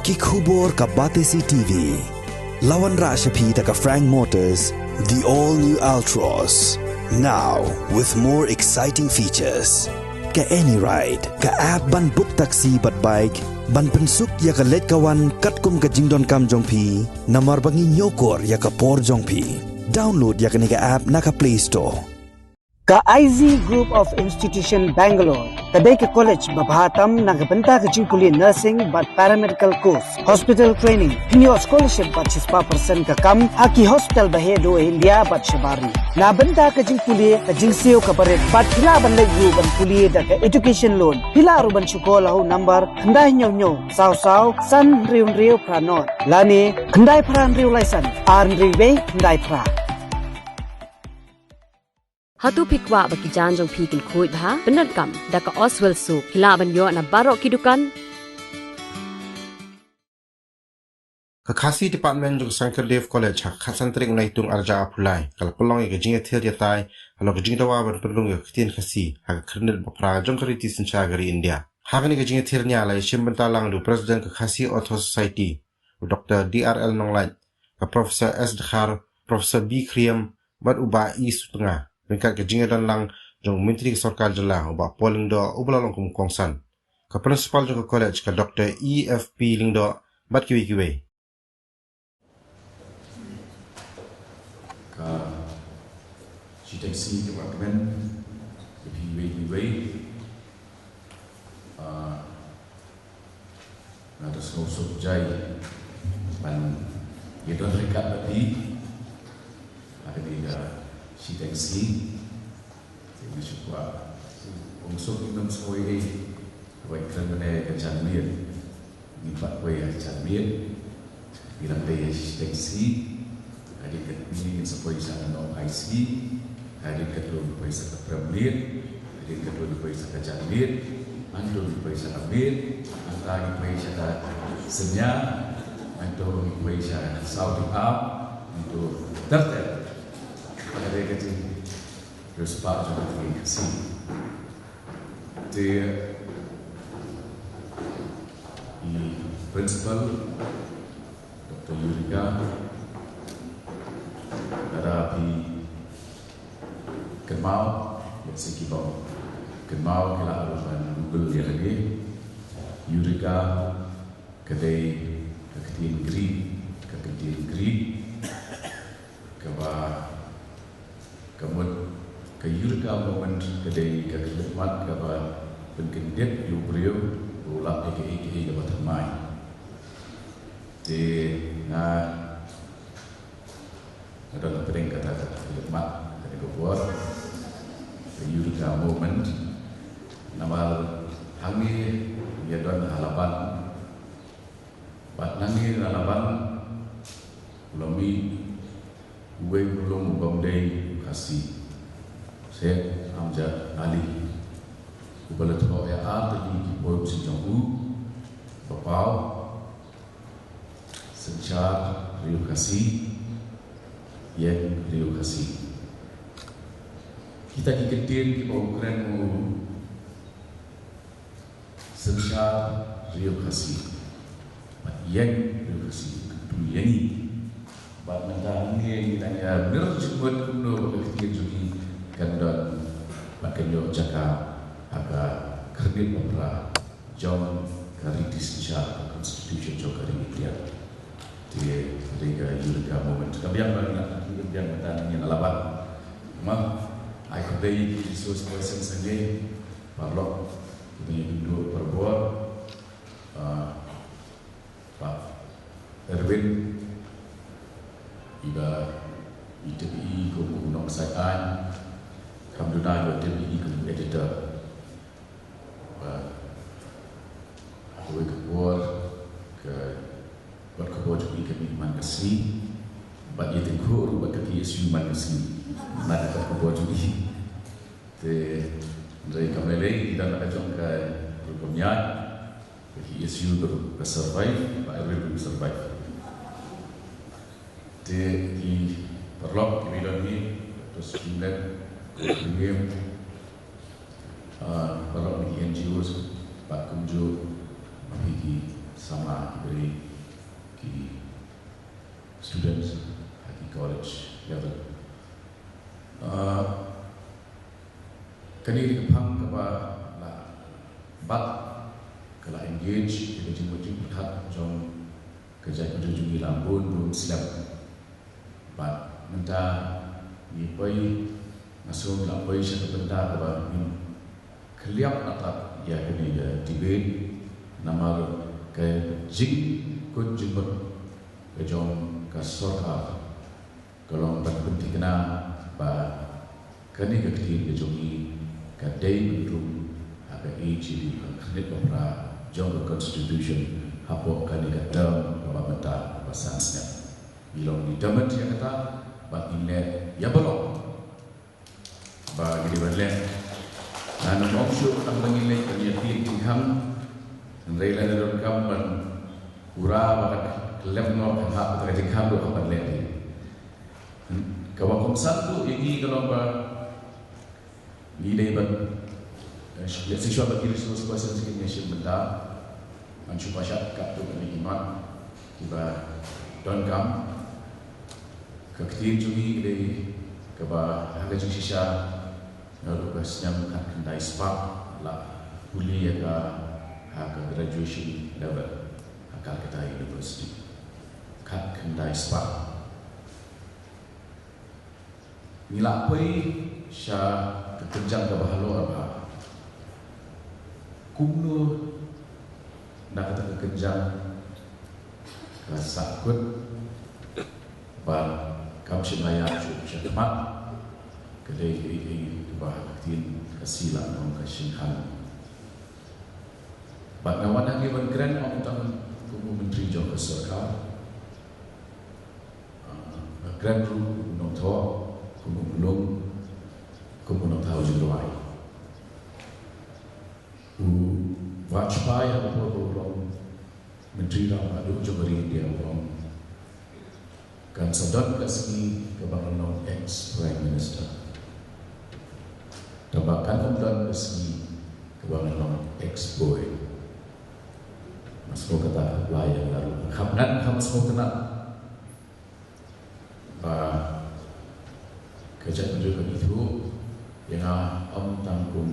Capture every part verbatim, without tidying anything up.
Ki khubor ka Batesi T V. La wanrah sha phi da ka Frank Motors, the all new Altroz. Now with more exciting features. Ka Any Ride, ka app ban book taxi bad bike, ban pynsuk ïa ka leit ka wan katkum ka jingdonkam jong phi, namar ba ngi ñiewkor ïa ka por jong phi. Download ïa kane ka app na ka Play Store. Ka I Z Group of Institution Bangalore ka dei ka college ba bha tam na ka bynta ka jingpule nursing bad paramedical course, hospital training. Phin ïoh scholarship bad shispah percent ka kam ha ki hospital ba heh duh ha India bad shabar ri. Na bynta ka jingpule, ka jingsiew kaba rit bad phi lah ban leit ruh ban pule da ka education loan. Phi lah ruh ban shu call ha u number khyndai hynñiew hynñiew saw saw san hynriew hynriew phra nod lane khyndai phra hynriew lai san ar hynriew wei khyndai phra. Hato phi kwah ba ki jaiñ jong phi kin khuid bha? Pyndonkam da ka Oswell Soap. Phi lah ban ïoh na baroh ki dukan. Ka Khasi Department jong ka Sankardev College ha ka khatsan tarik u Naitung arhajar arphew lai ka la pynlong ïa ka jingïathir ïatai halor ka jingdawa ban pynrung ïa ka ktien Khasi ha ka khyrnit ba phra jong ka riti synshar ka ri India. Ha kane ka jingïathir nia la ïashim bynta lang da u President ka Khasi Author Society, u Doctor D R L Nonglait, ka Professor S Dkhar, Professor B Khriam, bad u Bah E Sutnga, ryngkat ka jingïadon lang jong u Myntri ka Sorkar Jylla, u Bah Paul Lyngdoh, uba la long kum u kongsan. Ka Principal jong ka college, ka Doctor E F P Lyngdoh, bad kiwei kiwei. Ka shiteng sngi kaba kmen ïa phi iwei pa iwei. Ah, nga da sngewsuk jai ban ïadon ryngkat bad phi ha kane ka shiteng sngi. Te nga shu kwah, ym suk ym sngewsuk ei ei, kaba kren mynne ka janmiet. Ngim pat poi ha janmiet. Ngi dang dei ha shiteng sngi. Hadien katne ngin sa poi sha ka North I C. Hadien katto ngi poi sha ka Prem Miet. Hadien katto ngi poi sha ka Janmiet. Hangto ngi poi sha ka Miet. Hangta ngi poi sha ka Synñia. Hangto ngi poi sha ka Saw Dieng Am. Hangto ter ter. Ka dei ka jingriewspah jong ka ktien Khasi. Te i Principal, Doctor Yurika, lada phi kynmaw, lehse ki bym kynmaw ki lah ruh ban Google ïa lade. Yurika ka dei ka ktien Greek, ka ktien Greek kaba Ka mut ka Eureka moment ka dei ka khyllipmat kaba pynkyndit ïa u briew ba u lap ïa kaei kaei kaba thymmai. Te nga, nga don hapdeng kata ka khyllipmat kane ka por, ka Eureka moment. Namar hangne ïa don ha Laban, bad nangne na Laban u la mih uwei u nonglum u bym dei u Khasi, Syed Amjad Ali, uba la thoh ïa ar tylli ki poem sha jong u, ba paw Synshar Riew Khasi, Ïeng Riew Khasi. Kita ki kyntien kiba u kren u Synshar Riew Khasi bad Ïeng Riew Khasi, kyntu ïa ngi. Bad mynta hangne ngi dang ïa ngeit jingmut kumno ba ka ktien jong ngi kan don bad kan ïoh jaka ha ka khyrnit ba phra jong ka riti synshar, ka constitution jong ka ri India. Te dei ka Eureka moment. Ka biang ba ngi la, ka biang mynta ngi la ban. Ma, ai khublei ki resource persons hangne. Paralok, kita ïa ki duk parabor, ah, Bah Erwin, iba i tip ïa i kum u nongshai aiñ, kam duna iba tip ïa i kum u editor. Bad ha kawei ka por, ka kot khubor jong i ka mih man ka sngi, bad ïa tyngkhuh ruh bad ka K S U man ka sngi. Bad ka kot khubor jong i. Te, hynrei kam lei lei, i don la ka jong ka rukom ïaid, ka K S U ka ruh ka survive, Bah Erwin ruh ka survive. Te, ki paralok, ki ba don hi, Doctor Sukim Lem, Doctor Ngim, ah, paralok na ki N G Os, bad kumjuh, ma phi ki samla ki briew, ki students ha ki college level. Ah, kane ka dei ka phang kaba la bat, ka la engage ïa ka jingmut jingpyrkhat jong ka jaitbynriew jong ngi la bun bun snem. Bad mynta ngi poi, nga sngew la poi sha ka bynta kaba ngin khlem na tat ïa kane ka debate, namar ka jingkut jingmut ka jong ka sorkar ka long ban pynthikna ba kane ka ktien ka jong ngi ka dei ban rung ha ka A G D, ka khyrnit ba phra jong ka Constitution, hapoh kane ka term kaba mynta kaba san snem. Ngi long ngi determined ïa kata bad ngin leh ïa ba long ba ngi dei ban leh. Ngan ym ong shuh tang ba ngin leh, ban ïa tied jingkhang. Hynrei lada donkam ban pura ba ka khlem noh, kan hap ka jingkhang ruh, hap ban leh. Kaba kongsan ruh ïa ngi ka long ba ngi dei ban, eh, lehse shuwa ba ki resource persons kin ïashim bynta, ngan shu pynshai katto katne ki mat kiba donkam. Ka ktien jong ngi ka dei kaba ha ka jingshisha, naduh ka snem khatkhyndai spah la pule ïa ka ha ka graduation level ha Calcutta University. Khatkhyndai spah. Ngi la poi sha ka kynjang kaba halor bha. Kumno na kata ka kynjang ka sahkut bad kam shym la ïaid shuh sha khmat. Ka dei kaei kaei kaba ha ka ktien Khasi la ong ka shynrang. Bad nga wan hangne ban kren ym tang kum u myntri jong ka sorkar. Ah, nga kren ruh kum u nongthoh, kum u nongthoh, kum u nongthaw jingrwai. U Vajpayee ha ka por ba u long Myntri Rangbah Duh jong ka ri India u ong, kan sa don ka sngi kaba ngan long ex Prime Minister. Tangba kan ym don ka sngi kaba ngan long ex boi. Nga sngew kata ka pla ïa nga ruh. Kham ngan kham sngewtynnat ba ka jaitbynriew kan ithuh ïa nga ym tang kum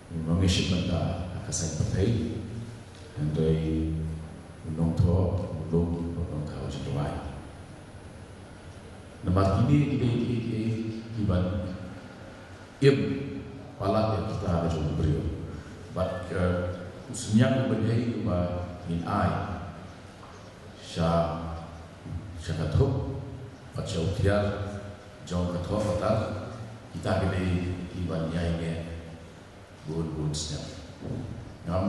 u nongïashim bynta ha ka saiñ pyrthei, hynrei u nongthoh, u lum, u nongthaw jingrwai. Namar kine ki dei ki, ki, ki ban im palat ïa kita ki jong u briew. Bad ka, u synñiang u bynhei uba ngin ai sha, sha ka thup bad sha u tiar jong ka thoh ka tar, kita ki dei ki ban ïai neh bun bun snem. Ngam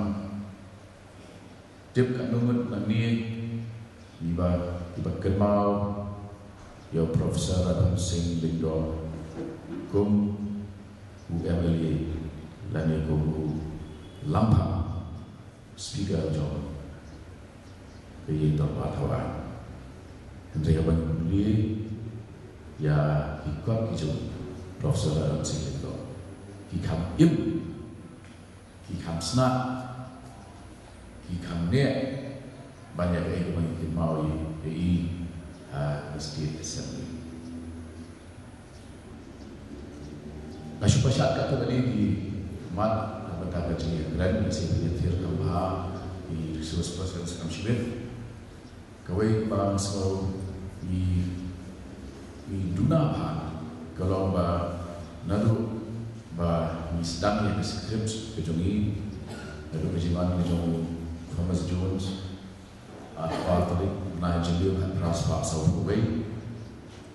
tip katno ngut nangne kiba, kiba kynmaw ïa u Professor Radhon Singh Lyngdoh kum u M L A lane kum u Lamphang, Speaker jong ka Ïing Dorbar Thaw Aiñ. Hynrei haba ngi pule ïa ki kot ki jong u Professor Radhon Singh Lyngdoh, ki kham im, ki kham sngap, ki kham neh ban ïa kaei kaba ngi kynmaw ïa i ha ka State Assembly. Nga shu pynshai katto katne ki mat na ka bynta ka jingïakren, lehse phi ïathuh kham bha ïa ki resource persons kam shibit. Kawei kaba nga sngew ngi, ngi duna bha ka long ba naduh ba ngi sdang ïa ka script ka jong ngi, naduh ka jingwan ka jong u Thomas Jones, arphew ar tarik bnai Jylliew khatphra spah sawphew wei,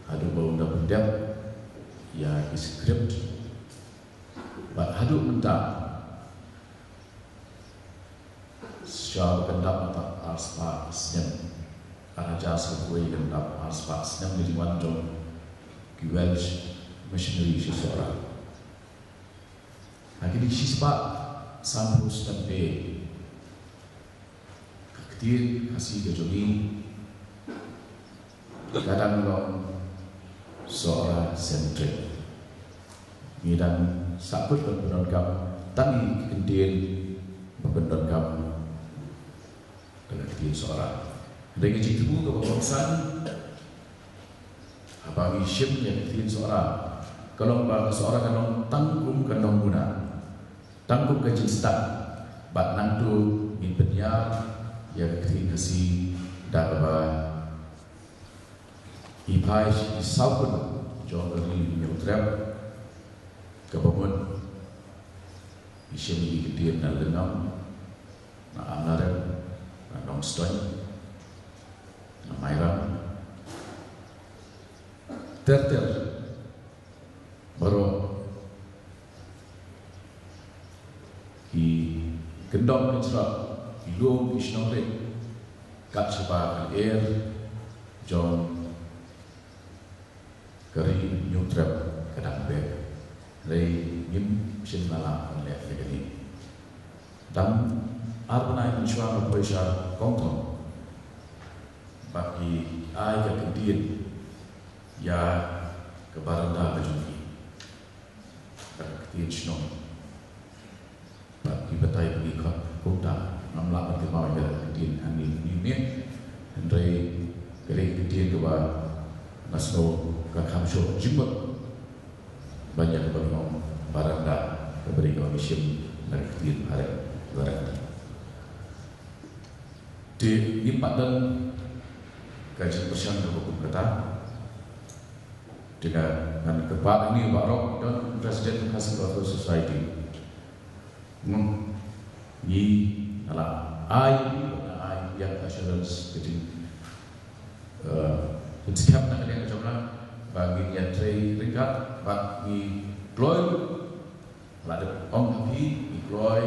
haduh ba u da pyndep ïa ki script. Bad haduh mynta, sha ba kan dap mynta ar spah snem, ar hajar sawphew wei kan dap ar spah snem ka jingwan jong ki Welsh missionary sha Sohra. Ha kine ki shispah sanphew snem te, ka ktien Khasi ka jong ngi ka dang long Sohra centric. Ngi dang sahkut ban pyndonkam tang ïa ki kyntien ba pyndonkam Sohra. Hynrei ka jingthmu kaba kongsan haba ngi shim ïa ka ktien Sohra ka long ba ka Sohra kan long tang kum ka nongmuna, tang kum ka jingstad, bad nangta ngin pynïar ïa ka ktien Khasi da kaba i phai sha ki saw kynhun jong ka Ri Hynñiewtrep, kaba mut ngi shim ïa ki ktien na Lyngngam, na Amlarem, na Nongstoiñ, na Mairang, ter ter baroh ki kyndong ki jrah, ki lum ki shnong rit, kat shaba ka lyer jong ka Ri Hynñiewtrep ka dang beh. Hynrei ngim shym la lah ban leh ïa kane. Tang ar bnai mynshuwa nga poi sha Kongthom, bad ki ai ka ktien ïa ka baranda ka jong ki, ka ktien shnong. Bad ki batai ba ngi khot kumta, ngam lah ban kynmaw ïa ka ktien hangne hangne, hynrei ka dei ka ktien kaba nga sngew ka kham shuh jingmut ban ïa kaba ngi ong baranda, kaba dei kaba ngi shim na ka ktien phareng, baranda. Te ngim pat don ka jingpyrshang kaba kum kata. Te nga, ngan kyrpad ïa u Bah Rock, don President Khasi Welfare Society. Ngi, ngi la ai, la ai ïa ka assurance ka jing, eh, jingskhem na ka liang jong nga ba ngin ïatrei ryngkat bad ngi kloi, la dep ong ha phi, ngi kloi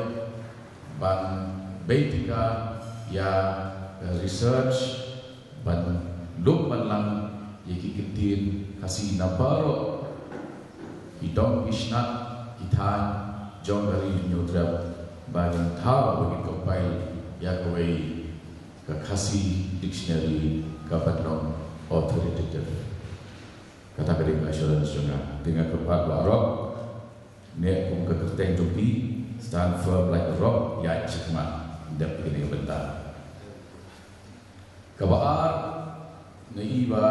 ban beitynnat ïa research, ban lum ban lang ïa ki ktien Khasi na baroh ki dong ki shnat ki thaiñ jong ka Ri Hynñiewtrep, ba ngin thaw, ba ngin compile ïa kawei ka Khasi dictionary kaba long authoritative. Kata ka dei ka assurance jong nga. Te nga kyrpad, Bah Rock, ne kum ka kyrteng jong phi, stand firm like a rock, ïaid shakhmat, dep ïa kane ka bynta. Kaba ar, nga i ba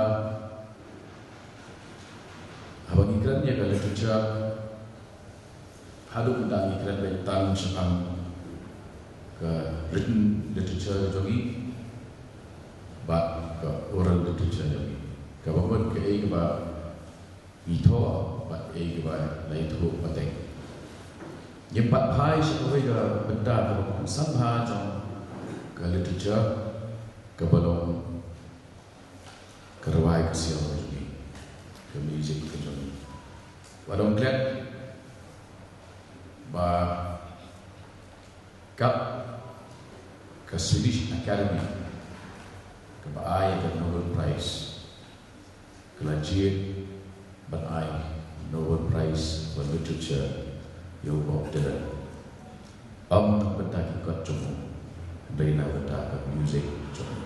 haba ngi kren ïa ka literature, haduh mynta ngi kren beit tang shaphang ka written literature jong ngi bad ka oral literature jong ngi. Kaba mut kaei kaba ngi thoh bad kaei kaba la ïathuh pateng. Ngim pat phai sha kawei ka bynta kaba kongsan bha jong ka literature, kaba long ka rwai ka siaw ka jong ngi, ka music ka jong ngi. Wat ong klet ba kat ka Swedish Academy kaba ai ka Nobel Prize ka la jied ban ai Nobel Prize for Literature ïa u Bob Dylan. Ym na ka bynta ki kot jong u, hynrei na ka bynta ka music jong u.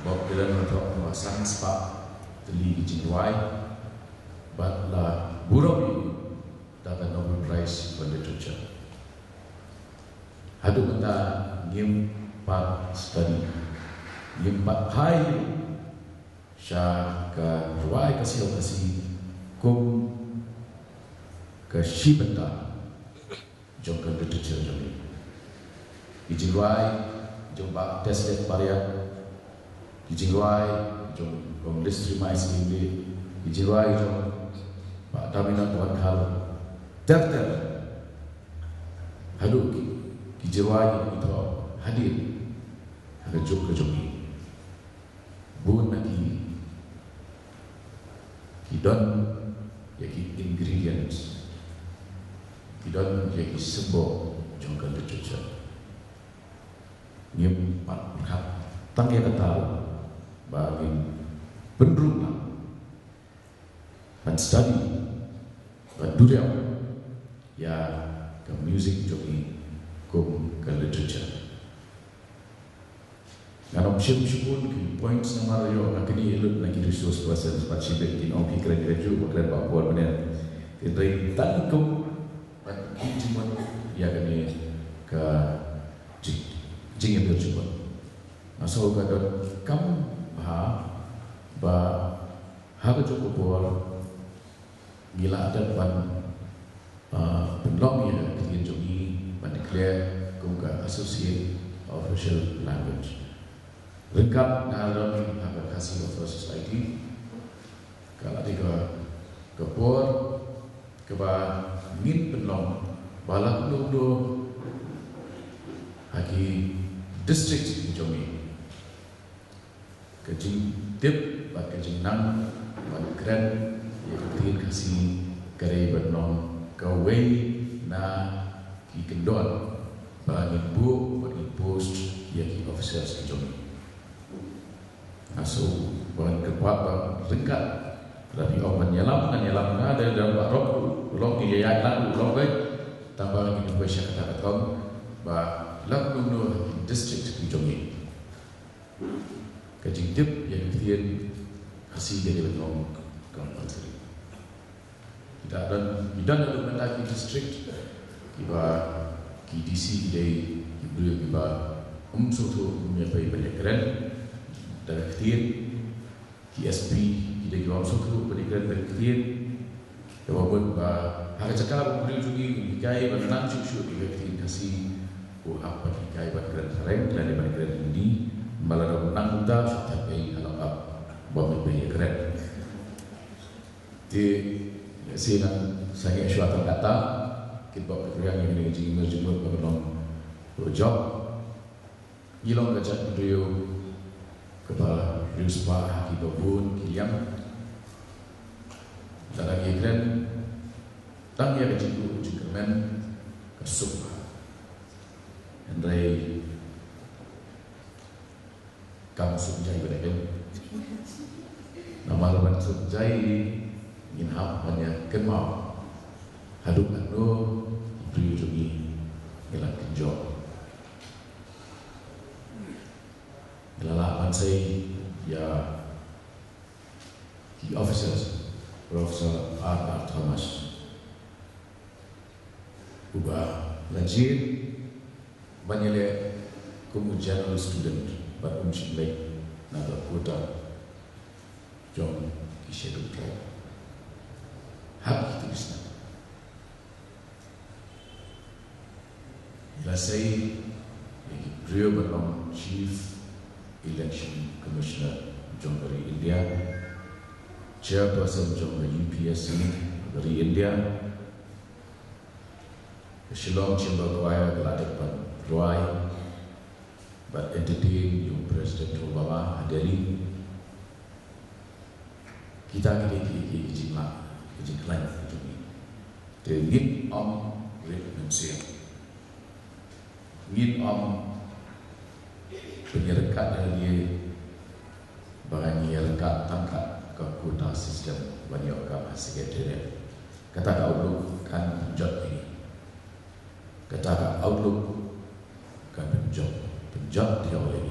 Bob Dylan la thoh kumba san spah tylli ki jingrwai bad la burom ïa u da ka Nobel Prize for Literature. Haduh mynta ngim pat study, ngim pat phai sha ka rwai ka siaw Khasi kum ka shi bynta jong ka literature jong ngi. Ki jingrwai jong Bah Tesdek Pariat, ki jingrwai jong Kong Listri Maisyiem, ki jingrwai jong Bah Daminot Wankhar, ter ter. Haduh ki, ki jingrwai ki thoh hadien ha ka juk ka jong ngi. Bun na ki, ki don ïa ki ingredients, ki don ïa ki symbol jong ka literature. Ngim pat pyrkhat tang ïa kata ba ngin pynrung lang ban study, ban duriaw ïa ka music jong ngi kum ka literature. Ngan ym shim shibun ki points namar ïoh nga kynnoh lut na ki resource persons, bad shibit kin ong ki kren kren juh, ba kren ba por mynne. Hynrei tang kum ban kynjimon ïa kane ka jing, jingïadon shibun. Nga sngew ka donkam bha ba ha kajuh ka por ngi la dep ban, ah, pynlong ïa ka ktien jong ngi ban declare kum ka associate official language. Ryngkat nga don ha ka Khasi Welfare Society, ka la dei ka, ka por kaba ngin pynlong ba la kumno kumno ha ki district jong ngi, ka jingtip bad ka jingnang ban kren ïa ka ktien Khasi ka dei ban long kawei na ki kyndon ba ngin buh bad ngin post ïa ki officers ki jong ngi. Nga sngew ba ngan kyrpad ba ryngkat lada phi ong ban ïalam, ngan ïalam, nga dei da ba rop, long ki ïa ïa long wei. Tang ba ngin poi sha kata ka thong ba la kumno kumno ha ki district ki jong ngi, ka jingtip ïa ka ktien Khasi ka dei ban long compulsory. Ki don, ki don haduh mynta ki district kiba ki D C ki dei ki briew kiba ym sngewthuh, ym ïa pei ban ïa kren da ka ktien. Ki S P ki dei kiba ym sngewthuh ban ïa kren da ka ktien. Kaba bun ba ha ka jaka ba u briew jong ngi un hikai ban nang shuh shuh ïa ka ktien Khasi, u hap ban hikai ban kren phareng lane ban kren Hindi. Namar lada u nang kumta, shu thep ei ha lok ap ba ym pei ïa kren. Te shisha ngan sangeh shuwa tang kata, kit ba ka riang ïa kane ka jingmut jingmut ba ka long u jop. Ngi long ka jaitbynriew kaba riewspah ha kiba bun ki liang. Lada ngi kren tang ïa ka jingduh jingkyrmen, ka suk bha. Hynrei kam suk jai ba dei. Namar ban suk jai ngin hap ban ïa kynmaw haduh katno ki briew jong ngi ngi la kynjoh. Ngi la lah ban sei ïa ki officers, Professor R R Thomas, uba la jied ban ïaleh kum u general student bad um shym leit na ka quota jong ki Scheduled Tribe ha kito ki snem. Ngi la sei ïa ki briew ban long Chief Election Commissioner jong ka ri India, Chairperson jong ka U P S C ka ri India, ka Shillong Chamber Choir ka la dep ban rwai bad entertain ïa u President Obama ha Delhi. Kita ki dei ki, ki, ki jinglah, ki jingkhlaiñ ki jong ngi. Te ngin ym rit mynsiem. Ngin ym pynïaryngkat ïa lade ba ngin ïaryngkat tang kat ka quota system ban ïoh kam ha Secretariat. Kata ka outlook kan pynjot ïa ngi. Kata ka outlook kan pynjot, pynjot ïa ngi.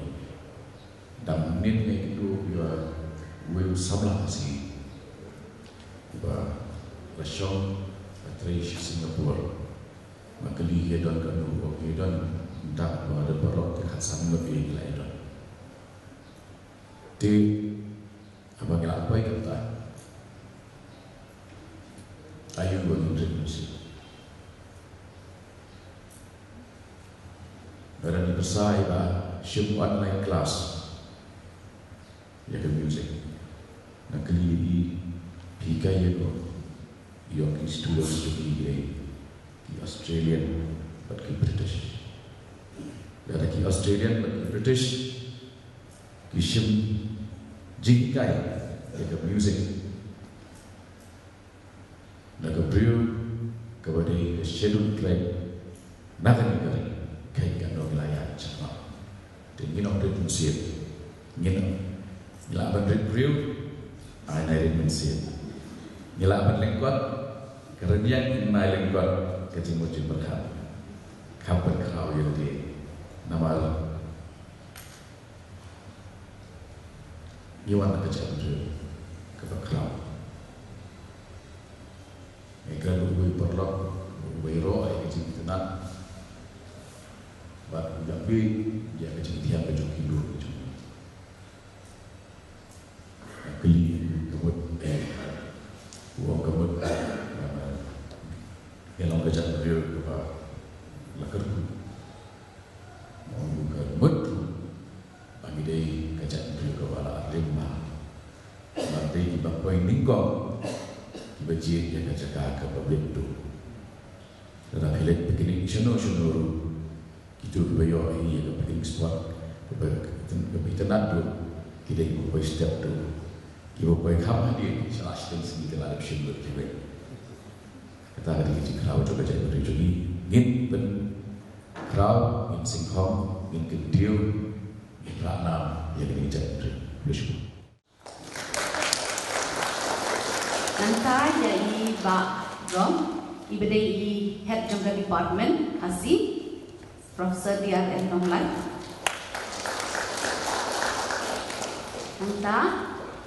Dang mynnin nga ïakynduh ïa uwei u samla Khasi uba la shong, la trei sha Singapore. Nga kylli, ïa don katno? U ong ïa don, mynta nga don paralok te khatsan ngut ïa ngi la ïa don. Te haba ngi la poi kata, aïu ba ngin rit mynsiem? Lada ngi pyrsa ïa ka shim online class ïa ka music, nga kylli ïa i, phi hikai ïa ko? I ong ki students jong i ki dei ki Australian bad ki British. Lada ki Australian bad ki British ki shim jinghikai ïa ka music na ka briew kaba dei ka Scheduled Tribe na kane ka ri, kaei kano ngi la ïaid shakhmat? Te ngin ym rit mynsiem. Ngin ym, ngi lah ban rit briew, ai nai rit mynsiem. Ngi lah ban lyngkot, ka rynïeng, nai lyngkot, ka jingmut jingpyrkhat. Kham pynkhraw ïa lade. Namar ngi wan na ka jaitbynriew kaba khraw. Nga kren bad uwei u paralok uba ïaroh ïa ka jingitynnad bad u ïa phi ïa ka jingthiang ka jong ki briew ki jong. Nyngkong kiba jied ïa ka jaka kaba bit tu. Lada phi leit picnic shano shano ruh, kito kiba ïoh ïa ka picnic spot kaba, kaba itynnad tu, ki dei kiba poi step tu. Kiba poi kham hadien sha la shiteng sngi ki la dep shim lut kiwei. Kata ka dei ka jingkhraw jong ka jaitbynriew jong ngi. Ngin pynkhraw, ngin sngewkhong, ngin kyntiew, ngin rah nam ïa kane ka jaitbynriew. Khublei shibun. Nangta ïa i Bah Rom, iba dei i head jong ka department Khasi, Professor D R N Nonglait. Nangta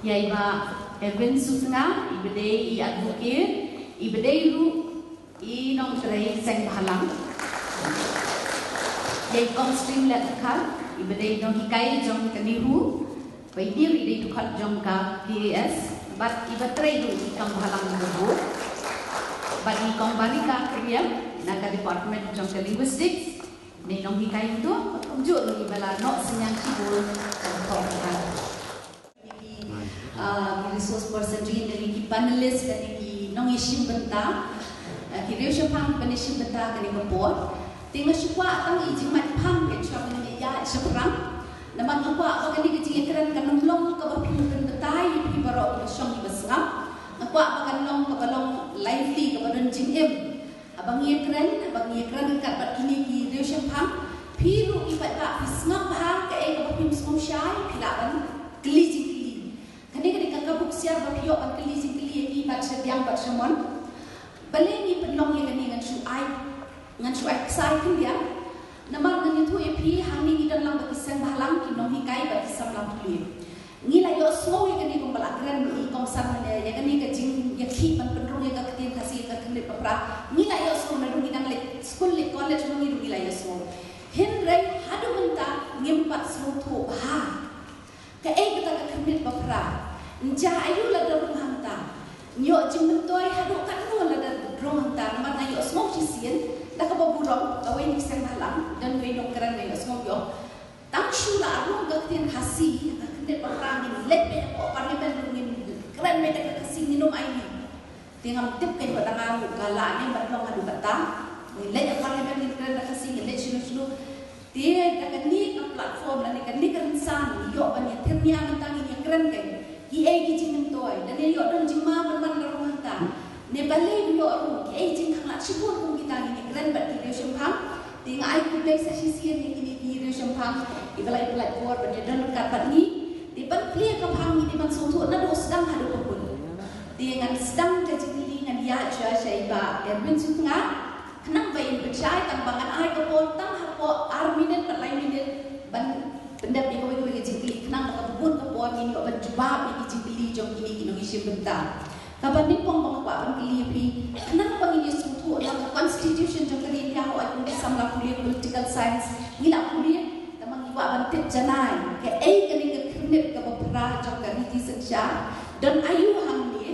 ïa i Bah Edwin Sutnga, iba dei i advocate, iba dei ruh i nongtrei seng bhalang. Ïa i Kong Streamlet Dkhar, iba dei nonghikai jong ka NEHU, ba i dei i dei dkhot jong ka P A S, bad iba trei ruh i kam bhalang jong u. Bad i Kong Barika Kyriam, na ka department jong ka linguistics, ne nonghikai tu, kumjuh ruh iba la noh synñiang shibun, ka thok ka. Ki, ah, ki resource person jong ngi, ki panelist, lane ki nongïashim bynta, ah, ki riewshemphang kiba nang shim bynta kane ka por. Te nga shu kwah tang i jingmut phang ka jong ngi ïa shaphrang. Namar nga kwah ba kane ka jingïakren kan ym long kaba pynbynta ïa phi baroh kiba shong kiba sngap. Nga kwah ba kan long kaba long lively, kaba don jingim. Haba ngi ïakren, haba ngi ïakren ryngkat bad kine ki riewshemphang, phi ruh ki paidbah phi sngap bha kaei kaba phim sngewshai, phi lah ban kylli jingkylli. Kane ka dei ka, ka buksiar ba phi ïoh ban kylli jingkylli ïa ki bad sha biang bad sha mon. Balei ngi pynlong ïa kane, ngan shu ai, ngan shu ai ksai khyndiat. Namar ngan ïathuh ïa phi, hangne ngi don lang bad ki seng bhalang, ki nonghikai bad ki samla pule. Ngi la ïohsngew ïa kane kumba la kren i kongsan mynne, ïa kane ka jingïakhih ban pynrung ïa ka ktien Khasi, ïa ka khyndiat ba phra. Ngi la ïohsngew naduh ngi dang leit skul leit college ma ngi ruh ngi la ïohsngew. Hynrei haduh mynta ngim pat sngewthuh bha kaei kata ka khyndiat ba phra. Nja aïu lada rung hangta. Ngi ïoh jingmyntoi haduh katno lada rung hangta, namar nga ïohsngew shisien da kaba burom, kawei na ki seng bhalang, don wei nongkren nga ïohsngew ïoh. Tang shu la rung ka ktien Khasi, ka khyndiat ba phra, ngin leit beit hapoh Parliament ruh ngin kren beit da ka Khasi, ngin ym aili. Te ngam tip kein ba dang arngut ka la ne ban long haduh katta. Ngin leit ha Parliament ngin kren da ka Khasi, ngin leit shano shano. Te da kane ka platform lane kane ka rynsan ngi ïoh ban ïathir nia mynta ngin ïakren kein kiei ki jingmyntoi, lane ïoh don jingma ban wan la rung hangta. Ne balei ïoh rung kiei jingkhanglad shibun kum kita ngin ïakren bad ki riewshemphang. Te nga ai khublei sa shisien ïa kine ki riewshemphang kiba la ïa pynlait por ban ïadon ryngkat bad ngi. Te ban plie ka phang ngi dei ban sngewthuh naduh sdang haduh ba kut. Te ngan sdang ka jingkylli, ngan ïa shuwa sha i Bah Edwin Sutnga. Khnang ba in pynshai tang ba ngan ai ka por tang hapoh ar minit bad lai minit ban pyndep ïa kawei kawei ka jingkylli, khnang ba ka bun ka por ngin ïoh ban jubab ïa ki jingkylli jong kine ki nongïashim bynta. Kaba nyngkong ba nga kwah ban kylli ïa phi, khnang ba ngin ïa sngewthuh na ka constitution jong ka ri India, hooid kum ki samla pule political science ngi la pule, tangba ngi kwah ban tip janai kaei kane ka khyrnit kaba phra jong ka riti synshar, don aïu hangne,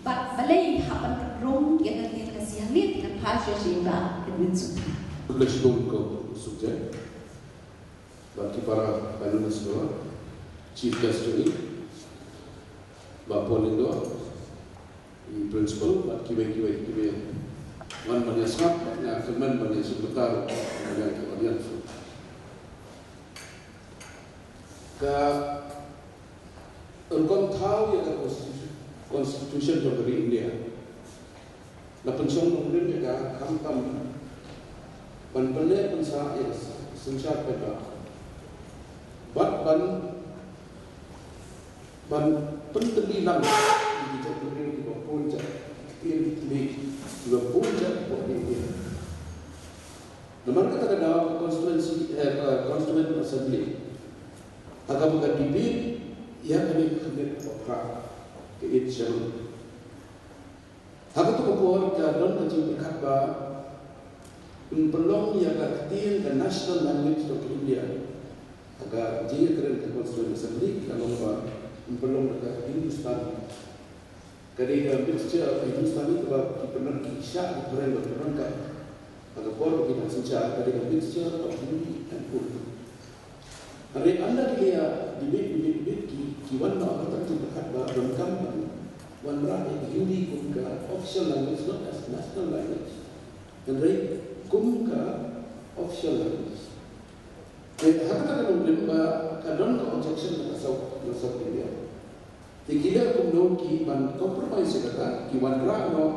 bad balei hap ban rung ïa ka ktien Khasi hangne. Te ngan phai shuwa sha i Bah Edwin Sutnga. Khublei shibun ko Sujai. Bad ki para panelist, Chief Guest jong ngi, Bah Paul Lyngdoh, i Principal, bad kiwei kiwei kiba wan ban ïa sngap, bad nga kyrmen ban ïa sngewbha ban ïa ki audience. Ka rukom thaw ïa ka constitu-, constitution jong ka ri India. La pynshong nongrim ïa ka khamtam ban pynneh pynsah ïa ka synshar paidbah bad ban, ban pyntylli lang ïa ki jait bynriew kiba bun jait, ki ktien ki tmier kiba bun jait hapoh India. Namar kata ka daw ka constituency, eh, ka constituent assembly ha kaba ka debate ïa kane ka khyndiat ba phra, ka eighth schedule. Ha kato ka por ka don ka jingpyrkhat ba yn pynlong ïa ka ktien ka national language jong ka India. Ha ka jingïakren ka Constituent Assembly ka long ba yn pynlong da ka Hindustani. Ka dei ka mixture of Hindustani kaba ki pynrang, ki shah ki pynrang, ba pynrang ka. Ha ka por ba ki dang synshar ka dei ka mixture of Hindi and Urdu. Hynrei ynda ki la debate, debate, debate, ki, ki wan noh ha kata ka jingpyrkhat ba donkam ban Wanrah ïa ka Hindi kum ka official language, not as national language. Hynrei kum ka official language. Te ha kata ka nongrim ba ka don ka objection na ka South, na South India. Te ki leh kumno ki ban compromise ïa kata, ki wanrah noh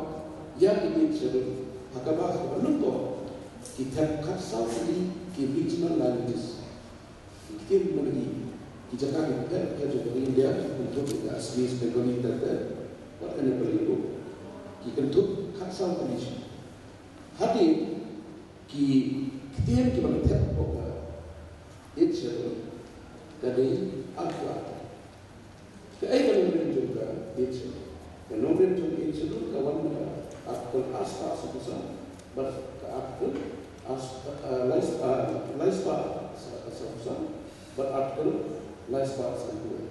ïa ki eighth schedule. Ha kaba, ha kaba nyngkong ki thep khatsaw tylli ki regional languages. Ki ktien, mane ki, ki jaka ki bapher bapher jong ka ri India, ki kynthup ïa ka Assamese, Bengali, ter ter, bad ka Nepali ruh. Ki kynthup khatsaw tylli shi. Hadien ki ktien kiba la thep hapoh ka eighth schedule ka dei arphew ar. Kaei ka nongrim jong ka eighth schedule? Ka nongrim jong ka eighth schedule ka wan na ka Article arspah sawphew saw, bad ka Article ars-, ah, lais-, ah, laispah sawphew saw, bad Article laispah sanphew wei.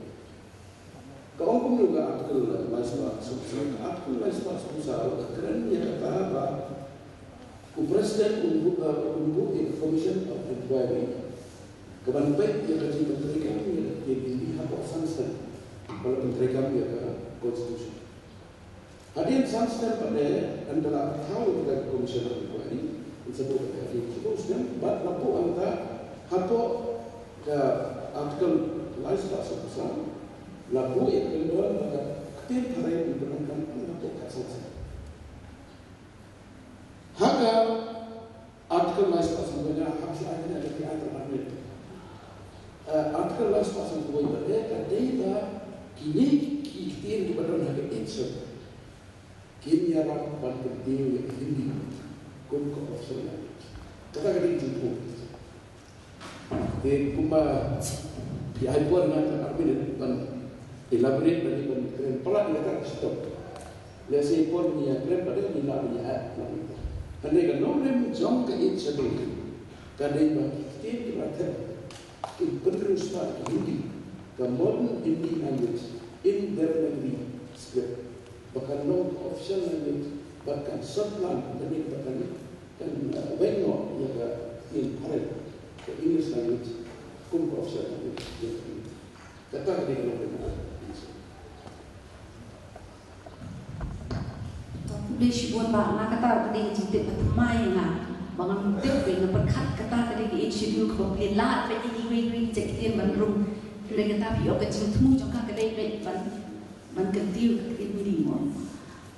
Ka ong kumno ka Article laispah sawphew saw? Ka Article laispah sawphew saw ka kren ïa kata ba u President un buh, eh, un buh ïa ka Commission of Inquiry ka ban peit ïa ka jingpyntreikam ïa ka Hindi hapoh san snem ba la pyntreikam ïa ka Constitution. Hadien san snem pat de, ynda la thaw ïa ka Commission of Inquiry, yn sa buh pat hadien shiphew snem, bad la buh hangta hapoh ka Article laispah sawphew saw, la buh ïa ka kyndon ba ka ktien phareng yn pyndonkam hapoh ka san snem. Ha ka Article laispah sawphew saw, hap shu ai kane ka, ai tang ar minit. Eh, Article laispah sawphew wei pat de ka dei ba kine ki ktien kiba don ha ka eighth schedule kin ïarap ban kyntiew ïa ka Hindi kum ka official language. Kata ka dei ka jingthmu. Te kumba ki ai por nga tang ar minit ban elaborate, ban, ban kren palat ïa kata ka shitom. Lehse por ngi ïa kren pat de ngi lah ban ïa add na ita. Hynrei ka nongrim jong ka eighth schedule ka dei ba ki ktien kiba thep kin pynriewspah ïa ka Hindi, ka modern Hindi language in Devanagari script, ba kan long ka official language, ba kan sot lang, ba kan, kan, uh, weng noh ïa ka ktien phareng, ka English language kum ka official language. Kata ka dei ka nongrim. Khublei shibun bah, nga kata ka dei ka jingtip ba thymmai ïa nga. Ba ngam tip ba nga pyrkhat kata ka dei ka eighth schedule kaba phi lad ba ïa iwei iwei ki jait ktien ban rung. Hynrei kata phi ïoh ka jingthmu jong ka ka dei ba ban, ban kyntiew ka ktien Hindi mo.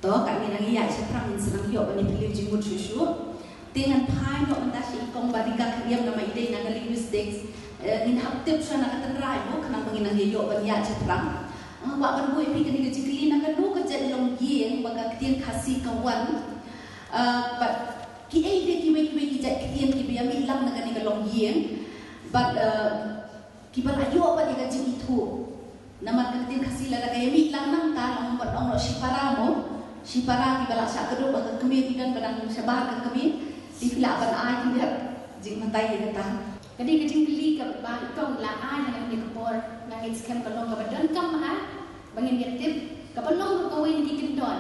To, ka ngin nang ïaid sha phrang, ngin sa nang ïoh ban ïatylli jingmut shuh shuh. Te ngan phai noh mynta sha i kong Barika Khyriem namar i dei na ka linguistics. Eh, ngin hap tip shuwa na ka tynrai mo, khnang ba ngin nang ïoh ban ïaid sha phrang. Nga kwah ban buh ïa phi kane ka jingkylli, na kano ka jait longïing ba ka ktien Khasi ka wan. Eh, bad kiei de kiwei kiwei ki jait ktien kiba ïa mih lang na kane ka longïing. Bad, eh, kiba la ïoh pat ïa ka jingithuh. Namar ka ktien Khasi lada ka ïa mih lang nangta, long ban ong noh shipara mo. Shipara kiba la shah kdup ha ka kmie, ki don ba dang shabar ka kmie. Te phi lah ban ai khyndiat jingbatai ïa kata. Ka dei ka jingkylli kaba i kong la ai na kane ka por, nga ngeit skhem ka long kaba donkam ha ba ngin ïa tip, kaba long ruh kawei na ki kyndon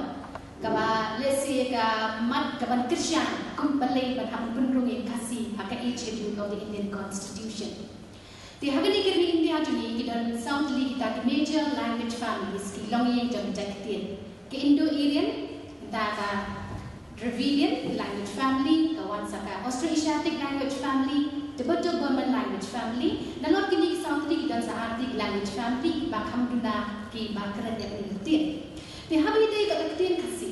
kaba lehse ka mat kaban kyrshan kum balei ban hap pynrung ïa Khasi ha ka Eighth Schedule of the Indian Constitution. Te ha kane ka ri India jong ngi ki don saw tylli kita ki major language families, ki longïing jong ki jait ktien. Ka Indo-Aryan, nda ka Dravidian language family, ka wan sa ka Austro-Asiatic language family, Tibeto-Burman language family, nalor kine ki saw tylli ki don sa ar tylli ki language family kiba kham duna kiba kren ïa kane ka ktien. Te haba ïadei bad ka ktien Khasi,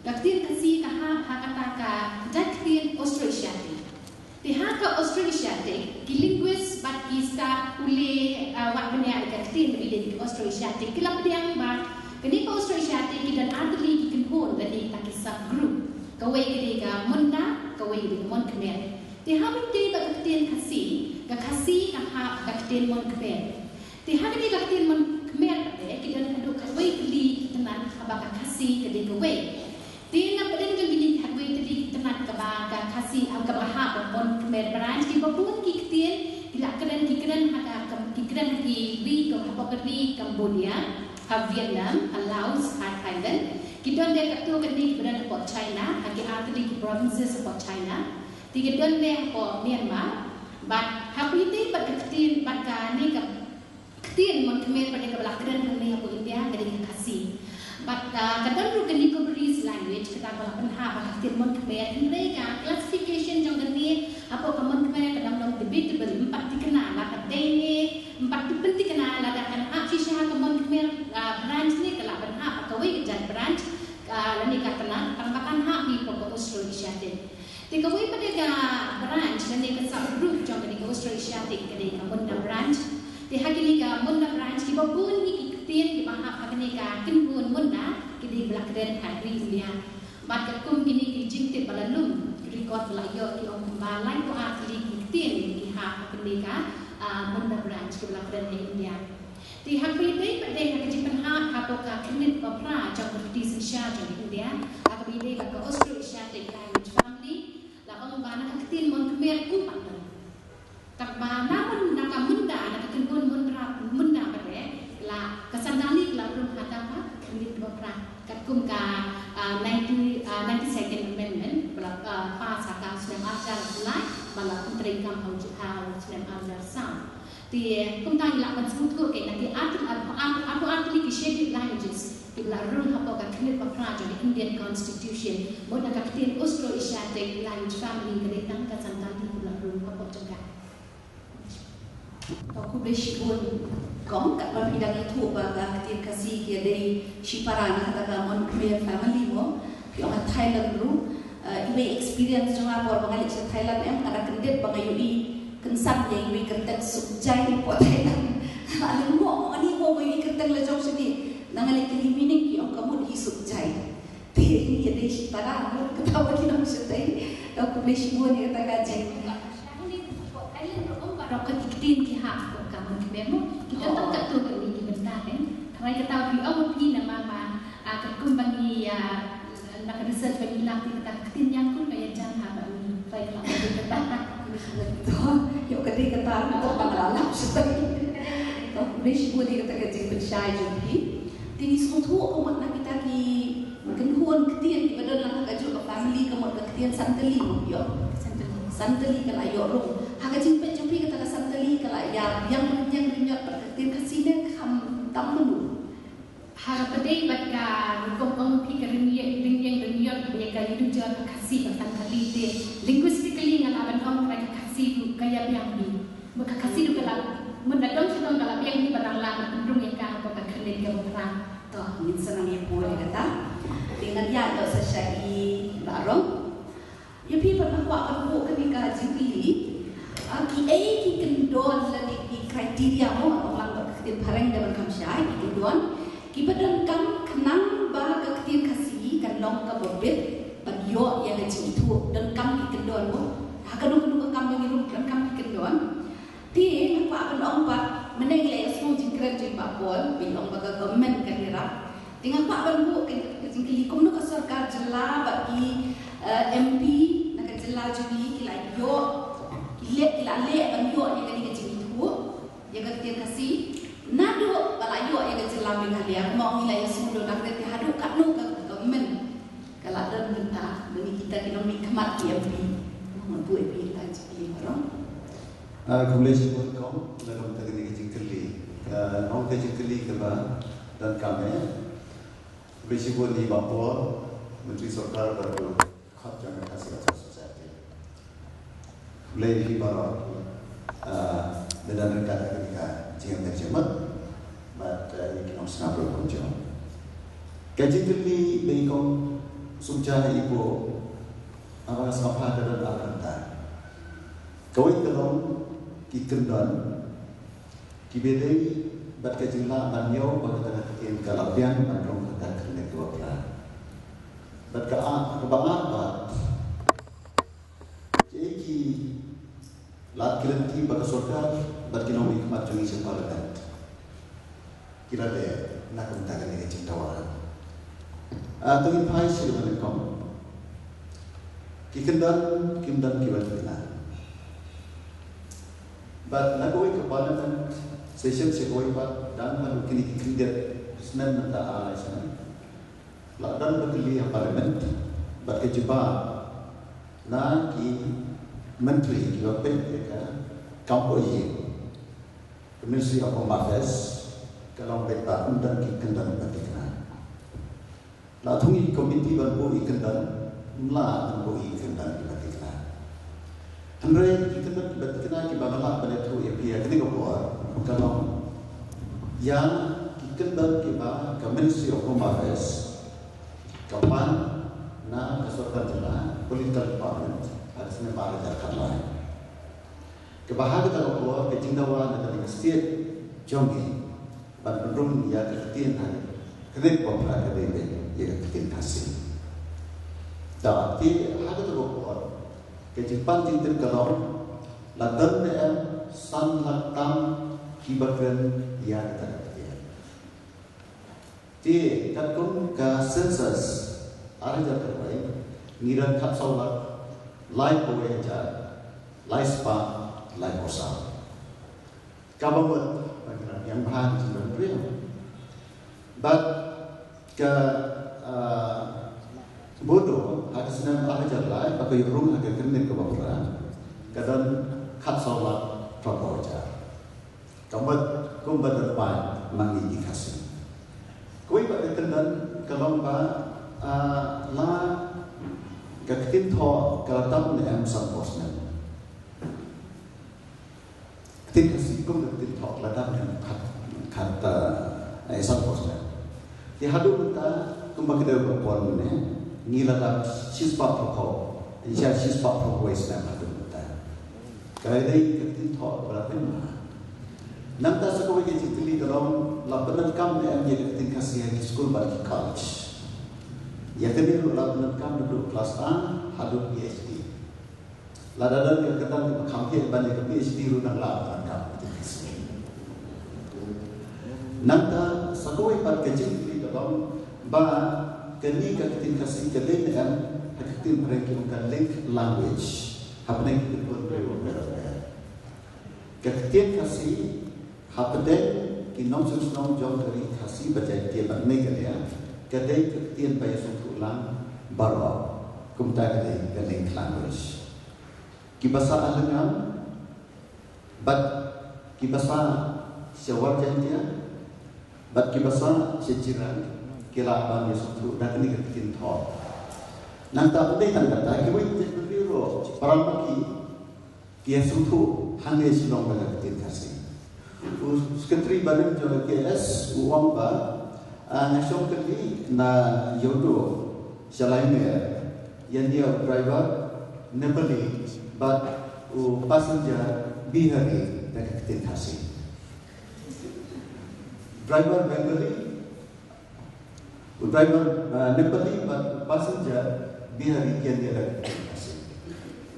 ka ktien Khasi ka hap ha kata ka jait ktien Austro-Asiatic. Te ha ka Austro-Asiatic, ki linguist bad ki stad pule, ah, wad bniah ïa ka ktien ba ki dei ki Austro-Asiatic, ki la pdiang ba kane ka Austro-Asiatic ki don ar tylli ki kynhun lane kita ki subgroup. Kawei ka dei ka Munda, kawei ka dei ka Mon Khmer. Te haba ïadei bad ka ktien Khasi, ka Khasi ka hap ka ktien Mon Khmer. Te ha kane ka ktien Mon Khmer pat de ki don haduh khatwei tylli ki tnat haba ka Khasi ka dei kawei. Te na pdeng jong kine ki khatwei tylli ki tnat kaba ka Khasi, ah, kaba hap ba Mon Khmer branch, kiba bun ki ktien ki la kren, ki kren ha ka, ki kren ha ki ri, kum hapoh ka ri Cambodia, ha Vietnam, ha Laos, ha Thailand. Ki don de katto katne kiba don hapoh China, ha ki ar tylli ki provinces hapoh China. Te ki don de hapoh Myanmar. Bad haba ïadei bad ka ktien, bad kane ka ktien Mon Khmer pat de kaba la kren hangne hapoh India ka dei ka Khasi. Bad ka don ruh kane ka Burmese language kata ba la pynhap ha ka ktien Mon Khmer, hynrei ka classification jong kane hapoh ka Mon Khmer ka dang long debatable, ym pat thikna la ka dei ne ym pat pynthikna lada kan hap shisha ha ka Mon Khmer branch ne ka la pynhap ha kawei ka jait branch lane ka tnat tang ba kan hap hi hapoh ka Austro Asiatic. Te kawei pat de ka branch lane ka subgroup jong kane ka Austro Asiatic ka dei ka Munda branch. Te ha kane ka Munda branch kiba bun hi ki ktien kiba hap ha kane ka kynhun Munda ki dei ba la kren ha ri India. Bad katkum kine ki jingtip ba la lum, record ba la ïoh, ki ong kumba laiphew ar tylli ki ktien ki hap ha kane ka Munda branch kiba la kren ha India. Te ha kaba ïadei pat de ha ka jingpynhap hapoh ka khyrnit ba phra jong ka riti synshar jong India, ha kaba ïadei bad ka Austro Asiatic Language Family, la ong ba na ka ktien Mon Khmer ym pat don. Katba na Mon, na ka Munda, na ka kynhun Munda, Munda pat de la ka Santali ka la rung ha kata ka khyrnit ba phra katkum ka ninety, ninety second amendment ba la pass ha ka snem arhajar lai, ba la pyntreikam ha u snem arhajar saw. Te kumta ngi lah ban sngewthuh kein na ki article, article, article ki scheduled languages kiba la rung hapoh ka khyrnit ba phra jong ka Indian Constitution, mut na ka ktien Austro-Asiatic Language Family ka dei tang ka Santali kaba la rung hapoh jong ka. To khublei shibun kong, katba phi dang ïathuh ba ka ktien Khasi ka dei shipara na kata ka Mon Khmer family mo, phi ong ha Thailand ruh. Iwei experience jong nga por ba nga leit sha Thailand em, nga da kyndit ba nga ïohi kynsan ïa iwei kyrteng Sukjai hapoh Thailand. Nga la lyngngoh, ani mo ba iwei kyrteng la jong shane. Nga la kylli meaning, ki ong ka mut hi Sukjai. Te ïa dei shipara mut kata ba ki nong shatei. To khublei shibun ïa kata ka jing. Baroh ki ktien ki hap hapoh ka Mon Khmer mo. Ki don tang katto katne ki bynta, eh. Tharai kata phi ong phi namar ba katkum ba ngi ïa na ka research ba ngi lap ïa kata ka ktien Ïangkur ka ïajan ha ba ngi tharai ka la ka dei kata. To ïoh ka dei kata, to ba nga la lap shatei. To khublei shibun ïa kata ka jingpynshai jong phi. Te ngi sngewthuh ka mut na kita ki kynhun ktien kiba don lang ha kajuh ka family ka mut ka ktien Santali mo ïoh. Santali. Santali ka la ïoh rung. Ha ka jingpeit jong phi kata ka Santali ka la ïa biang rynïeng rynïot bad ka ktien Khasi ne kham tam mano? Ha kaba dei bad ka rukom ong phi ka rynïeng rynïeng rynïot ba ïa ka ïa ka Khasi ka Santali te linguistically nga lah ban ong ba ka Khasi ruh ka ïa biang hi. Ba ka Khasi ruh ka la, mut la don sha don ka la biang hi ba dang lah ban pynrung ïa ka hapoh ka khyrnit kaba phra. To ngin sa nang ïa pule kata. Te ngan ïa ïoh sa sha i Bah Rong. Ïa phi pat nga kwah ban buh kane ka jingkylli. Ki ei ki kyndon lane ki criteria mo, ong lang bad ka ktien phareng da ban kham shai, ki kyndon kiba donkam khnang ba ka ktien Khasi kan long kaba bit ban ïoh ïa ka jingithuh, donkam ki kyndon mo. Ha kano kano ka kam ba ngi rung donkam ki kyndon. Te nga kwah ban ong pat mynne ngi la ïa sngew jingkren jong i Bah Paul ba i ong ba ka government kan ïarap. Te nga kwah ban buh ka jingkylli kumno ka sorkar jylla bad ki MP na ka jylla jong ngi ki la ïoh, ki leh, ki la leh ban ïoh ïa kane ka jingithuh ïa ka ktien Khasi naduh ba la ïoh ïa ka jylla Meghalaya. Kumba ngi la ïa sngew da ka ktien haduh katno ka government ka la don bynta ba ngi kita ki nongmihkhmat ki MP. Ngan buh ïa phi ka jingkylli baroh. Khublei shibun kong na ka bynta kane ka jingkylli. Ka ong ka jingkylli kaba donkam eh. Khublei shibun ïa i Bah Paul, Myntri Sorkar bad u khot jong ka Khasi Cultural Society. Khublei ïa phi baroh kiba don ryngkat ha kane ka jingïaid jingmut bad ïa ki nongsngap ruh kumjuh. Ka jingkylli ba i kong Sumja i buh, haba nga sngap ha ka don ar kynta. Kawei ka long ki kyndon kiba dei bad ka jinglah ban ñiew ba kata ka ktien ka la biang ban rung ha ka khyrnit kaba phra. Bad ka ar, kaba ar pat, kiei ki lad ki lynti ba ka sorkar bad ki nongmihkhmat jong ngi sha Parliament ki la leh na ka bynta kane ka jingdawa. To ngin phai sha kaba nyngkong. Ki kyndon kim don kiba thikna. Bad na kawei ka Parliament session sha kawei pat, dang ban kine ki kyndit snem mynta ar lai snem, la don ba kylli ha Parliament bad ka jubab na ki myntri kiba peit ïa ka kam poh ïing, ka Ministry of Home Affairs, ka long beit ba ym don ki kyndon ba thikna. La thung ïa ki komiti ban buh ïa ki kyndon, ym lah ban buh ïa ki kyndon kiba thikna. Hynrei ki kyndon kiba thikna kiba nga lah ban ïathuh ïa phi ha kane ka por ka long ïa ki kyndon kiba ka Ministry of Home Affairs ka pan na ka sorkar jylla, Political Department, ha ka snem ar hajar khatlai. Kaba ha kata ka por ka jingdawa na ka state jong ngi ban pynrung ïa ka ktien ha ka ri, ka dei ba phra ka dei ïa ka ktien Khasi. Te ha kata ka por ka jingpan jingtip ka long la don ne em san lak tam kiba kren ïa kata ka ktien. Te katkum ka census ar hajar khatwei ngi don khatsaw lak laiphew wei hajar lai spah laiphew saw. Kaba mut ba ngi don ïa bha ki jingdon briew. Bad ka, ah, Bodo ha ka snem ar hajar lai ba ka ïoh rung ha ka kynniat kaba phra ka don khatsaw lak phraphew hajar. Ka mut kumba don paid ma ngi ki Khasi. Kawei pat ka kyndon ka long ba, ah, la ka ktien thoh ka la dap ne em sanphew snem. Ktien Khasi kum ka ktien thoh ka la dap ne em khat, khat, ah, eh, sanphew snem. Te haduh mynta kumba ki dei ba pon ne ngi la dap shispah phraphew, sha shispah phraphew wei snem haduh mynta. Ka dei ka ktien thoh ba la pynbha. Nangta sa kawei ka jingkylli ka long la pyndonkam ne em ïa ka ktien Khasi ha ki skul bad ki college. Ïa kane ruh la pyndonkam naduh klas A haduh PhD. Lada don ka kyrdan kaba kham heh ban ïa ka PhD ruh dang lah pyndonkam ka ktien Khasi. Nangta sa kawei pat ka jingkylli ka long ba kane ka ktien Khasi ka dei ne em ha ka ktien phareng ki ong ka link language hapdeng ki kynhun briew bapher bapher. Ka ktien Khasi hapdeng ki nongshong shnong jong ka ri Khasi bad Jaiñtia bad Meghalaya ka dei ka ktien ba ïasngewthuh lang baroh. Kumta ka dei ka link language. Kiba sah ha Lyngngam bad kiba sah sha War Jaiñtia bad kiba sah sha Jirang ki lah ban ïasngewthuh da kane ka ktien thoh. Nangta ym dei tang kata, kiwei ki jaitbynriew ruh para ma ki ki ïasngewthuh hangne Shillong da ka ktien Khasi. U Secretary barim jong ka KS u ong ba, ah, nga shong kylli na Ïewduh sha Laimer, ïa nia u driver Nepali bad u passenger Bihari da ka ktien Khasi. Driver Bengali, u driver, ah, Nepali bad u passenger Bihari ki ïa da ka ktien Khasi.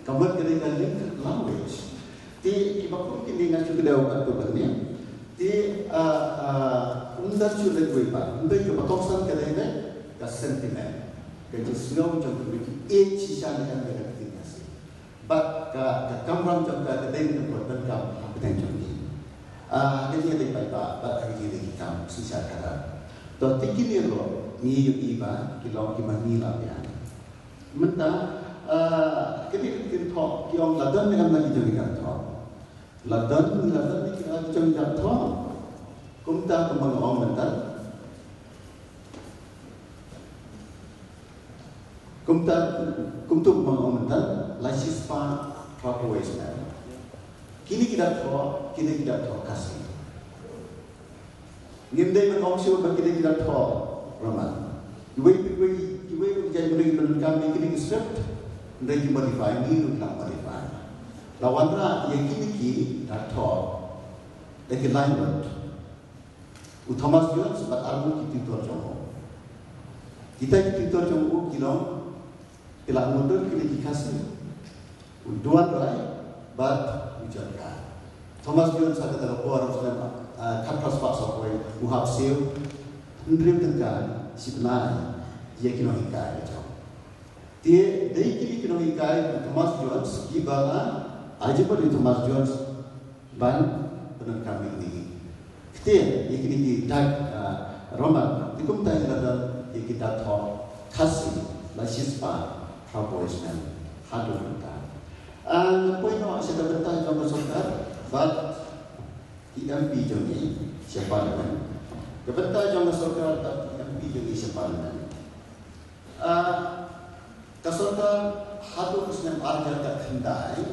Ka mut ka dei ka link language. Te kiba kum kine nga shu kdew katto katne. Te, ah, ah, ym don shuh leit wei pat. Hynrei kaba kongsan ka dei ka sentiment, ka jingsngew jong ka mut ki ïeit shisha ne em ïa ka ktien Khasi. Bad ka, ka kamram jong ka, ka dei ka pyndonkam hapdeng jong ki. Ah, ka jingïadei paidbah bad ka jingïadei ki kam shisha khadar. To te kine ruh ngi ïohi ba ki long kiba ngi lah biang. Mynta, ah, kine ki ktien thoh ki ong la don ne em na ki jong ki ktien thoh. La don, la don ne ki, ah, ki jong ki ktien thoh. Kumta kumba nga ong mynta. Kumta, kumta kumba nga ong mynta, la shispah phraphew wei snem. Kine ki dak thoh, kine ki dak thoh Khasi. Ngim dei ban ong shuh ba kine ki dak thoh Roman. Kiwei, kiwei, kiwei ki jait bynriew ki donkam ïa kine ki script, hynrei ki modify, ngi ruh ngi modify. La wanrah ïa kine ki dak thoh da ki Lainwad. U Thomas Jones bad arngut ki tutor jong u. Kita ki tutor jong u ki long, ki la mutdur kine ki Khasi. U Duan Rai bad u Jon Kar. Thomas Jones ha kata ka por u snem, ah, khatphra spah sawphew wei u hap siew hynriew tyngka shi bnai ïa ki nonghikai ka jong. Te dei kine ki nonghikai u Thomas Jones kiba la ai jingmut ïa u Thomas Jones ban pyndonkam ïa kine ki ktien, ïa kine ki dak, ah, Roman. Te kumta ngi la don ïa ki dak thoh Khasi la shispah phraphew wei snem haduh mynta. Ah, nga poi noh sha ka bynta jong ka sorkar bad ki MP jong ngi sha Parliament. Ka bynta jong ka sorkar bad ki MP jong ngi sha Parliament. Ah, ka sorkar haduh ka snem ar hajar khatkhyndai,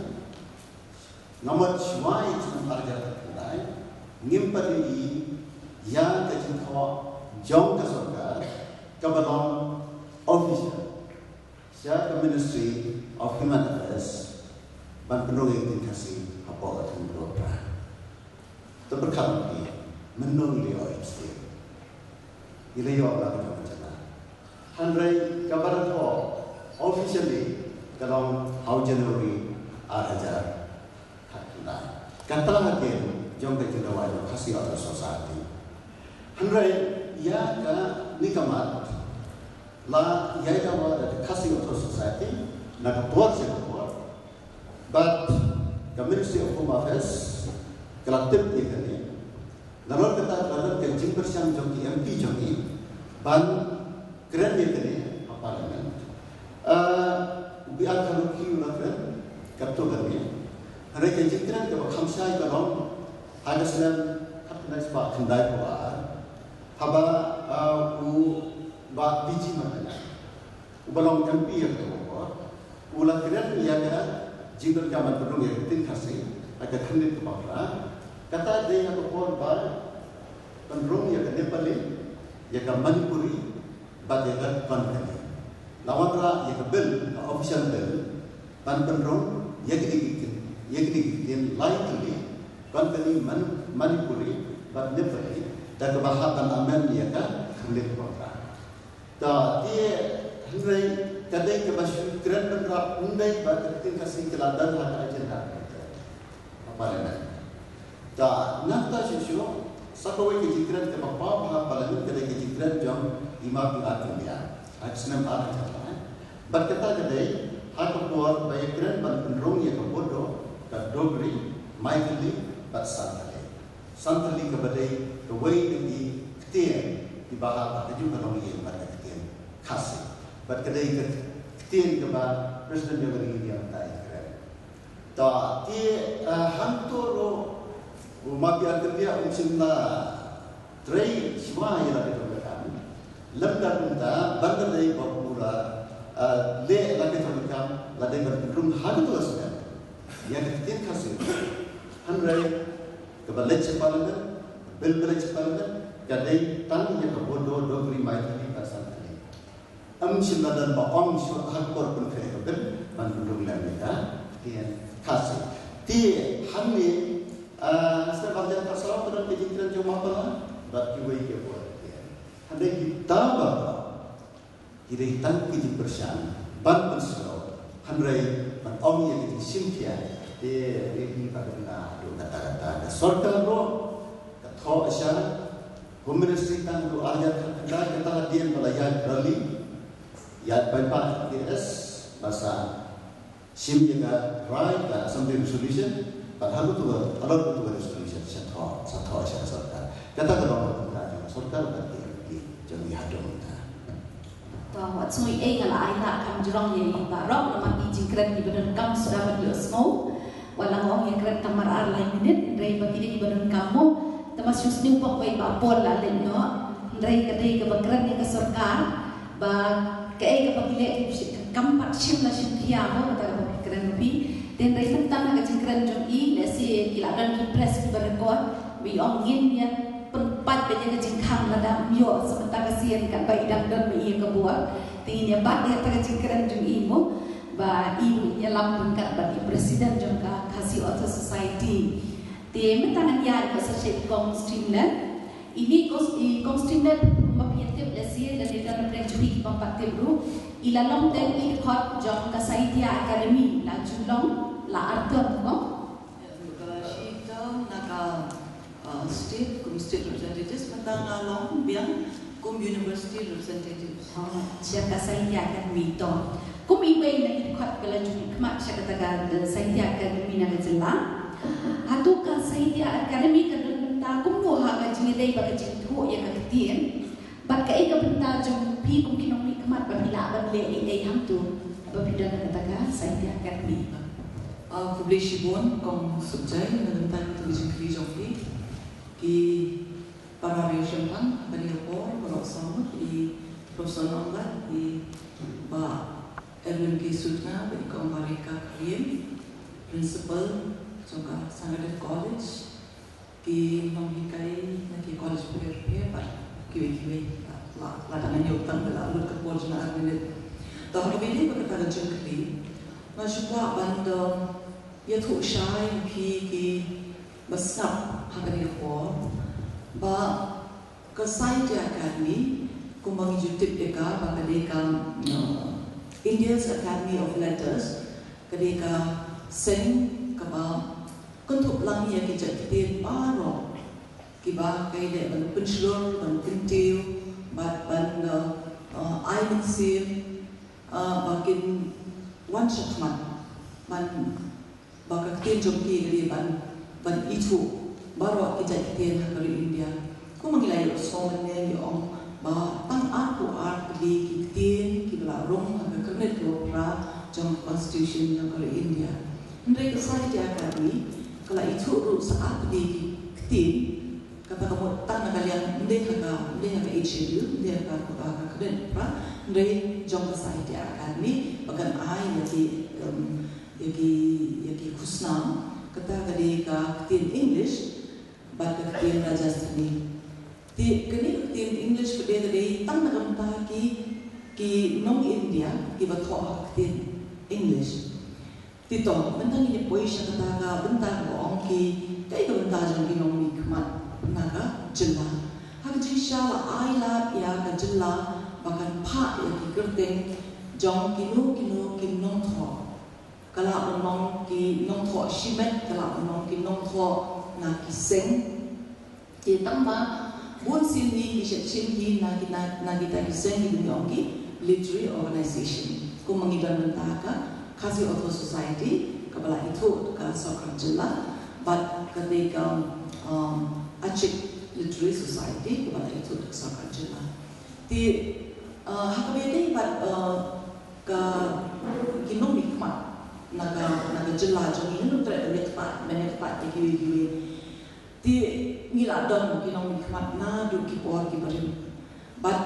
namar shuwa ïa ka snem ar hajar khatkhyndai, ngim pat ïohi ïa ka jingthoh jong ka sorkar kaba long official sha ka Ministry of Human Affairs ban pynrung ïa ka ktien Khasi hapoh ka thong Dohra. Te pyrkhat ïa ki, mynno ngi la ïoh ïa ka state. Ngi la ïoh la ka jong ka jylla. Hynrei kaba la thoh officially ka long ha u January ar hajar khatkhyndai. Kata ka ktien jong ka jylla, jong Khasi Authors Society. Hynrei ïa kane ka mat la ïai dawa da ka Khasi Authors Society na ka por sha ka por. Bad ka Ministry of Home Affairs ka la tip ïa kane. Nalor kata ka la don ka jingpyrshang jong ki M P jong ngi ban kren ïa kane ha Parliament. Ah, u B R Kharlukhi u la kren katto katne. Hynrei ka jingkren kaba kham shai ka long ha ka snem khatkhyndai spah khyndaiphew ar, haba, ah, u Bah P G Markyndoh, uba long M P ïa ka por, u la kren ïa ka jingdonkam ban pynrung ïa ka ktien Khasi ha ka khyrnit kaba phra. Kata dei ha ka por ba pynrung ïa ka Nepali, ïa ka Manipuri bad ïa ka Konkani. La wanrah ïa ka bill, ka official bill, ban pynrung ïa kine ki ktien, ïa kine ki ktien lai tylli, Konkani, Man-, Manipuri bad Nepali, da kaba hap ban amend ïa ka khyrnit kaba phra. Ta te hynrei ka dei kaba shu kren bynrap, ym dei ba ka ktien Khasi ka la don ha ka agenda ha Parliament. Ta nangta shuh shuh sa kawei ka jingkren kaba paw ha Parliament ka dei ka jingkren jong i Ma P R Kynliah ha ka snem ar hajar lai. Bad kata ka dei ha ka por ba ïakren ban pynrung ïa ka Bodo, ka Dogri, Maithili bad Santali. Santali kaba dei kawei na ki ktien kiba hap ha kajuh ka longïing bad ka ktien Khasi. Bad ka dei ka ktien kaba President jong ka Ri India mynta i kren. Ta te, eh, hangto ruh u Ma P R Kynliah um shym la trei shuwa ïa la ka jong ka kam. Lymda kumta, ban da dei ba u la, eh, leh la ka jong ka kam, la dei ban pynrung ha kato ka snem ïa ka ktien Khasi. Hynrei kaba leit sha Parliament, bill ba leit sha Parliament ka dei tang ïa ka Bodo, Dogri, Maithili bad Santali. Ym shym la don ba ong shuwa ha ka por pynkhreh ka bill ban pynrung lem ïa ka ktien Khasi. Te hangne, ah, snem ar hajar khatsaw ka don ka jingkren jong Mapala bad kiwei ki bor ktien. Hynrei kita baroh ki dei tang ki jingpyrshang ban pynsngew, hynrei ban ong ïa ki jingshim khia, te ïa ki ba dang na haduh katta katta. Ka sorkar ruh ka thoh sha Home Ministry tang haduh ar hajar khatkhyndai, kata hadien ba la ïaid rally, ïaid paidbah K S, ba sa shim ïa ka rai, ka Assembly Resolution, bad ha kato ka, halor kato ka resolution sa thoh, sa thoh sha ka sorkar. Kata ka long ka bynta jong ka sorkar bad ka M P jong ngi haduh mynta. To, wat sngew ei, nga la ai lad kham jrong ïa i baroh namar ki jingkren kiba donkam suda ban ïohsngew. Wat la nga ong ïakren tang mar ar lai minit, hynrei ba kine kiba donkam mo, te ma shu sniew pok ba i Bah Paul la leit noh, hynrei ka dei kaba kren ïa ka sorkar ba kaei kaba ki leh ki kam pat shim la shim khia mo, kata kaba ki kren ruh phi. Te hynrei mynta ha ka jingkren jong i, lehse ki la don ki press kiba record ba i ong ngin ïa pynpait beit ïa ka jingkhang lada ym ïoh sa mynta ka sien katba i dang don ma i ïa ka bor. Te ngin ïa bat ïa kata ka jingkren jong i mo, ba i ruh i ïalam ryngkat bad i president jong ka Khasi Author Society. Te mynta ngan ïaid pat sa sha i Kong Streamlet. Ine i Kong, i Kong Streamlet kumba phi ïa tip lehse, lane don na pdeng jong phi kiba ym pat tip ruh, i la long tang i dkhot jong ka Sahitya Academy, la ju long la ar term mo. Ka shi term na ka, uh, state, kum state representatives, mynta nga long biang kum university representatives. Oh, sha ka Sahitya Academy to. Kum iwei na ki dkhot ba la ju mihkhmat sha kata ka, eh, Sahitya Academy na ka jylla. Hato ka Sahitya Academy ka don mynta kumno ha ka jingïadei bad ka jingthoh ïa ka ktien? Bad kaei ka bynta jong phi kum ki nongmihkhmat ba phi lah ban leh ei ei hangto ba phi don ha kata ka Sahitya Academy? Ah, khublei shibun Kong Sukjai na ka bynta ka jingkylli jong phi. Ki para riewshemphang, kane ka por baroh sawdong, i Professor Nonglait, i Sutna, bad i Kong Barika Karim, Principal jong ka Sangaddin College, ki nonghikai na ki college pher pher bad kiwei kiwei. La la dang ñiew tang da la lut ka por jong nga ar minit. To ha kaba ïadei bad kata ka jingkylli, nga shu kwah ban da ïathuh shai ïa phi kiba sngap ha kane ka por ba ka Sahitya Akademi, kumba ngi ju tip ïa ka ba ka dei ka, uh, India's Academy of Letters, ka dei ka seng kaba kynthup lang ïa ki jait ktien baroh kiba ka ïadei ban pynshlur, ban kyntiew bad ban, uh, uh, ai mynsiem, uh, ba kin wan shakhmat ban ba ka ktien jong ki ka dei ban, ban ithuh baroh ki jait ktien ha ka ri India. Kumba ngi la ïohsngew mynne ngi ong ba tang arphew ar tylli ki ktien kiba la rung ha ka kyrnit kaba phra jong ka Constitution jong ka ri India. Hynrei ka Sahitya Akademi ka la ithuh ruh sa ar tylli ki ktien, kata ka mut tang na ka liang ym dei ha ka, ym dei ha ka Eighth Schedule, ym dei ha ka, ka, ka kyrnit kaba phra, hynrei jong ka Sahitya Akademi ba kan ai ïa ki, em, ïa ki, ïa ki khusnam, kata ka dei ka ktien English bad ka ktien Rajasthani. Te kane ka ktien English ka dei, ka dei tang na ka bynta ki, ki nong India kiba thoh ha ka ktien English. Te to, mynta ngin ïa poi sha kata ka bynta kaba ong ki, kaei ka bynta jong ki nongmihkhmat na ka jylla. Ha ka jingshisha la ai lad ïa ka jylla ba kan phah ïa ki kyrteng jong kino kino ki nongthoh. Ka lah ban long ki nongthoh shimet, ka lah ban long ki nongthoh na ki seng. Te tang ba bun sien hi ki shet shim hi na ki, na, na kita ki seng kiba ngi ong ki literary organization. Kumba ngi don mynta ka Khasi Author Society kaba la ithuh da ka sorkar jylla, bad ka dei ka, um, Achik Literary Society kaba la ithuh da ka sorkar jylla. Te, uh, ha kaba ïadei bad, uh, ka, ki nongmihkhmat na ka, na ka jylla jong ngi, ngin ym treh ban ïa kyntait, ban ïa kyntait ïa kiwei kiwei. Te ngi la don ki nongmihkhmat naduh ki por kiba rim. Bad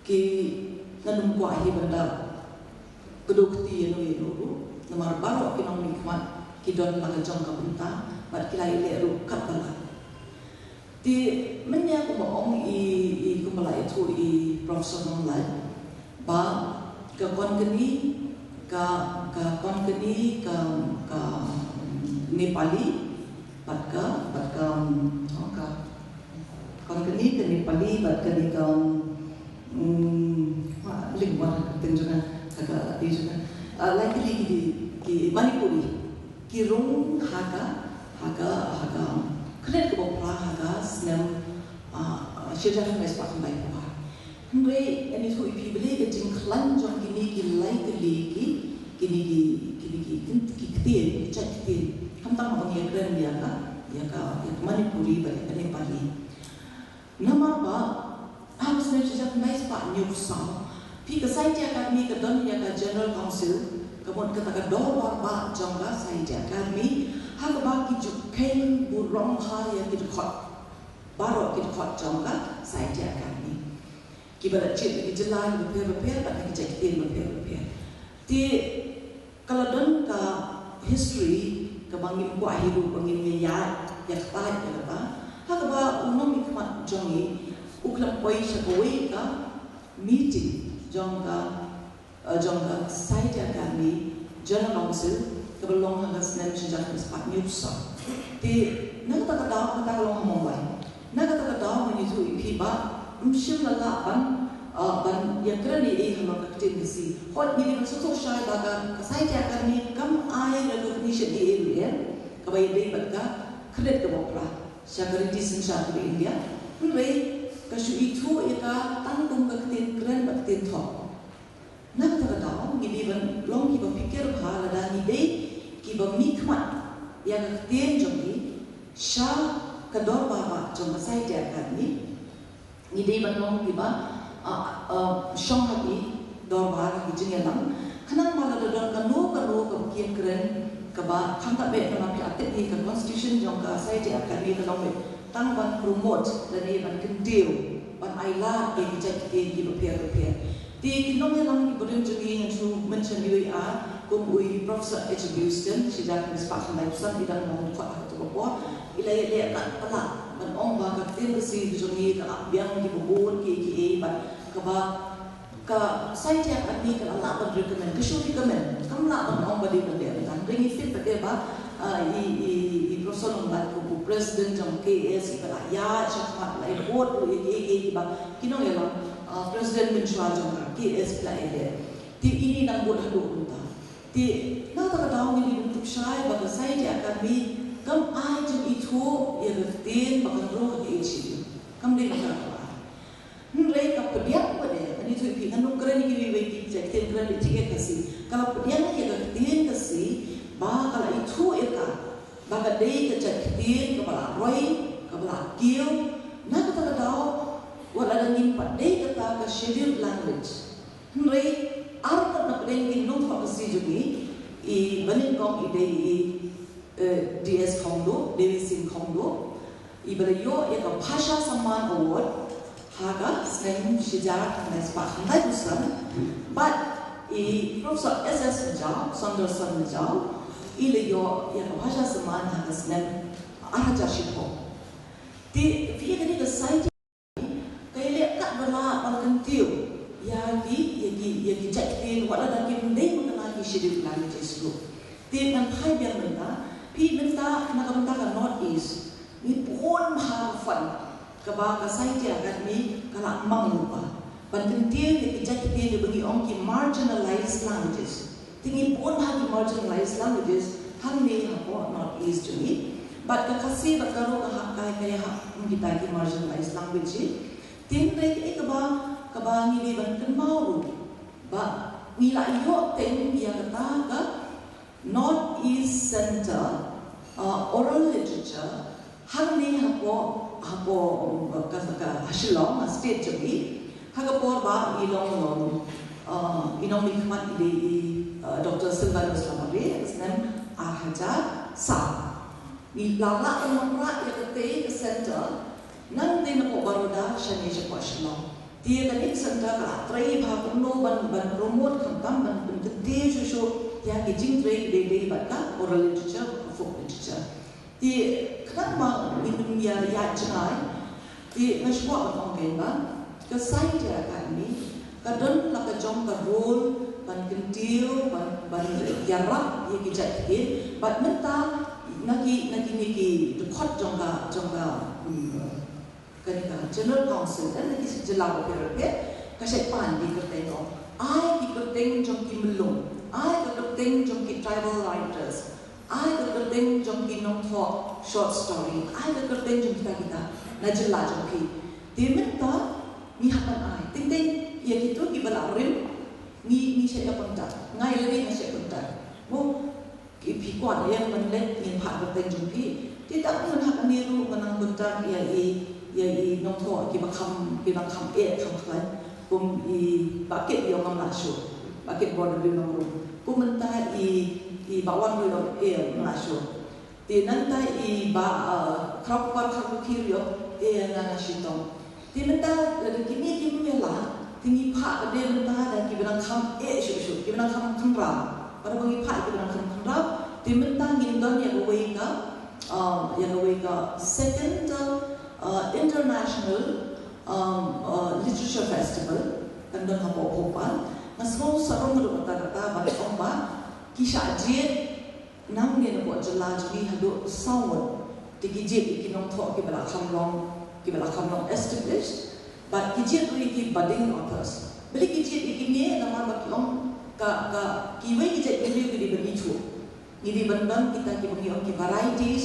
ki, ngan ym kwah hi ban da kdew kti ïano ïano ruh, namar baroh ki nongmihkhmat ki don la ka jong ka bynta bad ki la ïaleh ruh katba lah. Te mynne kumba ong i, i kumba la ïathuh i Professor Nonglait ba ka Konkani, ka, ka Konkani, ka, ka Nepali bad ka, bad ka, oh, ka Konkani, ka Nepali bad ka dei ka, mm, ma, lingwan ka ktien jong nga, ka, ka dei jong nga. Ah, lai tylli ki dei, ki Manipuri. Ki rung ha ka, ha ka, ha ka kynhun kaba phra ha ka snem, ah, ah, shi hajar khyndai spah khyndai phew ar. Hynrei ngan ïathuh ïa phi balei ka jingkhlaiñ jong kine ki lai tylli ki, kine ki, kine ki, ki, ki ktien, ki jait ktien. Khamtam ban ïakren ïa ka, ïa ka, ïa ka Manipuri bad ïa ka Nepali. Namar ba ha u snem shi hajar khyndai spah hynñiew phew saw, phi ka Sahitya Akademi ka don ïa ka General Council, ka mut kata ka dorbar bah jong ka Sahitya Akademi, ha kaba ki ju kheiñ burom bha ïa ki dkhot baroh, ki dkhot jong ka Sahitya Akademi, kiba la jied na ki jylla kiba pher bapher bad na ki jait ktien bapher bapher. Te ka la don ka history kaba ngim kwah hi ruh ba ngin ïa ïa ïa kata ïa kata. Ha kaba u nongmihkhmat jong ngi u khlem poi sha kawei ka meeting jong ka, eh, jong ka Sahitya Akademi General Council kaba long ha ka snem shi hajar khyndai spah hynñiew phew saw. Te na kata ka daw, kata ka long ha Mumbai. Na kata ka daw ngan ïathuh ïa phi ba ym shym la lah ban, ah, ban ïakren ei ei halor ka ktien Khasi. Hooid ngi dei ban sngewthuh shai ba ka, ka Sahitya Akademi kam ai recognition ei ei ruh ïa kaba ïadei bad ka kynhun kaba phra sha ka riti synshar ka ri India. Hynrei ka shu ithuh ïa ka tang kum ka ktien kren bad ktien thoh. Na kata ka daw ngi dei ban long kiba phikir bha lada ngi dei kiba mihkhmat ïa ka ktien jong ngi sha ka dorbar bah jong ka Sahitya Akademi. Ngi dei ban long kiba, ah, ah, shong ha ki dorbar, ha ki jingïalang. Khnang ba lada don kano kano kaba ïeng kren kaba khamtam bad namar phi la tip hi ka constitution jong ka Sahitya Akademi ka long beit tang ban promote lane ban kyntiew, ban ai lad ïa ki jait ktien kiba pher bapher. Te ki nongïalam kiba rim jong ngi, ngan shu mention iwei ar, kum u Professor H W Houston, shi hajar khyndai spah khyndaiphew san, i dang long khot ha kato ka por, i la ïaleh kat palat ban ong ba ka ktien Khasi ka jong ngi ka la biang kiba bun kiei kiei, bad kaba ka Science Academy ka la lah ban recommend, ka shu recommend, kam lah ban ong ba dei ban leh tang. Dei ngi tip pat ba, ah, i, i, i Professor Nongbat, u president jong K S, i ba la ïaid shakhmat, la ïabud ruh ïa kiei kiei kiba ki nongïalam, ah, president mynshuwa jong ka K S la ïaleh. Te ine i nang bud haduh mynta. Te na kata ka daw ngi dei ban tip shai ba ka Science Academy kam ai jingithuh ïa ka ktien ba kan rung ha ka Eighth Schedule. Kam dei ba ka ai. Hynrei ka pdiang pat de, ngan ïathuh ïa phi, ngan ym kren ïa kiwei kiwei ki jait ktien, kren ïa ka Khasi. Ka la pdiang ïa ka ktien Khasi ba ka la ithuh ïa ka ba ka dei ka jait ktien kaba la roi, kaba la kiew. Na kata ka daw, wat la dang ngim pat dei kata ka scheduled language. Hynrei ar ngut na pdeng ki nongthoh Khasi jong ngi, i ba nyngkong i dei i, eh, D S Khongduh, Devi Singh Khongduh, i ba la ïoh ïa ka Bhasha Samman Award ha ka snem shi hajar khyndai spah khyndaiphew san, bad i Professor S S Majaw, Saunderson Majaw, i la ïoh ïa ka Bhasha Samman ha ka snem ar hajar shiphew. Te phi ïa kane ka Science ka ïaleh kat ba lah ban kyntiew ïa ki, ïa ki, ïa ki jait ktien, wat la da kim dei ban kynnoh ki scheduled languages ruh. Te ngan phai biang mynta, phi mynta na ka bynta ka North East, ngi bun bha ka fund kaba ka Science Academy ka la mang lypa ban kyntiew ïa ki jait ktien ba ngi ong ki marginalized languages. Te ngi bun ha ki marginalized languages hangne hapoh North East jong ngi. Bad ka Khasi bad Garo ka hap, ka, ka ïahap kum kita ki marginalized language hi. Te hynrei kaei kaba, kaba ngi dei ban kynmaw ruh ba ngi la ïoh teng ïa kata ka North East Centre, uh, Oral Literature, hangne hapoh, hapoh, um, ka, ka, ha Shillong, ha state jong ngi, ha ka por ba i long, long, uh, i nongmihkhmat i dei i, uh, Doctor Sylvanus Lamare, ha ka snem ar hajar saw. Ngi la lah ban wanrah ïa katei ka centre, nangtei napoh Baroda shane shapoh Shillong. Te kane ka centre ka la trei bha kumno ban, ban promote khamtam, ban pynkyntiew shuh shuh ïa ki jingtrei ki dei dei bad ka oral literature, ka folk literature. Te khnang ba ngin ym ïa, ïa jngai. Te nga shu kwah ban ong kein ba ka Science Academy ka don la ka jong ka role ban kyntiew, ban, ban ïarap ïa ki jait ktien. Bad mynta na ki, na kine ki dkhot jong ka, jong ka, um, kane ka General Council, eh, na ki jylla bapher bapher, ka shait pan ki kyrteng, ong ai ki kyrteng jong ki myllung, ai ka kyrteng jong ki tribal writers, ai ka kyrteng jong ki nongthoh short story, ai ka kyrteng jong kita kita na jylla jong phi. Te mynta ngi hap ban ai. Teng teng ïa kito kiba la rim, ngi, ngi shait ïa contact. Nga ïa lade nga shait contact. Mo, ki phi kwah ïa ban leit, ngin phah kyrteng jong phi. Te tang ngan hap, ngi ruh ngan nang contact ïa i, ïa i nongthoh kiba kham, kiba kham eh kham khlaiñ, kum i Bah Kit, ïoh ngam lah shuh. Bah Kit Border Nongrum. Kum mynta i, i Bah Wan ruh ïoh eh ngam lah shuh. Te nangta i Bah, uh, Khraw Kupar Kharkukhi ruh ïoh eh nga nga shitom. Te mynta lada kine kim ïa lah, te ngi phah pat de mynta da kiba dang kham eh shuh shuh, kiba dang kham kynraw. Para ba ngi phah kiba dang kham kynraw, te mynta ngin don ïa kawei ka, um, ïa kawei ka second, uh, international, um, uh, literature festival kan don hapoh Bhopal. Nga sngew sarong haduh katta katta ban ong ba ki shah jied nangne napoh jylla jong ngi haduh saw ngut. Te ki jied ïa ki nongthoh kiba la kham long, kiba la kham long established, bad ki jied ruh ïa ki budding authors. Balei ki jied ïa kine? Namar ba ki ong ka, ka, kiwei ki jait briew ki dei ban ithuh. Ngi dei ban don kita kiba ngi ong ki varieties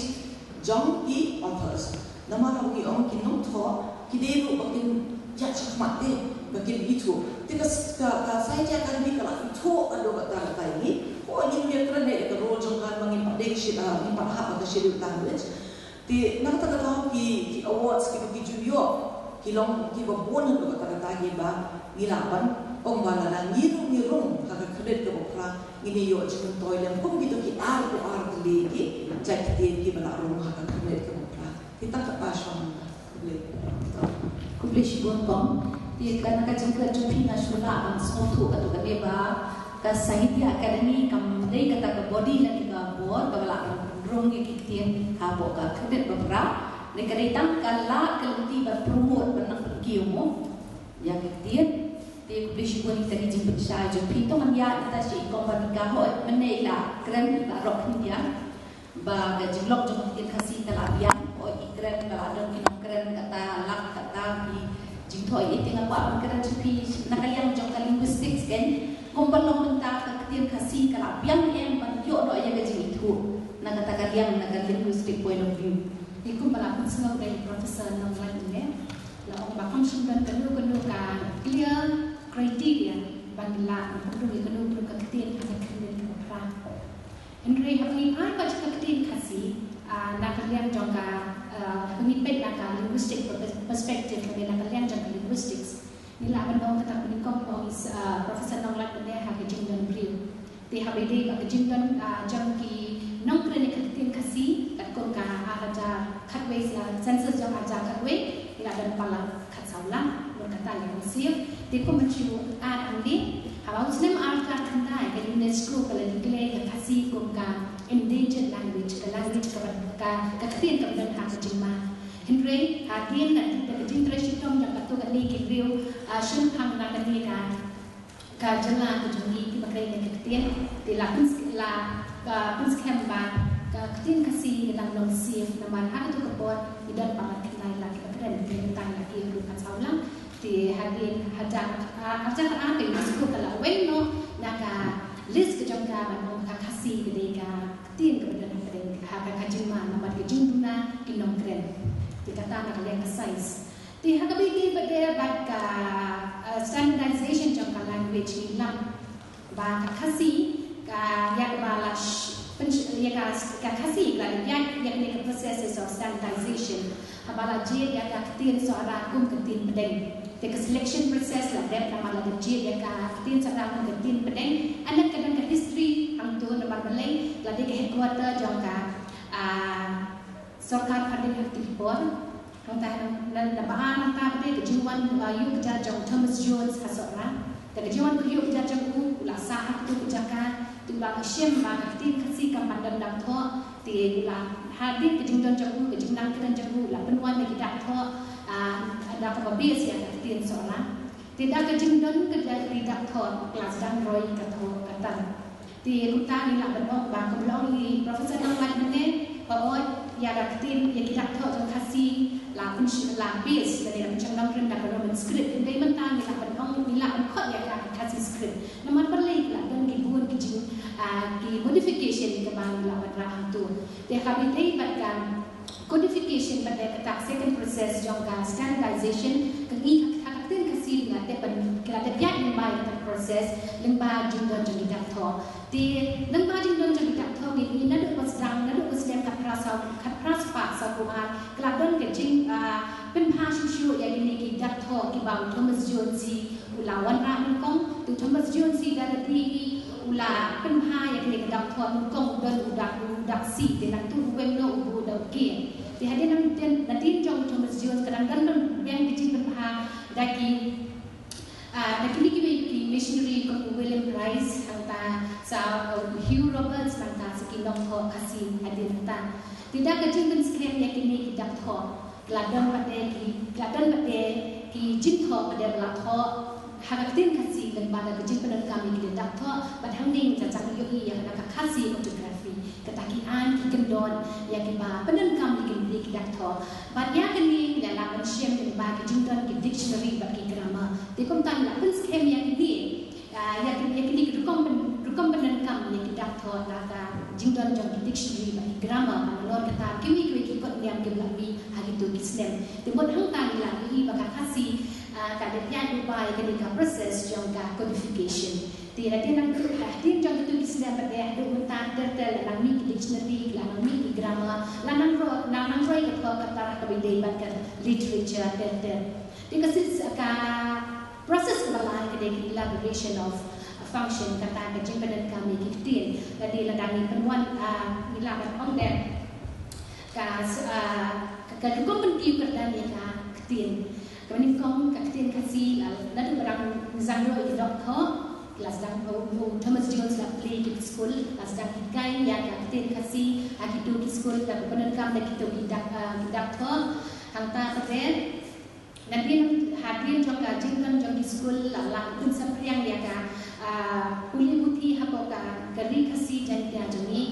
jong ki authors. Namar ba ngi ong ki nongthoh ki dei ruh ba kin ïaid shakhmat te, ba kin ithuh. Te ka, ka, ka Science Academy ka la ithuh haduh katta katta ïa ngi. Ko ngim ïa kren ïa ka role jong ka ba ngim pat dei shi, ah, ngim pat hap ha ka scheduled language. Te na kata ka daw ki, ki awards kiba ki ju ïoh ki long kiba bun haduh katta katta kiba ngi lah ban ong ba lada ngi ruh ngi rung ha ka khyndiat kaba phra ngin ïoh jingmyntoi lem kum kito ki ar ko ar tylli ki jait ktien kiba la rung ha ka khyndiat kaba phra. Te tang kata shuwa mynta. Khublei. Khublei shibun kong. Te ka na ka jingkren jong phi nga shu lah ban sngewthuh katto katne ba ka Sahitya Akademi kam dei kata ka body lane ka bor kaba lah ban rung ïa ki ktien hapoh ka khyrnit bapra. Ne ka dei tang ka lad ka lynti ban promote ban nang pynkiew mo ïa ki ktien. Te khublei shibun ïa kata ka jingpynshai jong phi. To ngan ïa ita shi kong ba ka hoi mynne i la kren i la rok khyndiat. Ba ka jinglong jong ka ktien Khasi ka la biang, hooid i kren ka la don ki nongkren kata lak kata ki jingthoh ïa i, te nga kwah ban kren sha phi na ka liang jong ka linguistics kan, kumba long mynta ka ktien Khasi ka la biang em ban ïoh noh ïa ka jingithuh na kata ka liang, na ka linguistic point of view. Te kumba la pynsngew da i Professor Nonglait mynne, la ong ba kam shym don kano kano ka clear criteria ban lah ban pynrung ïa kano kano ka ktien ha ka khyrnit kaba phra. Hynrei haba ngi phai pat sha ka ktien Khasi, ah, na ka liang jong ka, ah, haba ngi peit na ka linguistic per-, perspective, lane na ka liang jong ka linguistics, ngi lah ban ong kata kaba nyngkong ba ong i, ah, Professor Nonglait mynne ha ka jingdon briew. Te haba ïadei bad ka jingdon, ah, jong ki nongkren ïa ka ktien Khasi katkum ka ar hajar khatwei, ah, census jong ar hajar khatwei, ngi la don palat khatsaw lak, mut kata ïa ka masiv. Te kum ban shu add hangne, haba u snem ar hajar khyndai ka UNESCO ka la declare ka Khasi kum ka endangered language, ka language kaba, ka, ka ktien kaba don ha ka jingma. Hynrei hadien na ka jingtrei shitom jong katto katne ki briew, ah, shemphang na kane ka ka jylla ka jong ngi kiba kren ïa ka ktien, te la pyns-, la, ah, pynskhem ba ka ktien Khasi ka dang long safe namar ha kato ka por ngi don palat khyndai lak kiba kren, te mynta ngi la kiew haduh khatsaw lak. Te hadien hajar, ah, hajar ar ka UNESCO ka la weng noh na ka list ka jong ka ban ong ka Khasi ka dei ka ktien kaba don ha ka dei ha ka, ka jingma namar ka jingduna ki nongkren. Te kata na ka liang ka size. Te ha kaba ïadei bad, bad ka, uh, standardization jong ka language ngi lam ba ka Khasi ka ïa kaba la sh-, pynsh-, ïa ka, ka Khasi ka la ïa, ïa kane ka process of standardization. Haba la jied ïa ka ktien Sohra kum ka ktien pdeng. Te ka selection process la dep namar la dep jied ïa ka ktien Sohra kum ka ktien pdeng. Hynrei ka don ka history hangto namar balei la dei ka headquarter jong ka, ah, Sorkar Federal ha kito ki por. Hangta na, na, na ba nangta pat ka jingwan, ah, ïuh kjat jong Thomas Jones ha Sohra. Te ka jingwan ïuh kjat jong u, u la sah ha kito ki jaka, te u la shem ba ka ktien Khasi kam pat don dang thoh, te u la hadien ka jingdon jong u, ka jingnang kren jong u, u la pynwan da ki dak thoh, ah, da kaba base ïa ka ktien Sohra. Te da ka jingdon ka da ki dak thoh, ka la sdang roi ka thoh ka tang. Te kumta ngi lah ban ong ba kumba la ong i Professor Nonglait mynne, hooid ïa ka ktien ïa ki dak thoh jong Khasi la pynsh-, la base lane la pynshong nongkren da ka Roman script. Hynrei mynta ngi lah ban ong, ngi lah ban khot ïa ka Khasi script. Namar balei la don ki bun ki jing, ah, ki modification kiba ngi lah ban rah hangto. Te haba ïadei bad ka codification bad kata second process jong ka standardization, ka ngi ha ka ktien Khasi ngi la dep ban, ngi la dep ïaid lyngba ïa kata ka process lyngba jingdon jong ki dak thoh. Te lyngba jingdon jong ki dak thoh ngi, ngi naduh ba sdang, naduh ba sdang khatphra saw, khatphra spah sawphew ar, ka la don ka jing, ah, pynbha shuh shuh ïa kine ki dak thoh kiba u Thomas Jones hi u la wanrah nyngkong, te u Thomas Jones hi da lade hi u la pynbha ïa kine ki dak thoh nyngkong, u don u dak, u dak C, te nangta u weng noh u buh u dak K. Te hadien nang, hadien, nadien jong u Thomas Jones ka dang don, don biang ki jingpynbha da ki, ah, da kine kiwei ki missionary kum u William Price, hangta sa, uh, u Hugh Roberts, hangta sa ki nongthoh Khasi hadien hangta. Te da ka jingpynskhem ïa kine ki dak thoh, ka la don pat de ki, ka la don pat de ki jingthoh pat de ba la thoh ha ka ktien Khasi lyngba da ka jingpyndonkam ïa ki dak thoh, bad hangne ngi la sdang ïohi ïa kata ka Khasi orthography. Kata ki aiñ ki kyndon ïa kiba pyndonkam ïa kine ki dak thoh. Bad ïa kine ngi la lah ban shem lyngba ki jingdon ki dictionary bad ki grammar. Te kumta ngi la pynskhem ïa kine, ah, ïa kine, ïa kine ki rukom pyn-, rukom pyndonkam ïa ki dak thoh na ka jingdon jong ki dictionary bad ki grammar, ba nalor kata kiwei kiwei ki kot niam kiba la mih ha kito ki snem. Te mut hangta ngi la ïohi ba ka Khasi, ah, ka dep ïaid lyngba ïa kane ka process jong ka codification. Te hadien nangta, hadien jong kito ki snem pat de haduh mynta ter ter la nang mih ki dictionary, la nang mih ki grammar, la nang ro-, la nang roi ka thoh ka tar ha kaba ïadei bad ka literature ter ter. Te ka sis-, ka process kaba lai ka dei ka elaboration of function, kata ka jingpyndonkam ïa ki ktien. Lada, lada ngi pynwan, ah, ngi lah ban ong de ka, ah, ka, ka rukom pynkiew kyrdan ïa ka ktien. Kaba nyngkong, ka ktien Khasi la, naduh ba dang zang ïa ki dohkha, la sdang u, u Thomas Jones la plie ki skul, la sdang hikai ïa ka ktien Khasi ha kito ki skul, la pyndonkam da kito ki dak, ah, ki dohkha. Hangta pat, nadien, hadien jong ka jingdon jong ki skul, la, la pynsaphriang ïa ka, ah, pule puthi hapoh ka, ka ri Khasi Jaiñtia jong ngi.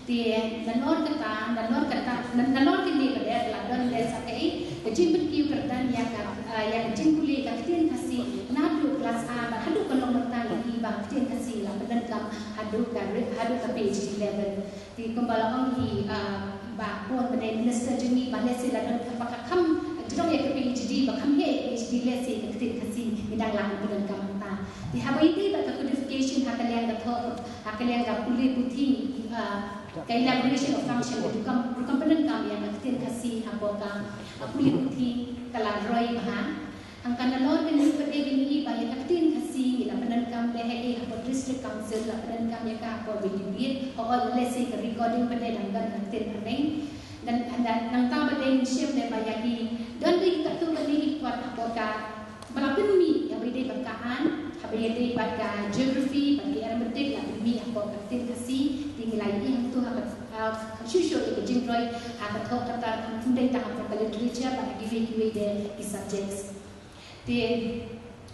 Te nalor kata, nalor kata, na-, nalor kane pat la don leh sa kaei ka jingpynkiew kyrdan ïa ka, ah, ïa ka jingpule ka ktien Khasi naduh klas A bad haduh ka long mynta ngi i ba ka ktien Khasi la pyndonkam haduh ka re-, haduh ka PhD level. Te kumba la ong i, ah, Bah Pun ba dei minister jong ngi ba lehse la don ka, ba ka kham jrong ïa ka PhD, ba kham heh PhD lehse ka ktien Khasi ngi dang lah ban pyndonkam mynta. Te haba ïadei bad ka codification ha ka liang ka thoh, ha ka liang ka pule puthi, ah, ka elaboration of function, ka rukom, rukom pyndonkam ïa ka ktien Khasi hapoh ka, ah, pule puthi ka la roi bha. Hangta nalor kane pat ngi i ba ïa ka ktien Khasi ngi la pyndonkam lehse hapoh District Council, la pyndonkam ïa ka hapoh V D B, hooid lehse ka recording pat dang don ha ktien Phareng. Nang, nang, nangta pat ngin shem leh ba ïa ki, don dei katto katne ki kot hapoh ka, ba la pynmih, ïa ba ïadei bad ka aiñ, haba ïadei bad ka geography, bad ka arithmetic la pynmih hapoh ka ktien Khasi, te ngi la ïohi hangto ha ka, ah, shuh shuh ïa ka jingroi ha ka thoh ka tar, ym dei tang hapoh ka literature, bad ha kiwei kiwei de ki subjects. Te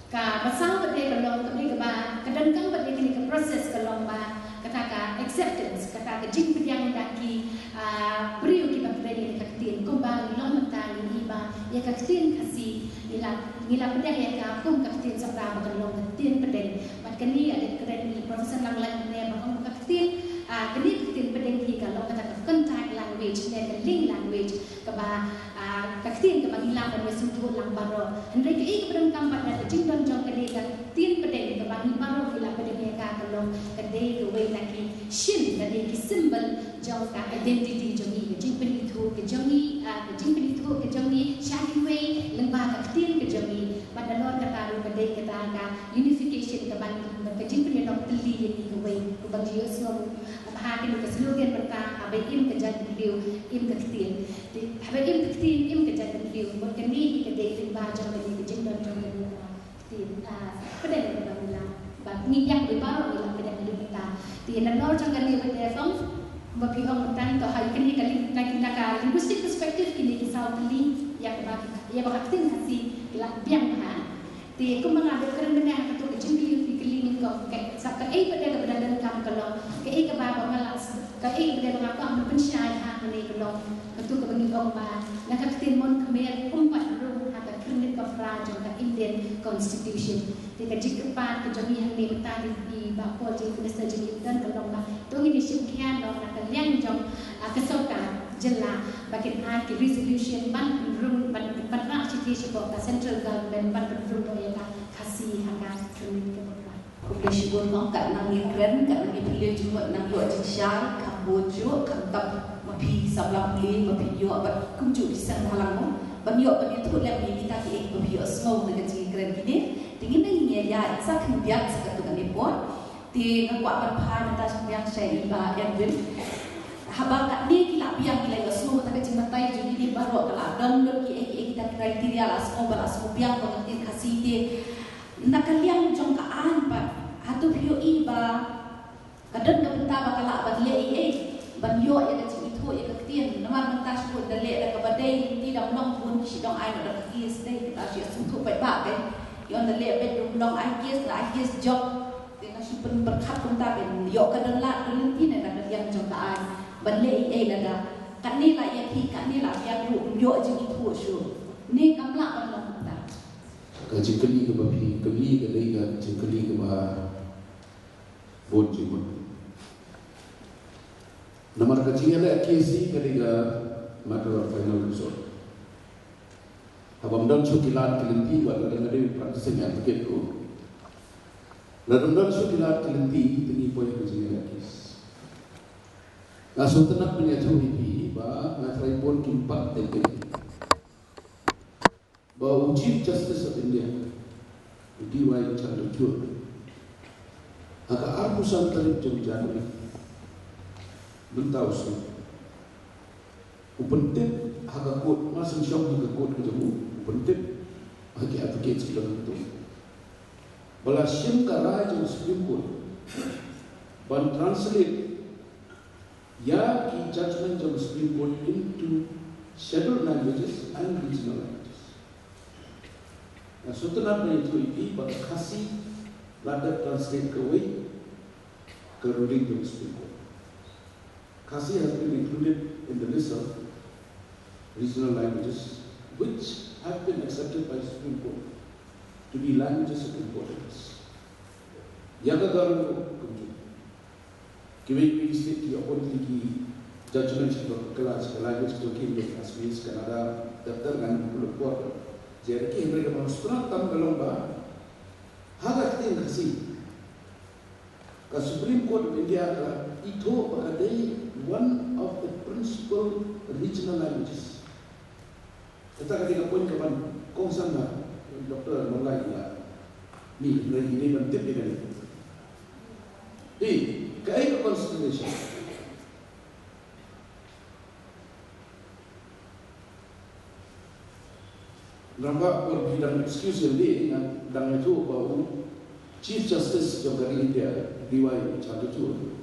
kaba saw pat ka long kaba, ka donkam pat kane ka process ka long ba kata ka acceptance, kata ka jingpdiang da ki, ah, briew kiba kren ïa ka ktien, kumba ngi long mynta ngi i ba ïa ka ktien Khasi ngi la, ngi la pdiang ïa ka kum ka ktien Sohra ba ka long ka ktien pdeng. Bad kane ïa ka kren i Professor Langlan ne ba ong ka ktien, ah, kane ka ktien pdeng hi ka long kata ka contact language ne ka link language kaba, ah, ka ktien kaba ngi lah ban ïasngewthuh lang baroh. Hynrei kaei kaba donkam pat ka jingdon jong kane ka ktien pdeng kaba ngi baroh ngi lah pdeng ïa ka ka long ka dei kawei na ki shin, ka dei ki symbol jong ka identity jong ngi, ka jingpynithuh ka jong ngi, ah, ka jingpynithuh ka jong ngi sha kiwei lyngba ka ktien ka jong ngi. Bad nalor kata ruh ka dei kata ka unification kaba ngi, ka jingpynïalam tylli ïa ngi kawei. Kumba ngi ïohsngew ha kane ka slogan mynta, haba im ka jaitbynriew, im ka ktien. Te haba im ka ktien, im ka jaitbynriew. Bad kane hi ka dei lyngba jong kane ka jingdon jong kane ka ktien, ah, pdeng kaba ngi la, ba ngi ïa kaba baroh ngi la pdeng lyngba. Te nalor jong kane ba dei song, ba phi ong mynta to ha kane ka lin-, na ka linguistic perspective kine ki saw tylli ïa kaba, ïa ba ka ktien Khasi ki la biang ha. Te kumba nga dep kren mynne ha kato ka jingkylli phi kylli ngin ko, ka, sa kaei pat kaba dang donkam ka long kaei kaba, ba nga la, kaei pat ba nga kwah ban pynshai ha kane ka long kato kaba ngi ong ba na ka ktien mon Khmer ym pat rung ha ka kyrnit ba phra jong ka Indian Constitution. Te ka jingkyrpad ka jong ngi hangne mynta, i Bah Paul jong ngi, Minister jong ngi, don ka long ba to ngin ïa shim khia noh na ka liang jong, ah, ka sorkar jylla ba kin ai ki resolution ban pynrung, ban, ban rah shithi shapoh ka central government ban pynrung noh ïa ka Khasi ha ka kyrnit kaba phra. Khublei shibun kong, kat nang ngi kren, kat nang ngi pynlong jingmut, nang ïoh jingshai kham bun juh, kham tam ma phi samla pule, ma phi ïoh bad kumjuh ki seng bhalang mo ban ïoh ban ïathuh lem ïa kita kiei kiba phi ïohsngew na ka jingkren kine. Te ngin ïa ïa sa khyndiat sa katto katne por. Te nga kwah ban phai mynta sngewbha sha i Bah Edwin. Haba katne ki la biang, ki la ïohsngew kata ka jingbatai jong kine baroh, ka la don lut kiei kiei kita ki criteria, la sngew ba la sngew biang ba ka ktien Khasi te. Na ka liang jong ka aiñ pat, hato phi ïohi ba ka don ka bynta ba ka lah ban leh ei ei ban ïoh ïa ka jingithuh ïa ka ktien? Namar mynta shu da leh da kaba dei lynti, dang long bun ki shu dang ai noh da ka case, dei kata shu ïasngewthuh paidbah, dei. Ïoh da leh bad dang long ai case, da ai case jop. Te nga shu pynpyrkhat kumta, ban ïoh ka don lad ka lynti ne na ka liang jong ka aiñ ban leh ei ei lada katne la ïa ki, katne la biang ruh ym ïoh jingithuh shuh. Ne kam lah ban long kumta. Ka jingkylli kaba phi kylli ka dei ka jingkylli kaba bun jingmut. Namar ka jingïaleh case ka dei ka matter of final resort. Haba ym don shuh ki lad ki lynti, wat lada nga dei practicing advocate ruh, lada ym don shuh ki lad ki lynti, te ngi poi ha ka jingïaleh case. Nga sngewtynnat ban ïathuh ïa phi ba nga trai bun kim pat te te ba u Chief Justice of India, u D Y Chandrachud, ha ka arphew san tarik jong January mynta u sngi, u pyntip ha ka court, ma sngewsih ha ka court ka jong u, u pyntip ki advocates ki long tu. Ba la shim ka rai jong Supreme Court ban translate ïa ki judgment jong Supreme Court into scheduled languages and regional languages. Nga sngewtynnat ban ïathuh ïa phi ba ka Khasi la dep translate kawei ka ruling jong Supreme Court. Khasi has been included in the list of regional languages which have been accepted by Supreme Court to be languages of importance. Ïa ka Garo kumjuh. Kiwei kiwei ki state ki ïoh ban ki judgment kiba kylla sha ka language jong ki, India, Assamese, Kannada, ter ter, ngan ym pule por. Jia ki, hynrei kaba nga sngewtynnat tam ka long ba ha ka ktien Khasi ka Supreme Court of India ka la ithuh ba ka dei one of the principal regional languages. Kata ka dei ka point kaban kongsan bad Doctor Mollai ïa ngi, hynrei ngi dei ban tip ïa kane. Phi, kaei ka consideration? Namar ba phi dang excuse ïa lade, nga dang ïathuh ba u Chief Justice jong ka ri India, D Y Chandrachud,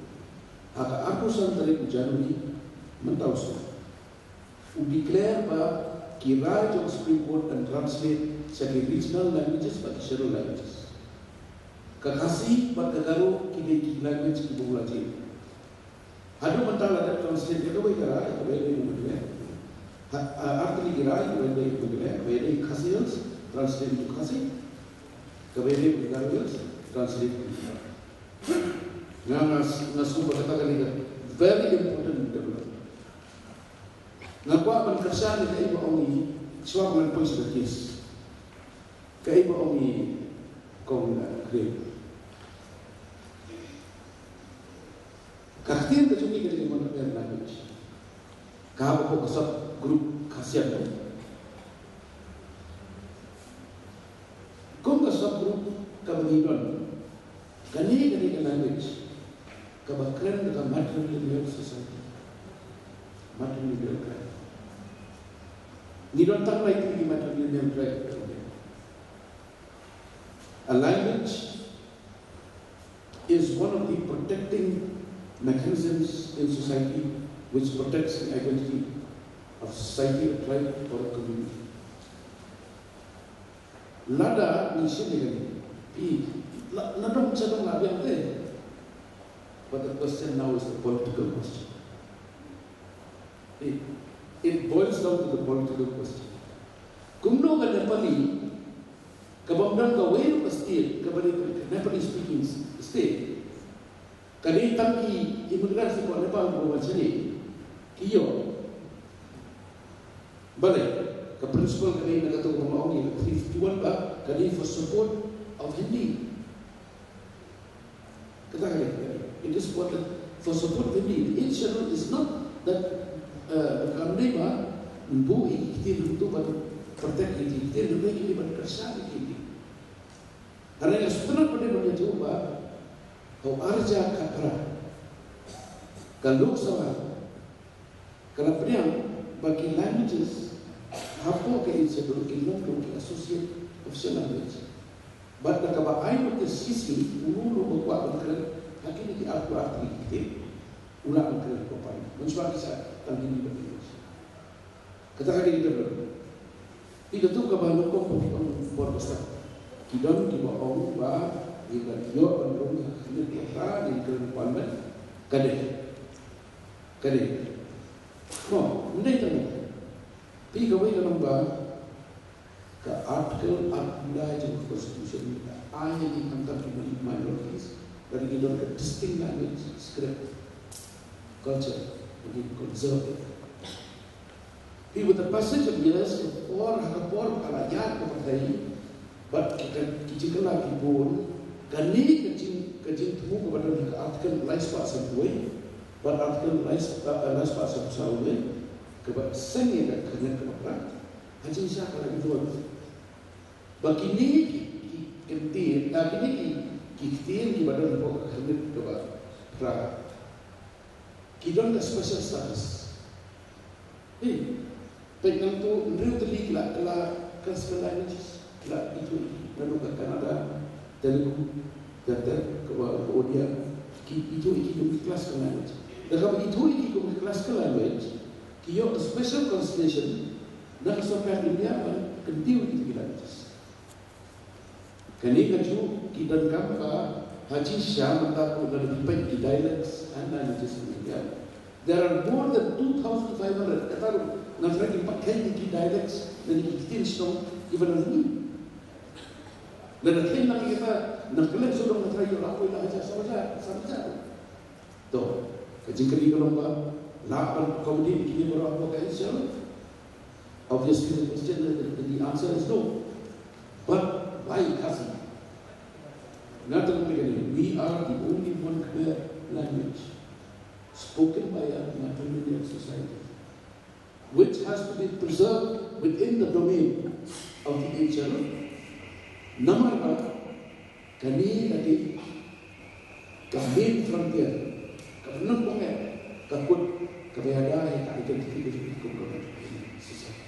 ha ka arphew san tarik u January mynta u snem, u declare ba ki rai jong Supreme Court yn translate sha ki regional languages bad ki scheduled languages. Ka Khasi bad ka Garo ki dei ki language kiba u la jied. Haduh mynta la dep translate ïa kawei ka rai, kaba ïadei bad ka Meghalaya. Ha, ah, artylli ki rai, kaba ïadei bad ka Meghalaya, kaba ïadei Khasi Hills, translate into Khasi, kaba ïadei bad ka Garo Hills, translate into Garo. Nga, nga, nga sngew ba kata ka dei ka very important development. Nga kwah ban kyrshan ïa kaei ba ong i, shuwa ban poi sha ka case. Kaei ba ong i Kong, uh, Greg. Ka ktien ka jong ngi ka dei ka mother tongue language. Ka hap hapoh ka sub group Khasiang. Kum ka sub group kaba ngi don, kane ka dei ka language kaba kren da ka matrilineal society. Matrilineal tribe. Ngi don tang lai tylli ki matrilineal tribe. A language is one of the protecting mechanisms in society which protects the identity of society, a tribe or a community. Lada ngi shim ïa kane, phi, la, la dong cha dong la biang te. But the question now is the political question. It, it boils down to the political question. Kumno ka Nepali kabym don kawei ruh ka state kaba dei ka Nepali speaking state, ka dei tang ki immigrants na Nepal kiba wan shane ki ïoh. Balei? Ka principle ka dei na kato kaba nga ong ïa ka three fifty-one ba ka dei for support of Hindi. Kata ka dei, ka dei. It is for the, for support of Hindi. The Eighth Schedule is not that, uh, kam dei ba buh ïa ki ktien hangto ban protect ïa ki ktien, hynrei ki dei ban kyrshan ïa ki. Hynrei nga sngewtynnat ba dei ban ïathuh ba ha u ar hajar khatphra ka Lok Sabha ka la pdiang ba ki languages hapoh ka Eighth Schedule kin long ruh ki associate official language. Bad da kaba ai notice shisha, uno uno uba kwah ban kren ha kine ki arphew ar tylli ki ktien u lah ban kren hapoh Parliament, mynshuwa ki shah tang Hindi bad English. Kata ka dei ka development. Te kato kaba nyngkong ba ki ong por ba start, ki don kiba ong ba ngin ïoh ban rung ha ka khyrnit ba phra, ngin kren ha Parliament. Ka dei, ka dei. Mo, ym dei tang. Phi, kawei ka long ba ka Article arphew lai jong ka Constitution ka ai ïa ki khamtam ki minorities ba ki don ka distinct language, script, culture, ba kin conserve. Phi, with the passage of years, ka por ha ka por ka la ïaid ka pyrthei, bad ki, ki, ki jingkylla ki bun, kane ka jing, ka jingthmu kaba don ha ka Article lai spah sanphew wei bad Article lai spah, eh, lai spah sanphew saw wei, kaba seng ïa ka khyrnit kaba phra, ha jingshisha ka la evolve. Ba kine ki, ki ktien, ah, kine ki, ki ktien kiba don hapoh ka khyrnit kaba phra ki don ka special status. Phi, peit nangto hynriew tylli ki la, ki la classical languages. Ka ithuh ïa ki, naduh ka Kannada, Telugu, Telugu, ka, ka Odia, ki ithuh ïa ki kum ki classical language. Da kaba ithuh ïa ki kum ki classical language, ki ïoh ka special consideration na ka sorkar India ban kyntiew ïa ki languages. Kane kajuh ki donkam ba ha jingshisha mynta ko, lada phi peit ki dialects and languages in India, there are more than two thousand five hundred. Kata ruh nga tharai ki pat kheiñ ki dialects ne ki ktien shnong kiba na ngi. Lada kheiñ lang kita na kylleng sawdong nga tharai ïoh la poi la hajar, saw hajar, saw hajar. To, ka jingkylli ka long ba lah ban accommodate kine baroh hapoh ka Eight Schedule? Obviously, the question, the, the answer is no. But why, Khasi? Nga tang kane, we are the only one Khmer language spoken by a matrilineal society, which has to be preserved within the domain of the Eight Schedule. Namar ba kane ka dei ka main frontier, ka bynta ka kut kaba ïada ïa ka identity ka jong ka society.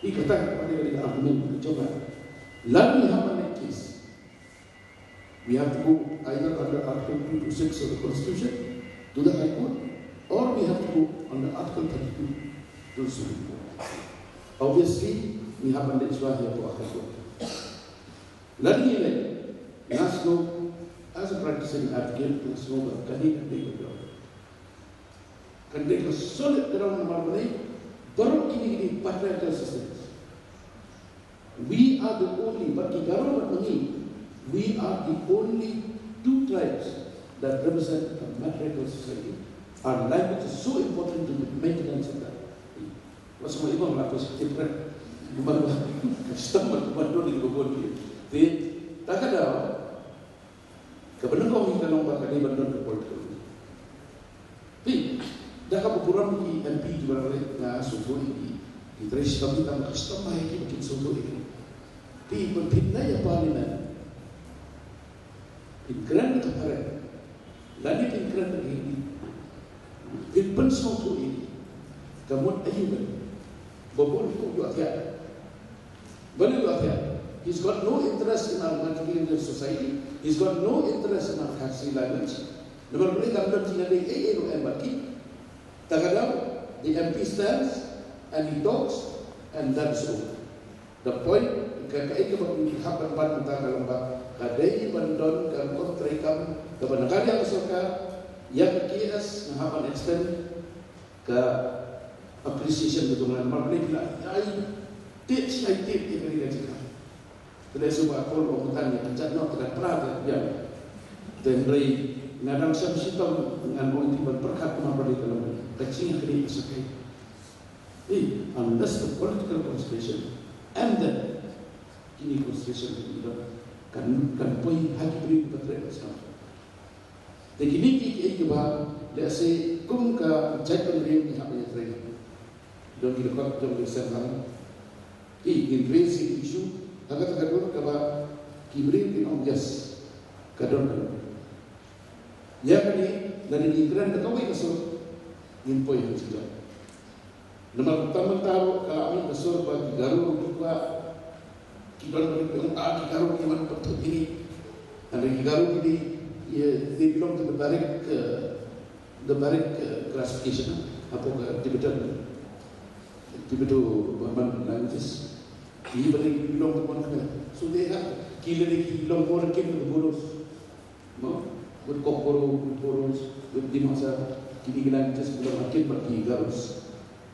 Ïa kata ka dei ka argument ka jong nga. Lada ngi hap ban leh case, we have to go either under Article two two six of the Constitution to the High Court, or we have to go under Article thirty-two to the Supreme Court. Obviously, ngi hap ban leit shuwa ïa ka High Court. Lada ngi leh, nga sngew, as a practicing advocate, nga sngew ba kane ka dei ka ground, ka dei ka solid ground namar balei? Baroh kine ki dei patriarchal systems. We are the only, bad ki Garo bad ma ngi, we are the only two tribes that represent a matriarchal society. Our language is so important to the maintenance of that. Wat sngewbha ïa ba la ko sha tip rek. Namar ba custom ban don ïa kiba bun ki. Te ta ka daw, kaba nyngkong hi ka long ba ka dei ban don ka political will. Te da kaba burom ki M P kiba la leit, nga sngewthuh ïa ki, ki trei shitom, ki tang ba custom ba ïa ki ba kin sngewthuh ïa ki. Te ban phin leit ha Parliament, phin kren ka phareng, lane phin kren ka Hindi, phin pynsngewthuh ïa ki. Ka mut aïu ban, ba bun ruh ïohthiah. Balei ïohthiah? He's got no interest in our matrilineal society. He's got no interest in our Khasi language. Namar balei? Kam don jingïadei ei ei ruh em bad ki. Ta ka daw, the M P stands and he talks and that's all. The point, ka, kaei kaba ngi hap ban bat mynta ka long ba ka dei ban don ka rukom treikam kaba na ka liang ka sorkar ïa ka K S, nga hap ban extend ka appreciation ka jong nga namar balei? Phi la ai tip, ai tip ïa kane ka jingkha. Te lehse ba Paul u ong tang ïa ka jait noh, te ka pra, te ka biang. Te hynrei nga dang shem shitom, ngan ong ïa phi ban pyrkhat namar balei ka long ka jingkha kane ka sakai. Eh, unless the political consideration and then kine consideration kan, kan poi ha ki briew kiba trei ka shnong. Te kine ki, kiei kiba lehse kum ka jaitbynriew ngi hap ban ïatrei. Don ki record, don ki seng lang. Ki, ngin raise ki issue ha kata ka dur kaba ki briew kin ong yes, ka don, ka don. Ïa kane, lada ngi kren da kawei ka sur, ngin poi ha ka jingdon. Namar mynta, mynta ruh ka la mih ka sur ba ki Garo ruh ki kwah, ki don ruh ki ong, ah, ki Garo ki wan pynthut ïa ngi. Hynrei ki Garo ki dei, ïa, they belong to the Barik, uh, the Barik, uh, classification, hapoh ka Tibetan, Tibeto-Burman languages. Ngi ba dei ki belong to Mon Khmer. So they have, ki la dei ki belong more kin to the Bodos. Mo, with Kokborok, with Boros, with Dimasa, kine ki languages ki long ha kin bad ki Garos.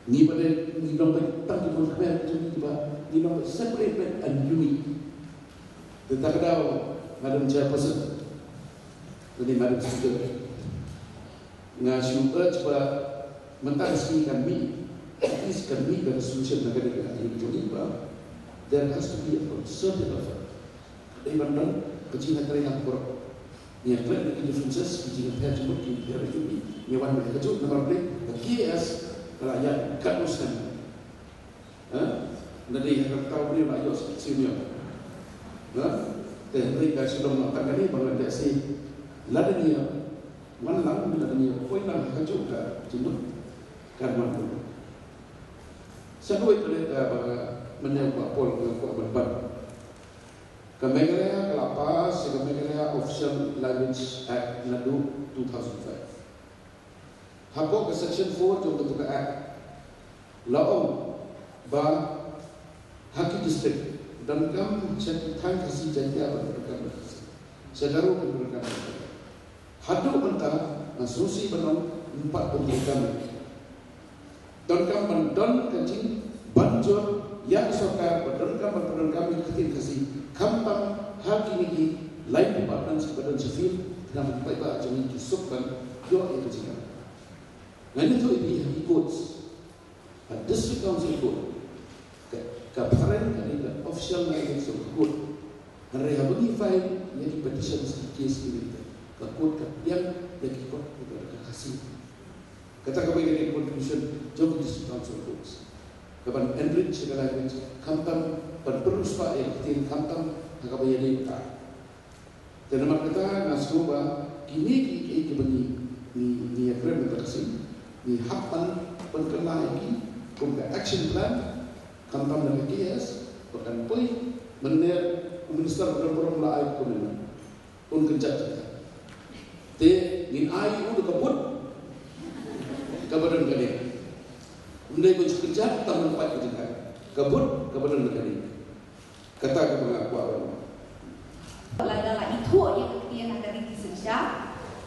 Ngi ba dei, ngi long bad tang ki Mon Khmer, ki jong ngi ba, ngi long bad separate bad and unique. Te ta ka daw, Madam Chairperson, lane Madam Speaker, nga shu urge ba mynta ka sngi kan mih, at least kan mih ka resolution na ka dei ka, ka jong ngi ba there has to be a concerted effort. Dei ban don ka jingïatrei lang baroh. Ngi ïa klet na ki differences, ki jingïapher jingmut, ki jingïapher jingmut, ngi wan bad kajuh namar balei? Ka K S ka la ïaid katno snem. Ha? Na dei ha ka taw briew la ïoh senior. Ha? Te hynrei ka shu long nangta kane ba nga ïa sngewthuh. Lada ngi ïa wan lang, lada ngi ïa poi lang ha kajuh ka jingmut, kan wan. Sa kawei pat ka ba mynne u Bah Paul u ong, ka ban ban Ka Meghalaya ka la pass ïa ka Meghalaya Official Language Act naduh two thousand five. Hapoh ka section four jong katu ka Act la ong ba ha ki district donkam sha ki thaiñ Khasi Jaiñtia ban pyndonkam da ka Khasi, sha Garo ban pyndonkam da ka Garo. Haduh mynta nga sngewsih ban ong ym pat pyndonkam. Donkam ban don ka jingbanjur ïa ka sorkar ba donkam ban pyndonkam ïa ka ktien Khasi, khamtam ha kine ki line departments kiba don sha field, khnang ba ki paidbah jong ngi ki suk ban ïoh ïa ka jingkam. Ngan ïathuh ïa phi ha ki courts, ha District Council Court, ka, ka phareng ka dei ka official language jong ka court. Hynrei haba ngi file ïa ki petitions, ki case, ki, ka court ka pdiang ïa ki kot kiba da ka Khasi. Kata kaba ïadei ka contribution jong ka District Council Courts, ka ban enrich ïa ka language, khamtam ban pynriewspah ïa ka ktien, khamtam ha kaba ïadei bad ka. Te namar kata nga sngew ba kine ki, ki, kiba ngi, ngi, ngi ïakren mynta ka sngi, ngi hap ban pynkylla ïa ki kum ka action plan, khamtam na ka K S, ba kan poi, mynne u minister u don burom la ai ka commitment. Un kynjat jaka. Te ngin ai u da ka vote kaba don kane. Ym dei ban shu kynjat tang ban pait ka jaka. Ka vote kaba don kane. Kata kaba nga kwah ban ong. Lada la ithuh ïa ka ktien ha ka riti synshar,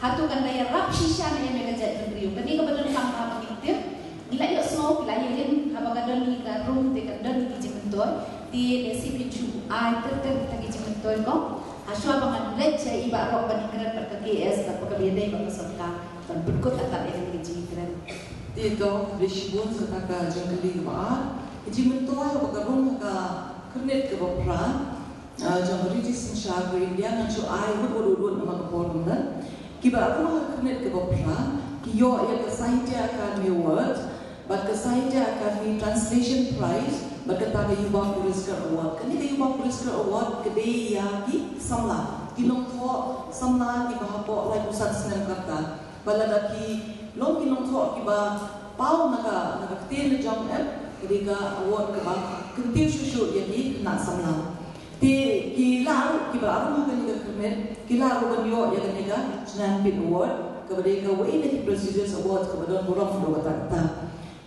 hato kan da ïarap shisha ne em ïa ka jaitbynriew? Kane kaba donkam ba ngin tip. Ngi la ïohsngew, ngi la ïohi haba ka don ïa ka rung te kan don ki jingmyntoi. Te lehse phin shu ai ter ter kita ki jingmyntoi ko. Hashwa ba ngan leit sha i Bah Rok ban ïakren bad ka K S bad kaba ïadei bad ka sorkar ban pynkut atat ïa kane ka jingïakren. Te to, khublei shibun, kata ka jingkylli kaba ar. Ka jingmyntoi haba ka rung ha ka Khyrnit kaba phra, ah, jong ka riti synshar ka India, ngan shu ai wut wut wut wut namar ka por kam don. Kiba rung ha ka Khyrnit kaba phra ki ïoh ïa ka Sahitya Akademi Award bad ka Sahitya Akademi Translation Prize bad kata ka Yuva Puraskar Award. Kane ka Yuva Puraskar Award ka dei ïa ki samla, ki nongthoh samla kiba hapoh laiphew san snem ka rta. Ba lada ki long ki nongthoh kiba paw na ka, na ka ktien la jong em, ka dei ka award kaba kyntiew shuh shuh ïa ki khynnah samla. Te ki lah ruh, kiba la rung ha kane ka Khyrnit, ki lah ruh ban ïoh ïa kane ka Jnanpith Award, kaba dei kawei na ki prestigious awards kaba don burom haduh katta katta.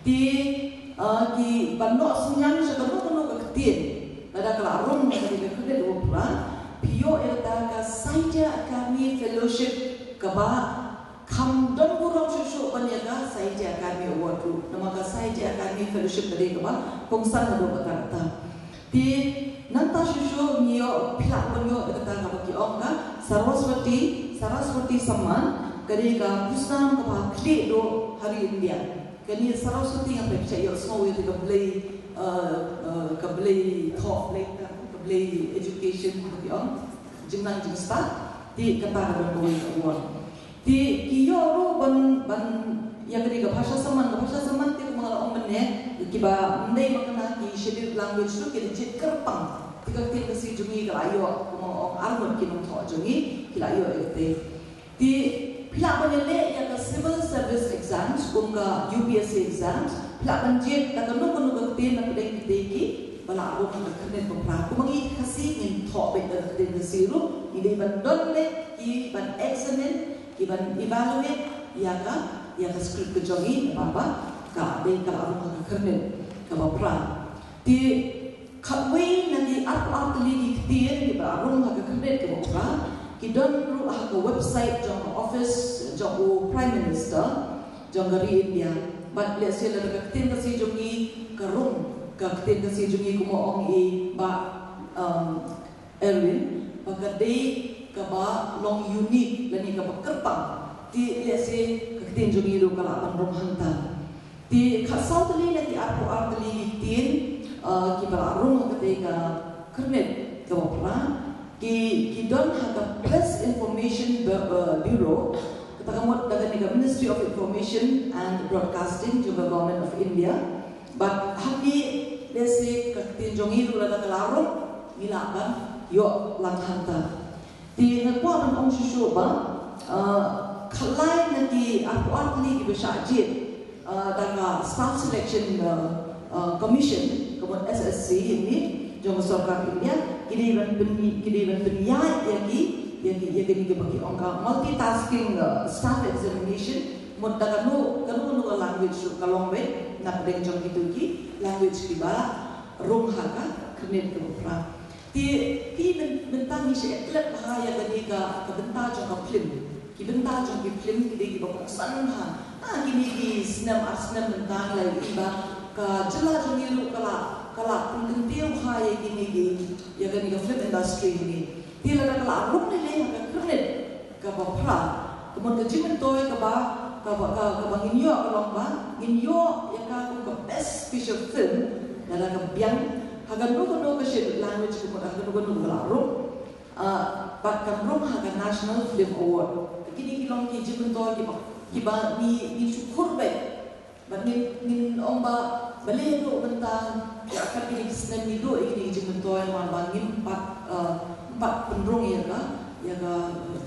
Te, ah, ki ban noh synñiang sha kano kano ka ktien, lada ka la rung ha kane ka Khyrnit kaba phra, phi ïoh ïa kata ka Sahitya Akademi Fellowship kaba kham don burom shuh shuh ban ïa ka Sahitya Akademi Award ruh. Namar ka Sahitya Akademi Fellowship ka dei kaba kongsan haduh katta katta. Te nangta shuh shuh ngi ïoh, phi lah ban ïoh ïa kata kaba ki ong ka Saraswati, Saraswati Samman, ka dei ka khusnam kaba khlieh duh ha ri India. Kane Saraswati, nga pyrshah ïohsngew ïa ka Blei, eh, eh, ka Blei thoh, Blei ka, ka Blei education kaba ki ong, jingnang jingstad. Te kata ka don kawei ka award. Te ki ïoh ruh ban, ban ïa kane ka Bhasha Samman, ka Bhasha Samman te kumba nga la ong mynne, kiba ym dei ba kane ki scheduled language ruh ki la jied kyrpang. Te ka ktien Khasi jong ngi ka la ïoh, kumba nga ong, arngut ki nongthoh jong ngi ki la ïoh ïa kata. Te phi lah ban ïaleh ïa ka civil service exams kum ka U P S C exams, phi lah ban jied da kano kano ka ktien napdeng kita kiba la rung ha ka Khyrnit ba phra. Kumba ngi Khasi ngin thoh beit da ka ktien Khasi ruh, ngi dei ban don beit ki ban examine, ki ban evaluate ïa ka, ïa ka script ka jong ngi, namar ba ka dei ka la rung ha ka Khyrnit kaba phra. Te khatwei na ki arphew ar tylli ki ktien kiba la rung ha ka Khyrnit kaba phra ki don ruh ha ka website jong ka office jong u Prime Minister jong ka ri India. Bad lehse lada ka ktien Khasi jong ngi ka rung, ka ktien Khasi jong ngi kumba ong i Bah, um, Erwin, ba ka dei kaba long unique lane kaba kyrpang, te lehse ka ktien jong ngi ruh ka lah ban rung hangta. Te khatsaw tylli na ki arphew ar tylli ki ktien, ah, kiba la rung ha katei ka Khyrnit kaba phra ki, ki don ha ka Press Information Bu-, Bu-, Bureau, kata ka mut da kane ka Ministry of Information and Broadcasting jong ka Government of India. Bad hangne lehse ka ktien jong ngi ruh lada ka la rung ngi lah ban ïoh lang hangta. Te nga kwah ban ong shuh shuh ba, ah, khatlai na ki arphew ar tylli kiba shah jied, ah, da ka Staff Selection, ah, ah, Commission, ka mut S S C, ini jong ka sorkar India, Ki dei ban pyn, ki dei ban pynïaid ïa ki, ïa ki, ïa kine kiba ki ong ka multitasking, uh, staff examination, mut da kano kano kano ka language ruh ka long beit, na pdeng jong kito ki language kiba rung ha ka khyrnit kaba phra. Te phi mynta ngi shu klet bha ïa kane ka, ka bynta jong ka film. Ki bynta jong ki film ki dei kiba kongsan bha. Ha kine ki snem ar snem mynta ngi la ïohi ba ka jylla jong ngi ruh ka la, ka la pynkyntiew bha ïa kine ki, ïa kane ka film industry jong ngi. Te lada ka la rung lei lei ha ka khyrnit kaba phra, ka mut ka jingmyntoi kaba, kaba, ka, kaba ngin ïoh ka long ba ngin ïoh ïa ka kum ka best feature film lada ka biang ha kano kano ka shi language, ka mut ha kano kano ka la rung. Ah, bad kan rung ha ka National Film Award. Kine ki long ki jingmyntoi kiba, kiba ngi, ngi shukor beit. Bad ngin, ngin ong ba balei ruh mynta, ïa kat kine ki snem ngi duh ïa kine ki jingmyntoi, namar ba ngim pat, ah, ngim pat pynrung ïa ka, ïa ka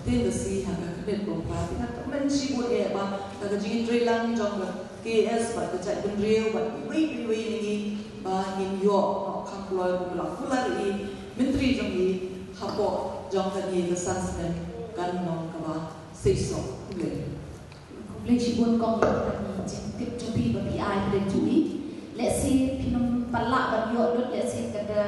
ktien Khasi ha ka khyrnit kaba phra. Te nga kmen shibun eh ba ka, ka jingïatreilang jong ka K S bad ka jaitbynriew bad iwei pa iwei na ngi ba ngin ïoh noh kham kloi kumba la kular i Myntri jong ngi hapoh jong kane ka san snem kan long kaba seisoh. Khublei. Khublei shibun kong ïa kane ka jingtip jong phi ba phi ai pdeng jong ngi. Lehse phin ym pat lah ban ïoh lut, lehse ka da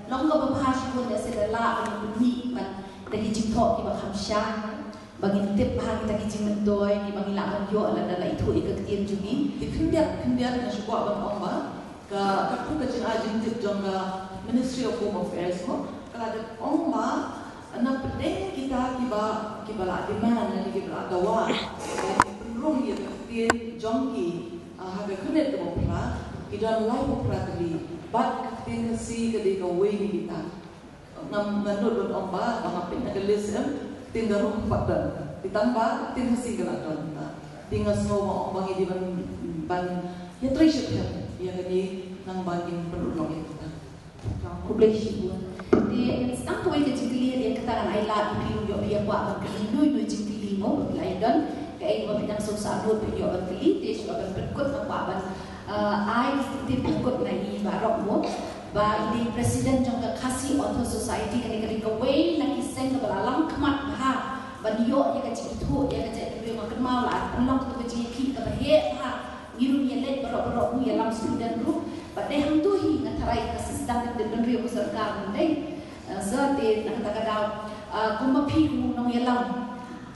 long kaba bha shibun, lehse da lah ban ym mih ban da ki jingthoh kiba kham shai. Ba ngin tip bha kita ki jingmyntoi kiba ngi lah ban ïoh lada la ithuh ïa ka ktien jong ngi. Te khyndiat khyndiat nga shu kwah ban ong ba ka, katto ka jingai jingtip jong ka Ministry of Home Affairs mo, ka la dep ong ba na pdeng kita kiba, kiba la demand lane kiba la dawa ban pynrung ïa ka ktien jong ki, ah, ha ka khyrnit kaba phra, ki don laiphew phra tylli. Bad ka ktien Khasi ka dei kawei na kita. Ngam, nga nud ban ong ba, ba nga peit na ka list em, ktien Garo pat don. Te tang ba ktien Khasi ka la don ta. Te nga sngew ba ong ba ngi dei ban, ban ïatrei shaphrang ïa kane nang ba ngin pynurlong ïa kata. Khublei shibun. Te sdang kawei ka jingkylli, hadien kata ngan ai lad ïa phi ruh, ïoh phi ïa kwah ban kylli, nui nui jingkylli mo, ba phi la ïa don kaei kaba phi dang sngewsih nud phi ïoh ban kylli. Te shuwa ban pynkut nga kwah ban, eh, ai ka ktien pynkut na i Bah Rok mo. Ba i dei president jong ka Khasi Author Society, kane ka dei kawei na ki seng kaba la long khmat bha ban ïoh ïa ka jingithuh ïa ka jaitbynriew. Nga kynmaw la pynlong katu ka jingïakhih kaba heh bha, ngi ruh ngi ïaleit baroh baroh, ngi ïalam student ruh. Bad dei hangtu hi nga tharai ka sdang ka jaitbynriew ka sorkar ban dei. Eh, sa te na kata ka daw, eh, kumba phi kum u nongïalam,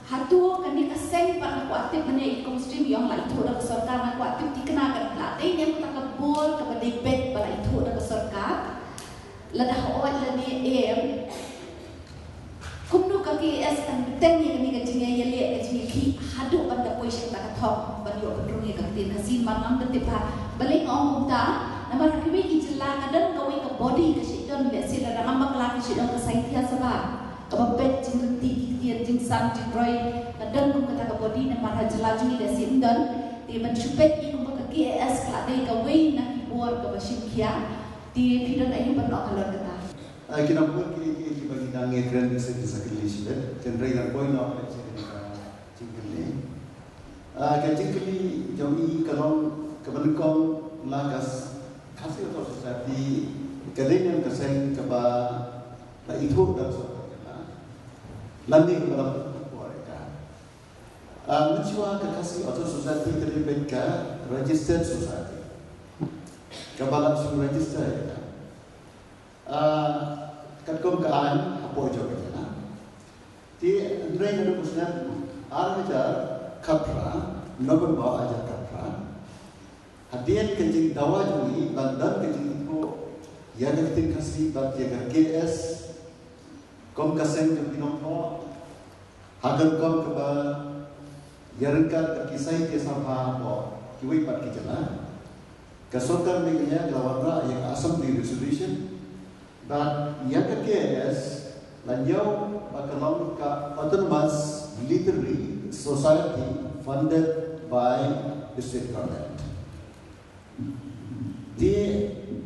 hato kane ka seng pat nga kwah tip, mynne i Kong Stream i ong la ithuh da ka sorkar, nga kwah tip thikna, ka la dei ne em kata ka bor kaba dei beit ba la ithuh da ka sorkar? Lada hooid lane em, kumno ka K S kan bteng ïa kane ka jingïaleh, ka jingïakhih haduh ban da poi sha kata ka thong ban ïoh pynrung ïa ka ktien Khasi? Namar ngam da tip bha, balei nga ong kumta, namar ha kiwei ki jylla ka don kawei ka body ka shu don, lehse lada ngam bakla ka shu don ka Sahitya Sabha. Kaba peit jingrynti ki ktien, jingsan jingroi, ka don kum kata ka body, namar ha jylla jong ngi lehse ym don. Te ban shu peit ïa kumba ka K S ka la dei kawei na ki bor kaba shim khia. Te phi don aïu ban ong halor kata? Ah, ki nongpeit, ki, ki, kiba ngi dang ïakren, sa ki sa kylli shibit. Hynrei ngan poi noh sha kane ka jingkylli. Ah, ka jingkylli jong i ka long kaba nyngkong, la ka s-, Khasi Author Society ka dei ne em ka seng kaba la ithuh da ka sorkar jylla lane kaba la pynbor ïa ka. Ah, mynshuwa ka Khasi Author Society ka dei beit ka registered society kaba la shu register ïa ka. Ah, katkum ka aiñ hapoh jong ka jylla. Te hynrei naduh u snem ar hajar khatphra, November ar hajar khatphra, hadien ka jingdawa jong ngi ban don ka jingithuh ïa ka ktien Khasi bad ïa ka K S kum ka seng jong ki nongthoh, ha ka rukom kaba ïaryngkat bad ki Sahitya Sabha hapoh kiwei pat ki jylla, ka sorkar Meghalaya ka la wanrah ïa ka Assembly Resolution, bad ïa ka K S la ñiew ba ka long ka Autonomous Literary Society funded by the state government. Te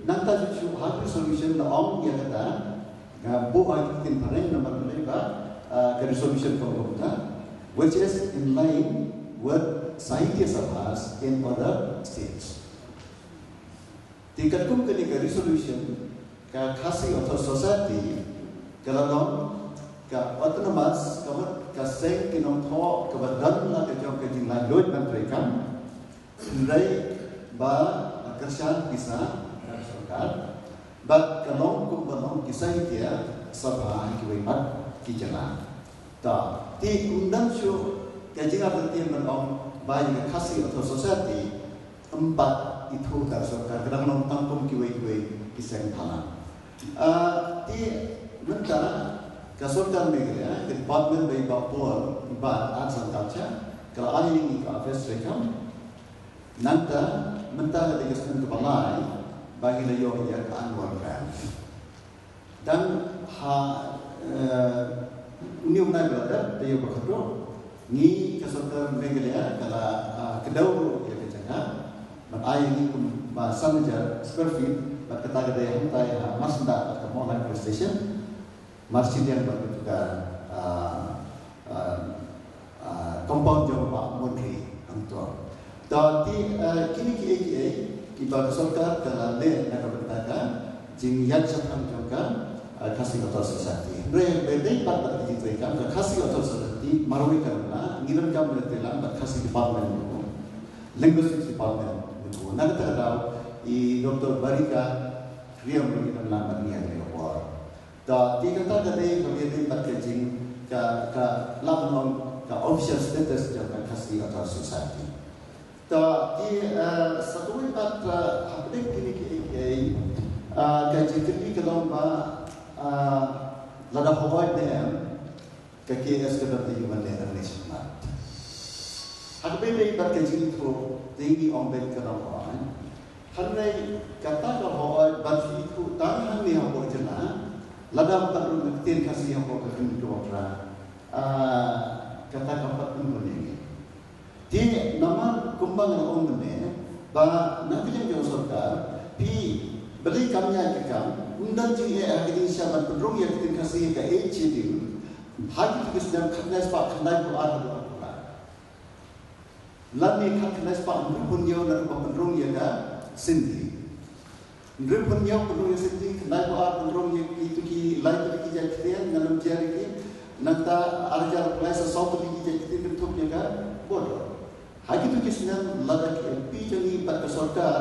nangta shuh shuh ha ka resolution la ong ïa kata, nga buh ha ka ktien phareng namar balei ba, ah, ka resolution ka ong kumta, which is in line with Sahitya Sabhas in other states. Te katkum kane ka resolution, ka Khasi Author Society Ka la long ka autonomous, ka mut ka seng ki nongthoh kaba don la ka jong ka jinglaitluid ban treikam. Hynrei ba la kyrshan pisa na ka sorkar. Bad ka long kumba long ki saikia sabha ha kiwei pat ki jylla. Ta, te ym don shuh ka jingartatien ban ong ba ïa ka Khasi Authors' Society ym pat ithuh da ka sorkar, ka dang long tang kum kiwei kiwei ki seng bhalang. Ah, te mynta ka sorkar Meghalaya, ka department ba i Bah Paul, i Bah Arts and Culture, ka la ai ïa ngi ka office treikam. Nangta mynta ka dei ka snem kaba lai ba ngi la ïoh ïa ka annual grant. Dang ha, eh, une u bnai ba la dep, taïew ba khatduh, ngi ka sorkar Meghalaya ka la, ah, kdew ruh ïa ka jaka ban ai ïa ngi kumba san hajar square feet, bad kata ka dei hangtai ha Marsyndah bad ka Mawlai Police Station. Marshiliang bad katu ka, ah, ah, ah, compound jong Bah Montri hangto. Ta, te, ah, kine kiei kiei kiba ka sorkar ka la leh na ka bynta ka jingïaid shaphang jong ka, ah, Khasi Authors' Society. Hynrei ba dei pat bad ka jingtreikam ka Khasi Authors' Society marwei ka la, ngi donkam ban treilang bad Khasi Department ruh, Linguistics Department ruh. Na kata ka daw i Doctor Barika Riam ruh i donkam ban ïa ka por. Ta, te kata ka dei, ka dei pat ka jing, ka, ka lah ban ong ka official status jong ka Khasi Authors' Society. Ta, te, eh, sa kawei pat, eh, hapdeng kine kiei kiei, eh, ka jingkylli ka long ba, eh, lada hooid ne em, ka K S ka don aïu ban leh nangne shakhmat. Ha kaba ïadei bad ka jingithuh, te ngi ong beit ka dang hooid. Hynrei kata ka hooid ban shu ithuh tang hangne hapoh jylla, lada ym pat ruh na ka ktien Khasi hapoh ka khyndiat ka wakra, ah, kata kam pat pynbun ïa ngi. Te namar kumba nga la ong mynne ba na ka liang jong ka sorkar, phi balei kam ïaid ka kam, ym don jingeh ha ka jingshisha ban pynrung ïa ka ktien Khasi ha ka Eighth Schedule ha kito ki snem khatkhyndai spah khyndaiphew ar haduh arphew lai. Lane khatkhyndai spah hynriewphew hynñiew naduh ba pynrung ïa ka Sindhi. Hynriewphew hynñiew pynrung ïa Sindhi, khyndaiphew ar pynrung ïa kito ki laiphew tylli ki jait ktien, ngan ym jia ïa ki. Nangta ar hajar arphew lai sa saw tylli ki jait ktien kynthup ïa ka Bodo. Ha kito ki snem lada ki M P jong ngi bad ka sorkar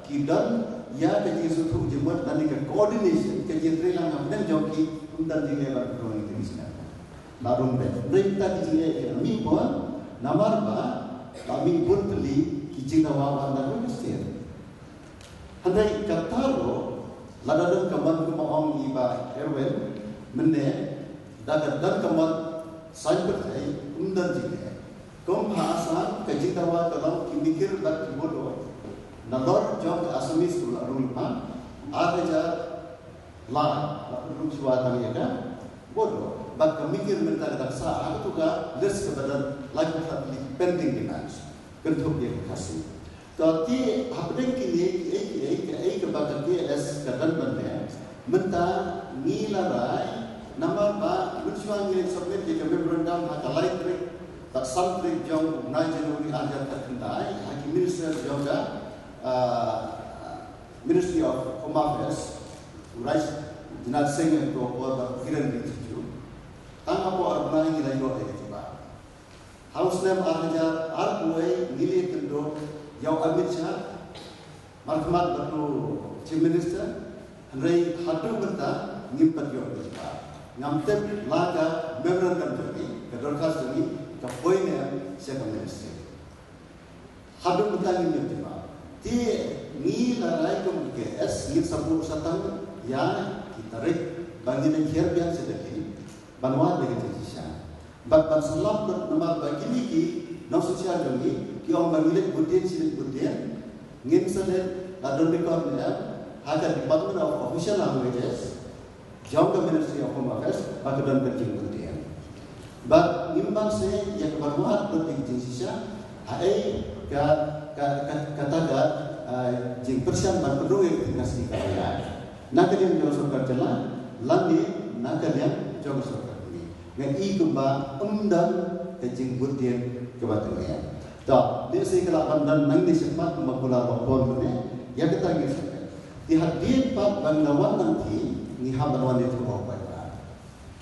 ki don ïa ka jingsngewthuh jingmut lane ka coordination, ka jingtreilang hapdeng jong ki, ym don jingeh ban pynrung ïa kito ki snem. La rung beit. Hynrei kita ki jingeh ki la mih bha namar ba la mih bun tylli ki jingdawa ban da Khristan. Hynrei kata ruh, lada don ka mon kumba ong i Bah Erwin mynne, da ka don ka mon saiñ pyrthei, ym don jingeh. Kum ha Assam ka jingdawa ka long ki Mikir bad ki Bodo nalor jong ka Assamese ruh la rung lypa. Ar hajar lai la pynrung shuwa tang ïa ka Bodo. Bad ka Mikir mynta ka dang sah ha katu ka list kaba don laiphew tylli ki pending demands kynthup ïa ka Khasi. To, te hapdeng kine kiei kiei, kaei kaba ka K S ka don ban leh, mynta ngi la rai namar ba mynshuwa ngi leit submit ïa ka memorandum ha ka lai tarik bad san tarik jong u bnai January ar hajar khatkhyndai ha ki minister jong ka, ah, Ministry of Home Affairs, u Rajnath Singh, u Kiren Rijiju. Tang hapoh ar bnai ngi la ïoh ïa ka jubab. Ha u snem ar hajar arphew wei ngi la ïakynduh ïa u Amit Shah markhmat bad u Chief Minister, hynrei haduh mynta ngim pat ïoh ïa ka jubab. Ngam tip la ka memorandum jong ngi, ka dorkhas jong ngi, ka poi ne em sha ka ministry. Haduh mynta ngim ïoh jubab. Te ngi la rai kum K S ngin sa buh sa tang ïa ki tarik ba ngin ïa hiar biang sha Delhi ban wad ïa ka jingshisha. Bad ban sa lap lut namar ba kine ki nongsynshar jong ngi ki ong ba ngi leit bud dien shi leit bud dien. Ngin sa leit la don record ne em ha ka Department of Official Languages jong ka Ministry of Home Affairs ba ka don ka jingbud dien. Bad ngim banse ïa ka ban wad lut ïa ka jingshisha, haei ka, ka, ka, kata ka, ah, jingpyrshang ban pynrung ïa ka ktien Khasi ka ïa na ka liang jong ka sorkar jylla lane na ka liang jong ka sorkar kmie. Nga i kumba ym don ka jingbud dien kaba tyngeh. To, lehse ka lah ban don nangne shakhmat kumba kular Bah Paul mynne, ïa kata ngin sa peit. Te hadien pat ba ngi la wan nangtei, ngi hap ban wan ïathuh ha u paidbah.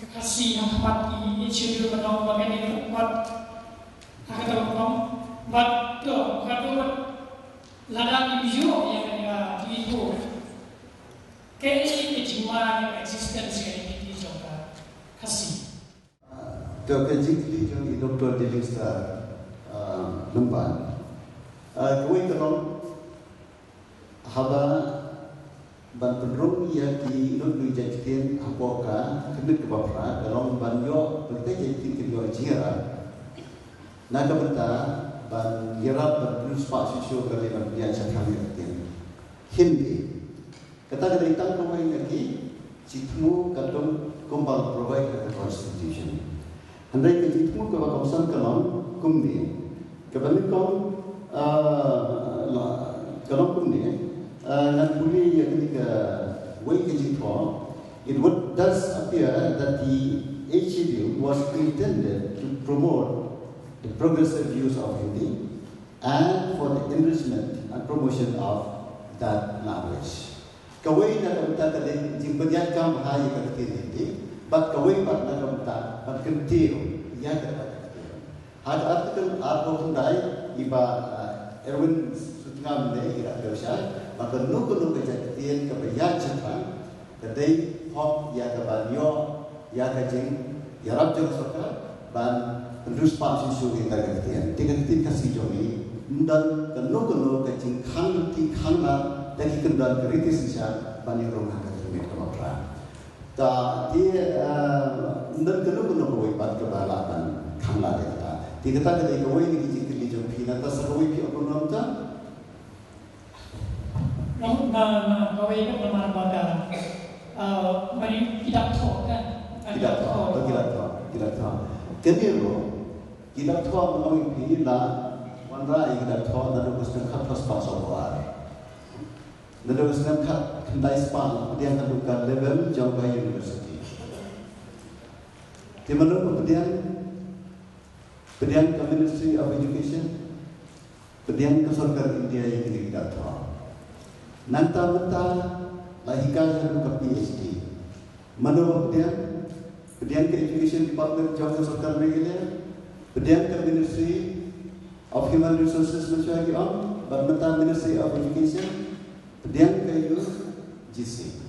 ka Khasi ha khmat ki Scheduled Manong ba kane ka khmat ha ka tawang bad to ka to bad lada ki ïoh ïa kane ka tuibu. Kaei ka jingma ïa ka existence ka identity jong ka Khasi? To ka jingkylli jong i Doctor Dilista Lymban. Kawei ka long haba ban pynrung ïa ki lut luid jait ktien hapoh ka khyrnit kaba phra ka long ban ïoh ban tei jait ktien kin ïoh jingïarap. Na ka bynta ban ïarap ban pynspah shuh shuh ka lei ban pynïaid shaphrang ïa ka ktien Hindi. Kata ka dei tang kawei na ki jingthmu katkum kumba la provide ha ka constitution. Hynrei ka jingthmu kaba kongsan ka long kumne. Kaba nyngkong, ah, la, ka long kumne, ah, ngan pule ïa kane kawei ka jingthoh. It would thus appear that the H T W was intended to promote the progressive use of Hindi and for the enrichment and promotion of that language. Kawei na ka bynta ka dei jingpynïaid kam bha ïa ka ktien Hindi, bad kawei pat na ka bynta ban kyntiew ïa kata ka ktien. Ha ka article arphew khyndai, i Bah, uh, Erwin Sutngam ne i la kdew shai ba kano kano ka jait ktien kaba ïaid shaphrang ka dei hok ïa ka ban ïoh ïa ka jingïarap jong ka sorkar ban pynriewspah shuh shuh ïa ka ktien. Te ka ktien Khasi jong ngi, ym don kano kano ka jingkhang lynti khang lad da ki kyndon ka riti synshar ban ïarung ha ka jingmih kaba phra. Ta te, eh, ym don kano kano kawei pat kaba lah ban khang lad ïa kata. Te kata ka dei kawei na ki jingkylli jong phi, nangta sa kawei phi ong kumno mynta? Nang na, na kawei ka namar ba ka, eh, mari ki dak thoh ka. Ki dak thoh, ki dak thoh, ki dak thoh. Kane ruh, ki dak thoh, nga ong ïa phi, la wanrah ïa ki dak thoh naduh ka snem khatphra spah sawphew ar. Naduh ka snem khatkhyndai spah la pdiang haduh ka level jong ka university. Te mano ba pdiang? Pdiang ka Ministry of Education, pdiang ka sorkar India ïa kine ki dak thoh. Nangta mynta la hikai haduh ka PhD. Mano ba pdiang? Pdiang ka Education Department jong ka sorkar Meghalaya, pdiang ka Ministry of Human Resources, mynshwa ki ong, bad mynta Ministry of Education, pdiang ka U G C.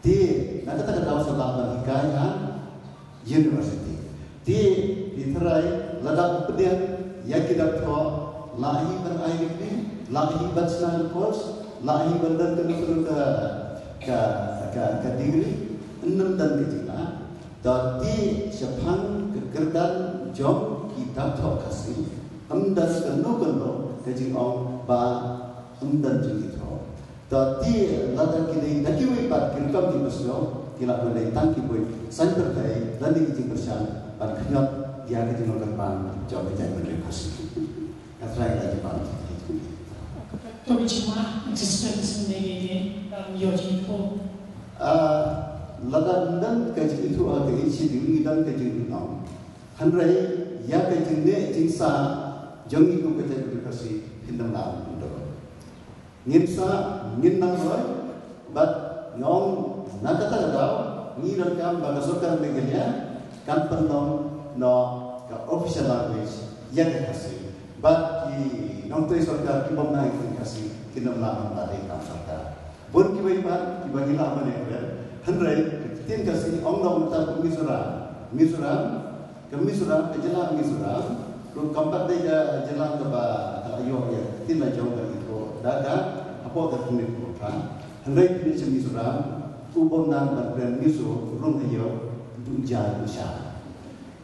Te na kata ka daw sa lah ban hikai ha university. Te phi tharai lada pdiang ïa ki dak thoh, la hi ban ai degree, la hi ban shna course, la hi ban don kano kano ka, ka, ka, ka degree, ym don ka jingla. Te shaphang ka kyrdan jong ki dak thoh Khasi, ym don kano kano ka jingong ba ym don jingithuh. Te lada ki dei da kiwei pat ki rukom ki ba sngewthuh, ki lah ban dei tang ki buit saiñ pyrthei lane ki jingpyrshang ban khñiot ïa ka jinglong kyrpang jong ka jaitbynriew Khasi. Nga trai ka jingpang. To bi chima existence ne ne ne dang yo jingithuh. Ah, lada ym don ka jingithuh ha ka H T W, ym don ka jingithuh. Hynrei ïa ka jingleh jingsah jong ngi kum ka jaitbynriew Khasi, phin ym lah ban ïoh. Ngin sah, ngin nang roi, bad nga ong na kata ka daw ngi donkam ba ka sorkar Meghalaya kan pynlong noh ka official language ïa ka Khasi. Bad ki nongtrei sorkar ki bym nang ïa ka Khasi kin ym lah ban leh kam sorkar. Bun kiwei pat kiba ngi lah ban ïakren. Hynrei ka ktien Khasi, ong noh mynta ka Mizoram. Mizoram, ka Mizoram, ka jylla Mizoram ruh kam pat dei ka jylla kaba ka la ïoh ïa ka ktien la jong ka ithuh da ka hapoh ka khyrnit kaba phra. Hynrei phi leit sha Mizoram, u bym nang ban kren Mizo rung ha ïew, u duh ja u sha.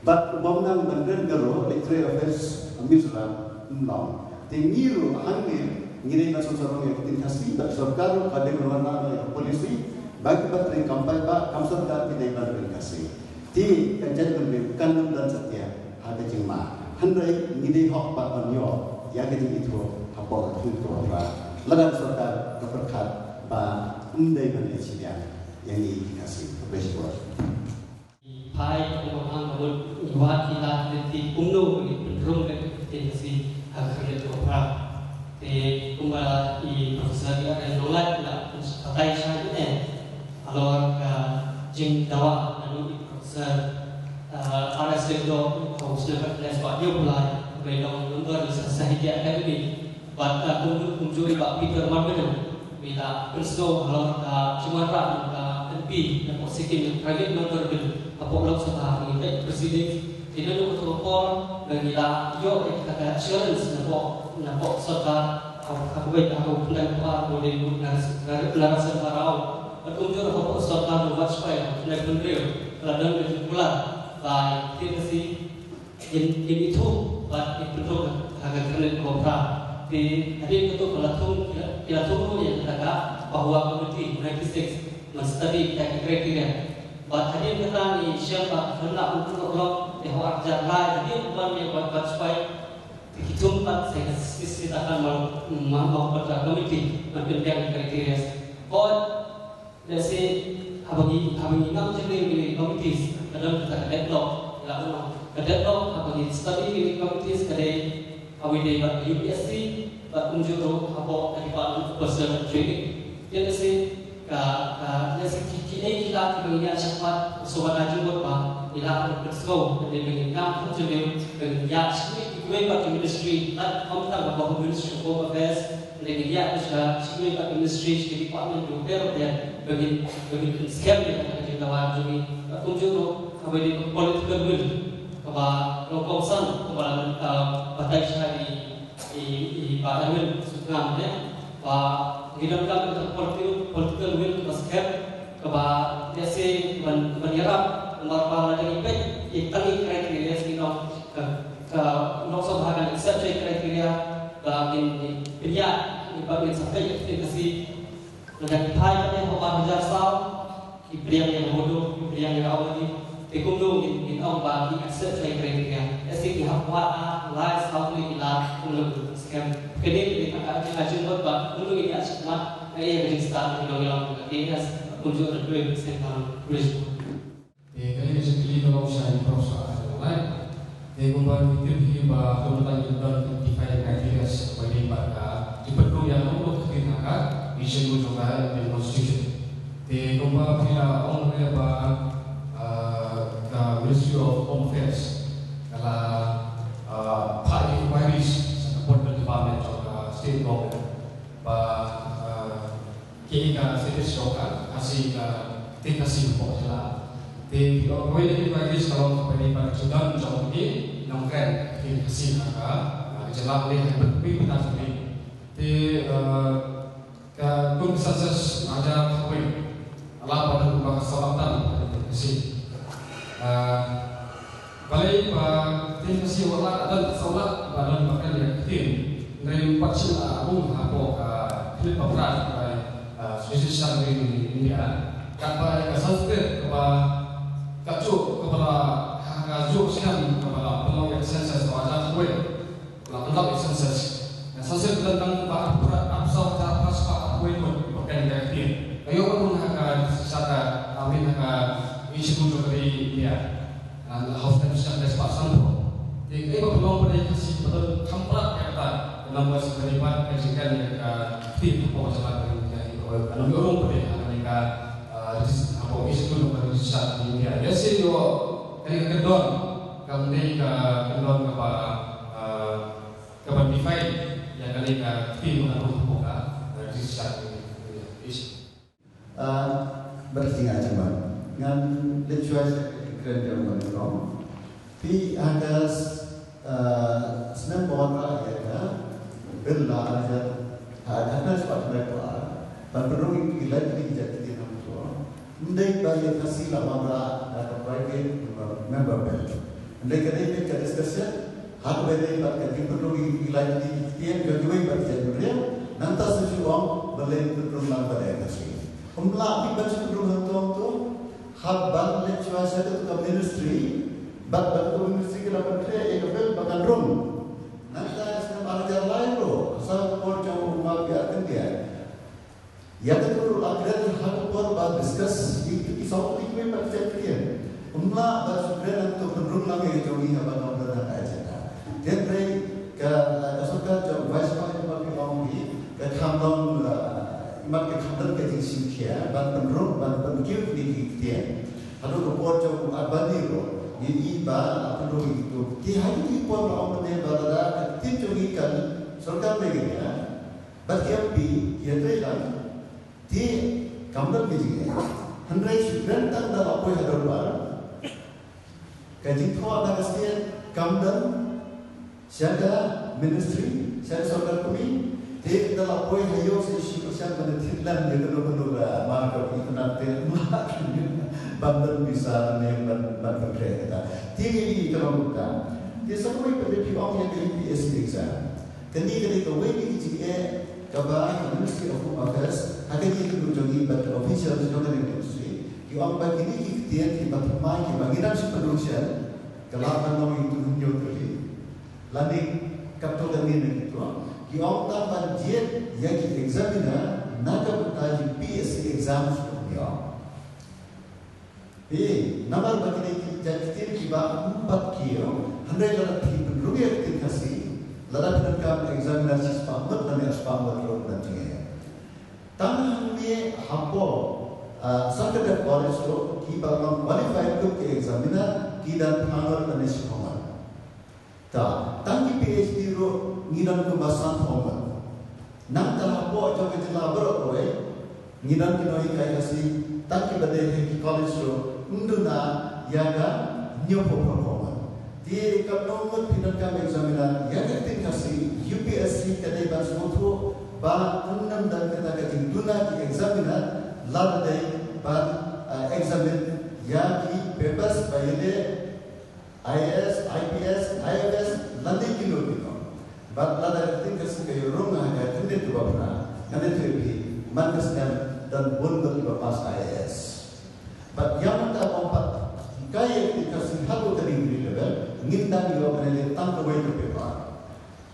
Bad u bym nang ban kren Garo, leit trei office Mizoram, ym long. Te ngi ruh hangne ngi dei ban sngewsarong ïa ka ktien Khasi, bad sorkar ruh ka dei ban wanrah ïa ka policy ba kiba trei kam paidbah, kam sorkar, ki dei ban kren Khasi. Te ka jaitbynriew kan ym don satia ha ka jingma. Hynrei ngi dei hok pat ban ïoh ïa ka jingithuh hapoh ka khyrnit kaba phra. Lada ka sorkar ka pyrkhat ba ym dei ban leh shiliang ïa ngi ki Khasi. Khublei shibun. Phai kumba hang ka mut ngi wad ki lad lynti kumno ngi pynrung ka ktien Khasi ha ka khyrnit kaba phra. Te kumba i Professor i Aren Nonglait la pynshai shai ne halor ka jingdawa naduh i Professor, ah, R S Lyngdoh, u snem khatkhyndai spah hynñiewphew lai, uba long member jong Sahitya Academy. Bad, ah, kum, kumjuh i Bah Peter Margana, ba la pynsngew halor ka jingwanrah jong ka M P napoh Sikkim, ka private member bill hapoh Lok Sabha, ngi peit proceedings. Te naduh kato ka por ba ngi la ïoh ïa kata ka assurance napoh, napoh sorkar ha, ha kawei, ha ka khyndai ka por ba u dei u Naresh-, Nare-, Narasimha Rao. Bad kumjuh ruh hapoh sorkar u Vajpayee ha ka khyndai khyndai ka la don ka jingkular ba ktien Khasi kin, kin ithuh bad kin pynrung ha ka khyrnit kaba phra. Te hadien kato ka la thung, ki la, ki la thung ruh ïa kata ka Pahoa Committee ninety-six ban study kita ki criteria. Bad hadien kata ngi shem ba ka khyrnit kaba phra te ha u arhajar lai hadien ban ïa Vajpayee te ki thung pat sa ka sisien takan ma, ma, ma, ma ka committee ban pynbiang ki criteria. Bad Lehse Haba ngi, haba ngi ngam jingim ïa kine ki committees, ka don kata ka deadlock, la u ka deadlock, haba ngi study ïa kine ki committees ka dei, haba dei bad U P S C, bad kumjuh ruh hapoh ka Department of Personnel and Training. Ïa lehse ka, ka, lehse ki, ki ei ki la kiba ngi ïa shakmat, so ba na jingmut ba ngi la pynsngew, ka dei ba ngi ngam jingim, ba ngi ïa shakmat kiwei pat ki ministry, la kumta ba Home Ministry of Home Affairs, Lei ngi ïa ka sha shi ngi ka ministry shi department to ter ter ba ngin, ba ngin pynskhem ïa ka jingdawa jong ngi. Ka kumjuh ruh kaba dei ka political will kaba long kongsan kaba la, ah, batai sha i, i, i Bah Erwin Suknam ne. Ba ngi donkam ka political, political will kaba skhem kaba ïa se ban, ban ïarap namar ba lada ngi peit ïa tang i criteria ngi nong ka, ka Lok Sabha kan accept ïa i criteria ba ngin, ngin pynïaid, ngin ba ngin sa peit ïa ka Khasi. Lada ngi phai pat ha u ar hajar saw, ki pdiang ïa ka Bodo, ki pdiang ïa ka Awadi. Te kumno ngin, ngin ong ba ngi accept ïa i criteria. Ïa se ki hap wad ar lai saw tylli ki la kumno ngin skhem. Kane ka dei ka jing, ka jingmut ba kumno ngin ïa shakmat ïa ka jingstad ka long ïa ka K S kumjuh ruh ka Central Police. Te kane ka jingkylli ka long sha i Professor Hajar Lai. Te kumba ngi tip hi ba kumta ngi don twenty-five criteria ba dei bad ka jingpynrung ïa ka long ka ktien ha ka Schedule jong ka Indian Constitution. Te kumba phi la ong ruh ba, ah, ka Ministry of Home Affairs ka la, ah, phah ïa ki inquiries sha ka Portal Department jong ka State Government ba, ah, Ki ka status jong ka Khasi ka ktien Khasi hapoh jylla. Te ki ong kawei na ki inquiries ka long kaba dei bad ka jingdon jong ki nongkren ktien Khasi ha ka, ah, ka jylla, ne ha ki bynta jong ki. Te, ah, ka kum census hajar khatwei. Ala ba don ba ka saw lak tan ktien Khasi. Ah, Balei ba ktien Khasi wat la ka don ka saw lak ba don ba kren ïa ka ktien. Hynrei ym pat shym la rung hapoh ka khlieh ba phra jong ka, ah, Association Ri India. Katba ïa ka Sanskrit kaba ka juh kaba la ha ka juh skhem kaba la pynlong ïa ka census ha u hajar khatwei. La pynlong ïa ka census. Ïa ka census ka don tang ba arphew phra, arphew saw hajar phra spah arphew wei ngut ba kren ïa ka ktien. Ka ïoh ban rung ha ka shisha ka, ah, myn ha ka Schedule jong ka ri India. Ah, la hap sdang sdang dei spah sanphew. Te kaei ba pynlong ba dei Khasi ba don kham palat ïa kata. Ka number sdang dei bad ka jingkren ïa ka ktien hapoh jylla ka ri India. Ka number rung ba dei ha kane ka, ah, regis-, hapoh Schedule ka register ka ri India. Ïa se ïoh kane ka kyndon. Kam dei ka kyndon kaba, ah, kaba define ïa kane ka ktien ba ka rung hapoh ka, ah, register ka ri India. Ah, bad ki nga jemma. Ngan leit shuwa sha ka kren jong nga nyngkong. Phi ha ka, ah, snem ba wanrah ïa ka bill ar hajar, ha, ha ka snem ba ar, ban pynrung ïa ki lai tylli ki jait ktien ha Meghalaya. Ym dei ba ïa Khasi la wanrah da ka private member, member bill. Hynrei ka dei ka discussion ha kaba ïadei bad ka jingpynrung ïa ki lai tylli ki ktien jong kiwei pat ki jaitbynriew. Nangta sa shu ong balei pynrung lang bad ïa ka Khasi. Ym lah ban shu pynrung hangto hangto. Hap ban leit shuwa sha katu ka ministry bad ba katu ka ministry ki la pynkhreh ïa ka bill ba kan rung. Nangta ha snem ar hajar lai ruh, sa ka por jong u Mawkyrwat Kyndiah. Ïa katu ruh la kren ha ka por ba discuss ïa ki saw tylli ki mei pat ki jait ktien. Ym lah ba shu kren hangto, pynrung lang ïa ka jong ngi haba ngam don ha ka agenda. Hynrei ka, ka sorkar jong Vice Prime Minister ka ong hi, ka kham don, eh, mat ka kham don ka jingshim khia ban pynrung, ban pynkiew kine ki ktien. Haduh ka por jong u Advani ruh ngi i ba la pynrung ïa kitu. Te ha kine ki por la ong mynne ba lada ka ktien jong ngi kan sorkar leh ïa ka. Bad ki M P ki ïatrei lang, te kam don ka jingeh. Hynrei shu kren tang da la poi ha dorbar. Ka jingthoh na ka state kam don sha ka ministry, sha ka sorkar kmie, te da la poi ha ïew sa shu kyrshan ban thied lem ïa kano kano ka mark of itynnat te ban don pisa ne ban, ban pynkhreh kata. Te ngi ïa ka long kumta. Te sa kawei pat phi ong ïa ka U P S C exam. Kane ka dei kawei na ki jingeh kaba ka Ministry of Home Affairs ha ka jingïathuhlypa jong ngi bad ki official jong ka ministry ki ong ba kine ki ktien kiba thymmai kiba ngi dang shu pynrung shen, ka lah ban long ïa kitu hynñiew tylli lane katto katne na kitu, ki ong tang ban jied ïa ki examiner na ka bynta ki P S C exams, ki ong. Namar ba kine ki jait ktien kiba ym pat kiew, hynrei lada phi pynrung ïa ka ktien Khasi, lada phi donkam examiner shispah ngut, lane arspah ngut ruh ban jngai. Tang hangne hapoh, ah, Sacred Heart College ruh, kiba long qualified kum ki examiner ki don phra ngut lane shiphew ngut. Ta, tang ki PhD ruh ngi don kumba sanphew ngut. Nangta hapoh jong ka jylla baroh kawei, ngi don ki nonghikai Khasi, tang kiba dei ha ki college ruh ym duna ïa ka hynñiewphew phraphew ngut. Te katno ngut phi donkam examiner ïa ka ktien Khasi, UPSC ka dei ban sngewthuh ba ym don kata ka jingduna ki examiner lada dei ban, eh, examine ïa ki papers ba ïaleh IAS, IPS, IFS, lane kino kino. Bad lada ka ktien Khasi ka ïarung ha ka khyrnit kaba phra, ngan ïathuh ïa phi, man ka snem don bun ngut kiba pass IAS. Bad ïa mynta ba ym pat hikai ïa ka ktien Khasi haduh ka degree level, ngin dang ïoh ban leh tang kawei ka paper.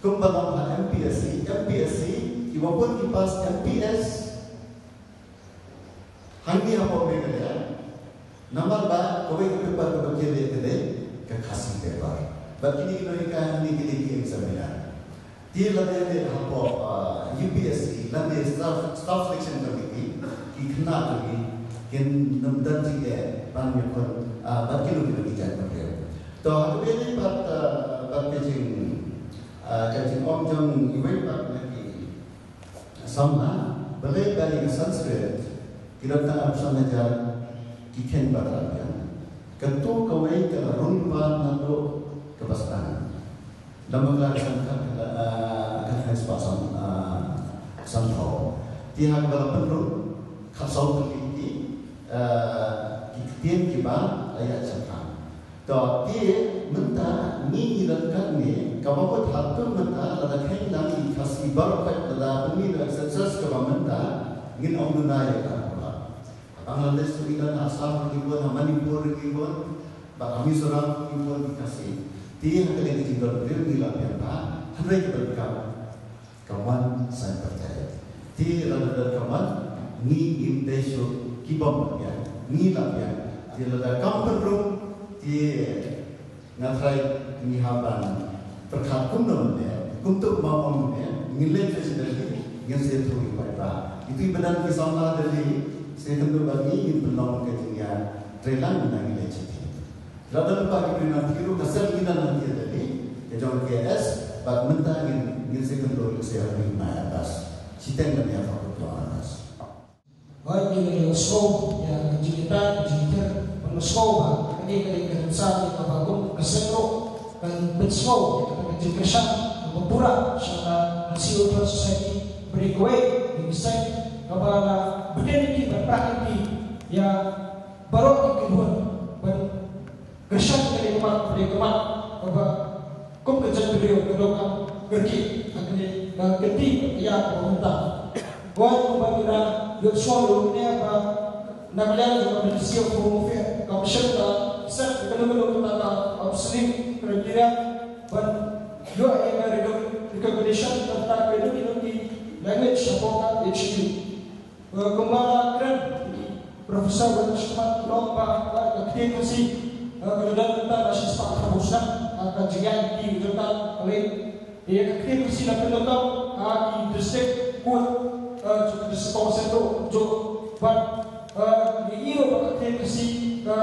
Kumba long ha MPSC, MPSC, kiba bun ki pass MPS, hangne hapoh Meghalaya, namar ba kawei ka paper kaba ki leh ka dei ka Khasi paper. Bad kine ki nonghikai hangne ki dei ki examiner. Te lada dei hapoh, ah, UPSC, lane staff, staff selection committee, ki khynnah jong ngi kin nym don jingeh ban ïakhun, ah, bad kino kino ki jait bynriew. To ha kaba ïadei bad, ah, bad ka jing, ah, ka jingong jong iwei pat na ki samla, balei ba ïa ka Sanskrit ki don tang arphew san hajar ki kheiñ ba tla biang? Katto kawei ka la rung pat naduh kaba sdang. Lem bad ka la ka san, ka la, ah, ka khatsan spah san, ah, sanphew. Te ha kaba la pynrung khatsaw tylli ki, ah, ki ktien kiba la ïaid shaphrang. To, te mynta ngi ngi don katne, kaba mut haduh mynta lada kheiñ lang ïa ki Khasi baroh, lada pynmih da ka census kaba mynta, ngin ym duna ïa ka. Bangladesh ruh ngi don, ha Assam ruh ngi bun, ha Manipur ruh ngi bun, bad ha Mizoram ruh ngi bun ki Khasi. Te ha kane ka jingdon briew ngi la biang bha, hynrei ka donkam ka mon saiñ pyrthei. Te lada donkam mon, ngi ngim dei shuh ki bym biang, ngi la biang. Te lada kam pynrung, te nga tharai ngi hap ban pyrkhat kumno ne, kumto ma ong ne, ngin leit sha Delhi, ngin sa ïathuh ïa u paidbah. Ito i ba don ki samla Delhi, sa ïakynduh bad ngi, ngin pynlong ka jingïatreilang ynda ngi leit sha Delhi. Lada lyngba ki briew nangtei ruh, ka seng ngi don nangtei Delhi, ka jong ka KS, bad mynta ngin, ngin sa ïakynduh lehse ha Delhi na Airbus. Shiteng ban ïa ka Airbus. Hooid, ngi la ïohsngew ïa ka jingïatai, ka jingïakhun, ban ïohsngew ba kane ka dei ka rynsan ïa kaba kum ka seng ruh kan pynsngew ïa kata ka jingkyrshan kaba pura sha ka Khasi Welfare Society, bad ïa kawei ïa ka seng kaba la bteng lynti bad prah lynti ïa baroh ki kynhun ban kyrshan ïa kane ka mat, kane ka mat kaba kum ka jaitbynriew ka donkam kyrkieh ha kane ka kynti ka ïa kaba mynta. Hooid, kumba ngi la ïohsngew ruh ne ba na ka liang jong ka Ministry of Home Affairs, ka mission ka set ïa kano kano kata ka counselling criteria ban ïoh ïa ka recognition kata ka kano kano ki language hapoh ka H Q. Eh, kumba la kren Professor Wetishkamat, long ba, ba ka ktien Khasi, eh, ka la don mynta la shispah khatphew snem, eh, ka jingïaid lynti jong ka, ka lei. Ïa ka ktien Khasi la pyndonkam ha ki district court, eh, jong ka District Council ruh, jong, bad, eh, ngi ïohi ba ka ktien Khasi ka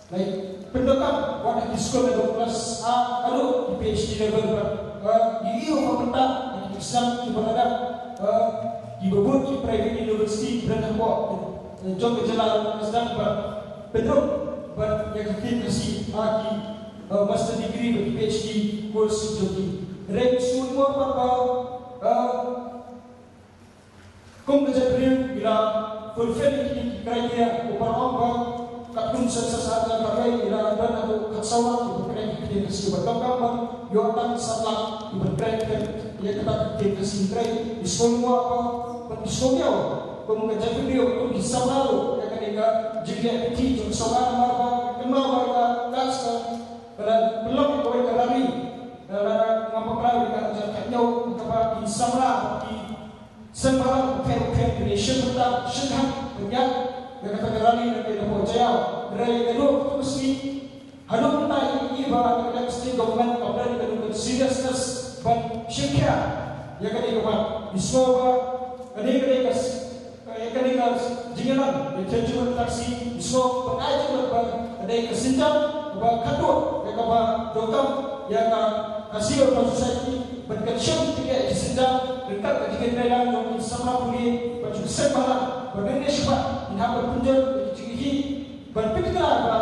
Like, pyndonkam wat ha ki skul naduh klas A haduh ki PhD level, bad, eh, ngi ïohi ba mynta ha ki exam kiba la dep, eh, kiba bun ki private university kiba don hapoh, eh, jong ka jylla ruh ki sdang ban pynrung bad ïa ka ktien Khasi ha ki, eh, master degree bad ki PhD course jong ki. Hynrei shu ïohi pat ba, eh, Kum ka jaitbynriew ngi la fulfill ïa kine ki criteria, kumba ong ba katkum census ar hajar khatwei ngi la don haduh khatsaw lak kiba kren ïa ka ktien Khasi, bad donkam ban ïoh tang san lak kiba kren ïa kata ka ktien Khasi. Hynrei ngi sngewthuh ba ban, ngi sngewthuh kum ka jaitbynriew, kum ki samla ruh ïa kane ka jingleh kti jong ka sorkar, namar ba kynmaw ba ka, ka, ka, ka la pynlong ïa kawei ka rally, ka la ngam bakla ïa ka, ka, ka, kaba ki samla, ki Seng balang pher pher ki nation bynta shynrang pynïaid Ïa kata ka rally na ka dei hapoh Jaïaw. Hynrei naduh katto ka sngi haduh mynta ngi ïohi ba ïa ka state government ka don ka seriousness ban shim khia ïa kane ka mat. Ngi sngew ba kane ka dei ka s-, ïa kane ka jingïalang ïa ka jingïalang taxi, ngi sngew ba ai jingmut ba ka dei ka sienjam ba khatduh ïa kaba donkam ïa ka Khasi Autonomous Society ban kynshew ïa ka sienjam ryngkat ka jingïatreilang jong ki samla pule bad jong ki seng bhalang ba mynta shaphang ngi hap ban pynjot ïa ka jingïahi ban pynkylla ba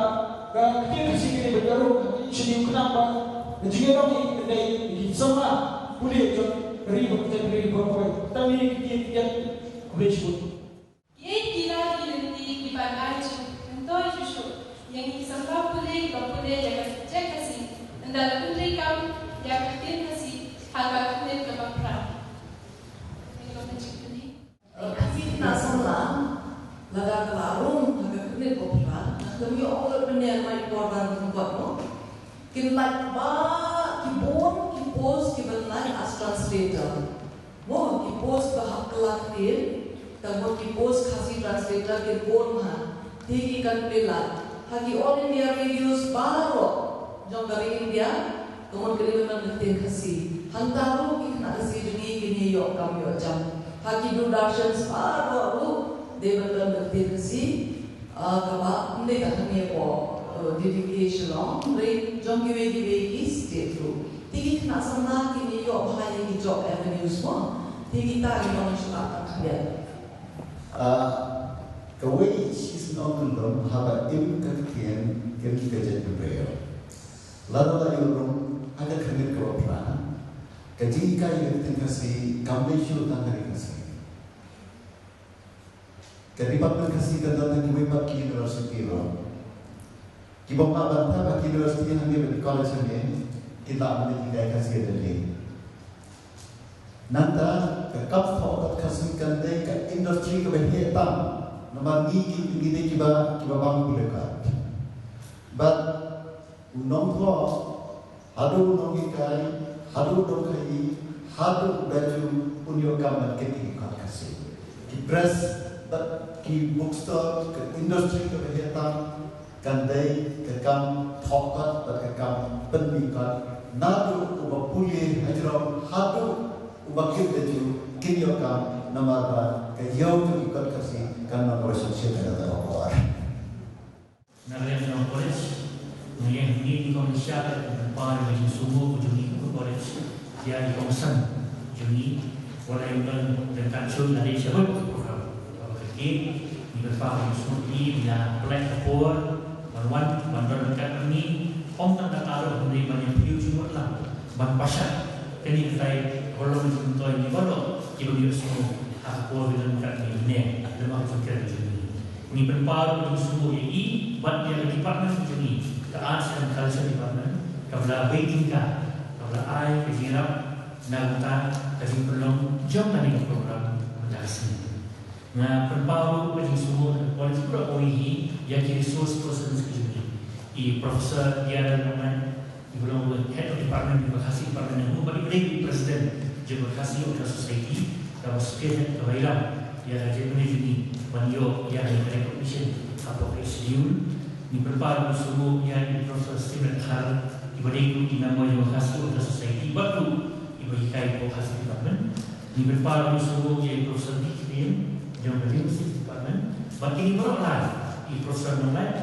ka ktien Khasi ka dei ban ïaroh ha ki schedule khnang ba ka jingïalang hi ka dei ïa ki samla pule jong ka ri bad ka jaitbynriew baroh kawei. Tang kine ki ktien ki ktien. Khublei shibun. Kiei kila ki lynti kiban ai jingmyntoi shuh shuh ïa ngi ki samla pule kiba pule ïa ka subject Khasi ynda la pyntreikam ïa ka ktien Khasi ha ka khyllipmat kaba phra? Kane ka ban jingkylli. Ka khyllipmat samla lada ka la rung ha ka khyllipmat kaba phra, ka mih ong lut mynne ma i por ban ryngkot mo. Kin lait ba ki bun ki post kiban lait as translator. Mo ki post ba hap kylla ktien, tang mo ki post Khasi translator kin bun ha. Te ki kan pynlait ha ki All India radios baroh jong ka ri India. Ka mut ka dei ban don ka ktien Khasi. Hangta ruh ki khynnah Khasi jong ngi kin ïoh kam ïoh jam. Ha ki Doordarshan baroh ruh dei ban don ka ktien Khasi. Ah, kaba ym dei tang hangne hapoh, eh, D D K Shillong, hynrei jong kiwei kiwei ki state ruh. Te ki khynnah samla kin ïoh bha ïa ki job avenues mo. Te kita ki long shuh tang khyndiat. Ah, kawei shi shnong kyndong haba im ka ktien ken ka jaitbynriew. Lada la ïoh rung ha ka khyllipmat kaba phra, ka jinghikai ïa ka ktien Khasi kam dei shuh tang ha ri Khasi. Ka Department Khasi ka don ha kiwei pat ki university ruh. Ki bym lah ban thep ha ki university hangne bad ki college hangne, ki lah ban leh hikai Khasi ha Delhi. Nangta ka kam thoh kot Khasi kan dei ka industry kaba heh tam. Namar ngi ki, ngi dei kiba, kiba bang pule kot. Bad u nongthoh, haduh u nonghikai, haduh u nongkhaii, haduh u daju un ïoh kam ban kit ïa ki kot Khasi. Ki press bad ki bookstore, ka industry kaba heh tam kan dei ka kam thoh kot bad ka kam pynmih kot. Naduh uba pule hajrong haduh uba kit daju kin ïoh kam namar ba ka ïew jong ki kot Khasi kan nang ba shongshit ha kata ka por. Na ka liang jong ka college, nga ïa hangne ïa ka kongsan ka pynpaw ïa ka jingsngewnguh ka jong ngi kum ka college ïa ka kongsan jong ngi. Wat la ym don ryngkat shuh lane shaphang ka program kaba kyrkieh, ngi pynpaw ka jingsngewnguh ïa ngi, ngi la pynlait ka por ban wan ban don ryngkat bad ngi. Ym tang kata ruh hynrei ban ïa pynïoh jingmut lang ban pynshai kane katai ka long jingmyntoi ïa ngi baroh kiba ngi ïohsngew ha ka por ba ngi don ryngkat bad ngi hangne. Lem bad ka jingkren jong ngi. Ngi pynpaw ruh ka jingsngewnguh ïa i bad ïa ka department jong ngi, ka Arts and Culture Department, kaba la peit tyngka, kaba la ai ka jingïarap na ka bynta ka jingpynlong jong kane ka program mynta ka sngi. Nga pynpaw ruh ka jingsngewnguh ha ka college baroh kawei hi ïa ki resource persons ki jong ngi. I Professor D R Nongmet, iba long u Head of Department jong ka Khasi Department, bad iba dei i President jong ka Khasi Authors Society, kaba spearhead, kaba ïalam ïa ka jingmane jong ngi ban ïoh ïa ka recognition hapoh ka Schedule. Ngi pynpaw ruh ka jingsngewnguh ïa i Professor Stimlet Dkhar, iba dei ruh i member jong ka Khasi Authors Society bad ruh iba hikai hapoh ka Khasi Department. Ngi pynpaw ruh ka jingsngewnguh ïa i Professor D K M jong ka Linguistics Department bad kine baroh lai, i Professor Nongmet,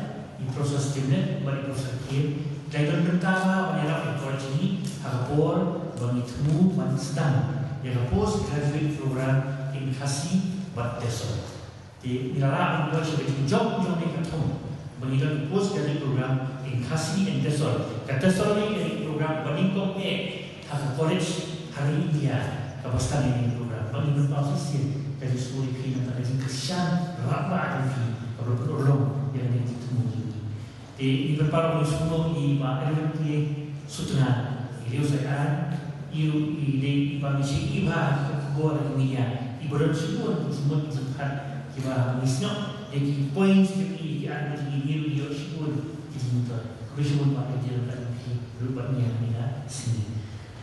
i Professor Stimlet bad i Professor Kian, ki la don bynta bha ban ïarap ïa ka college jong ngi ha ka por ba ngi thmu ban sdang ïa ka post graduate program in Khasi bad Teso. Te ngi la lah ban poi sha ka jingjop jong kane ka thong ba ngi don ka post graduate program in Khasi and Teso. Ka Teso ka dei ka program ba nyngkong eh ha ka college ha ri India kaba sdang ïa kane ka program. Bad ngi pynpaw shisien ka jingsngewnguh ïa phi na ka bynta ka jingkyrshan rangbah jong phi kaba la pynurlong ïa kane ka jingthmu jong ngi. Te ngi pynpaw ruh ka jingsngewnguh ïa i Bah Edwin T. Sutnga, i Riewsaian, i ruh i dei i ba ngi sngewbha ha ka khubor ha ka media, iba don shibun ki jingmut ki jingpyrkhat kiba ngi snoh ïa ki points jong i, ki artylli jong i, ngi ruh ngi ïoh shibun ki jingmyntoi. Khublei shibun Bah Edwin, ka jingphi ruh bad ngi ha kane ka sngi.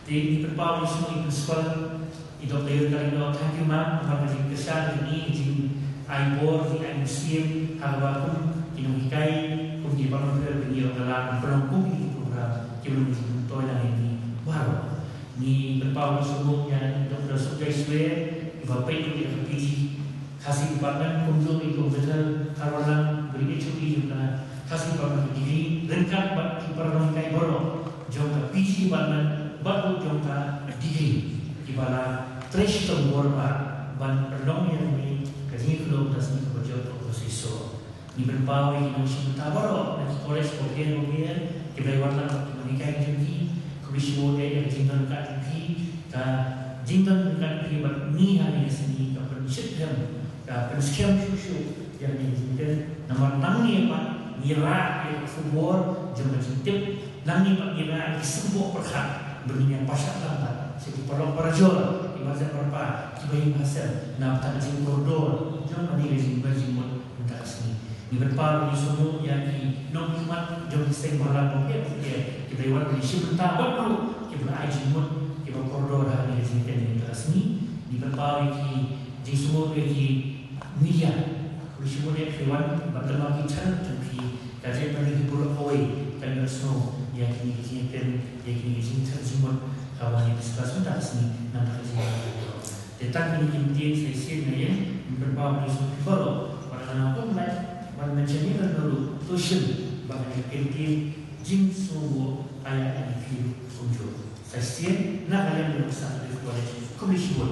Te ngi pynpaw ruh ka jingsngewnguh ïa i Principal, i Doctor Yun Kalindo, thank you ma'am, namar ka jingkyrshan jong i, ka jing Ai bor, ki ai mynsiem ha kaba kum ki nonghikai, kum ki volunteer, ki ïoh ka lad ban pynlong kum ki program kiba long jingmyntoi lang ïa ngi baroh. Ngi pynpaw, ngi sngewbha ïa Doctor Sukjai Swer, kiba peit ïa ka P G Khasi Department, kumjuh ïa i Doctor Carol Lang, ba dei H O D jong ka Khasi Department ka degree, ryngkat bad ki para nonghikai baroh jong ka P G Department bad ruh jong ka degree, kiba la trei shitom bor ba ban pynlong ïa kane ka jingïakhun mynta ka sngi kaba jop ka Kynrad Jisu. Ngi pynpaw ïa ki nongshim bynta baroh na ki college bapher bapher, kiba la wan lang bad ki nonghikai jong ngi. Khublei shibun ïa ka jingdon ryngkat jong phi, ka jingdon ryngkat jong phi bad ngi ha kane ka sngi ka pynshit hem, ka pynskhem shuh shuh ïa kane ka jingkren. Namar nangne pat ngi rah ïa ka khubor jong ka jingtip, nangne pat ngi rah ïa ki symboh pyrkhat, ba ngin ïa pynshai lang pat sha ki paralok parajor, ki marjan marpa, ki bahaïing bahasem, na bynta ka jingkordor jong kane ka jingmut jingmut mynta ka sngi. Ngi pynpaw, ngi sngewbha ïa ki nongmihkhmat jong ki seng bhalang bapher bapher, kiba la wan ban shim bynta bad ruh kiba la ai jingmut, kiba kordor ha kane ka jingkren mynta ka sngi. Ngi pynpaw ïa ki jingsngewbha ïa ki media, khublei shibun ïa phi wan bad lem bad ki channel jong phi, ka jaitbynriew hi baroh kawei kan ïohsngew ïa kine ki jingkren, ïa kine ki jingthep jingmut ka wan ïa ka sla mynta ka sngi na ka jingkren. Te tang kine ki ktien sa shisien nga ïeng, ngi pynpaw ïa phi baroh, wat la nang kum lait ban mention ïa ka ruh, to shim ba kane ka ktien jingsngewbha ïa phi kumjuh. Sa shisien na ka liang jong ka Sacred College, khublei shibun.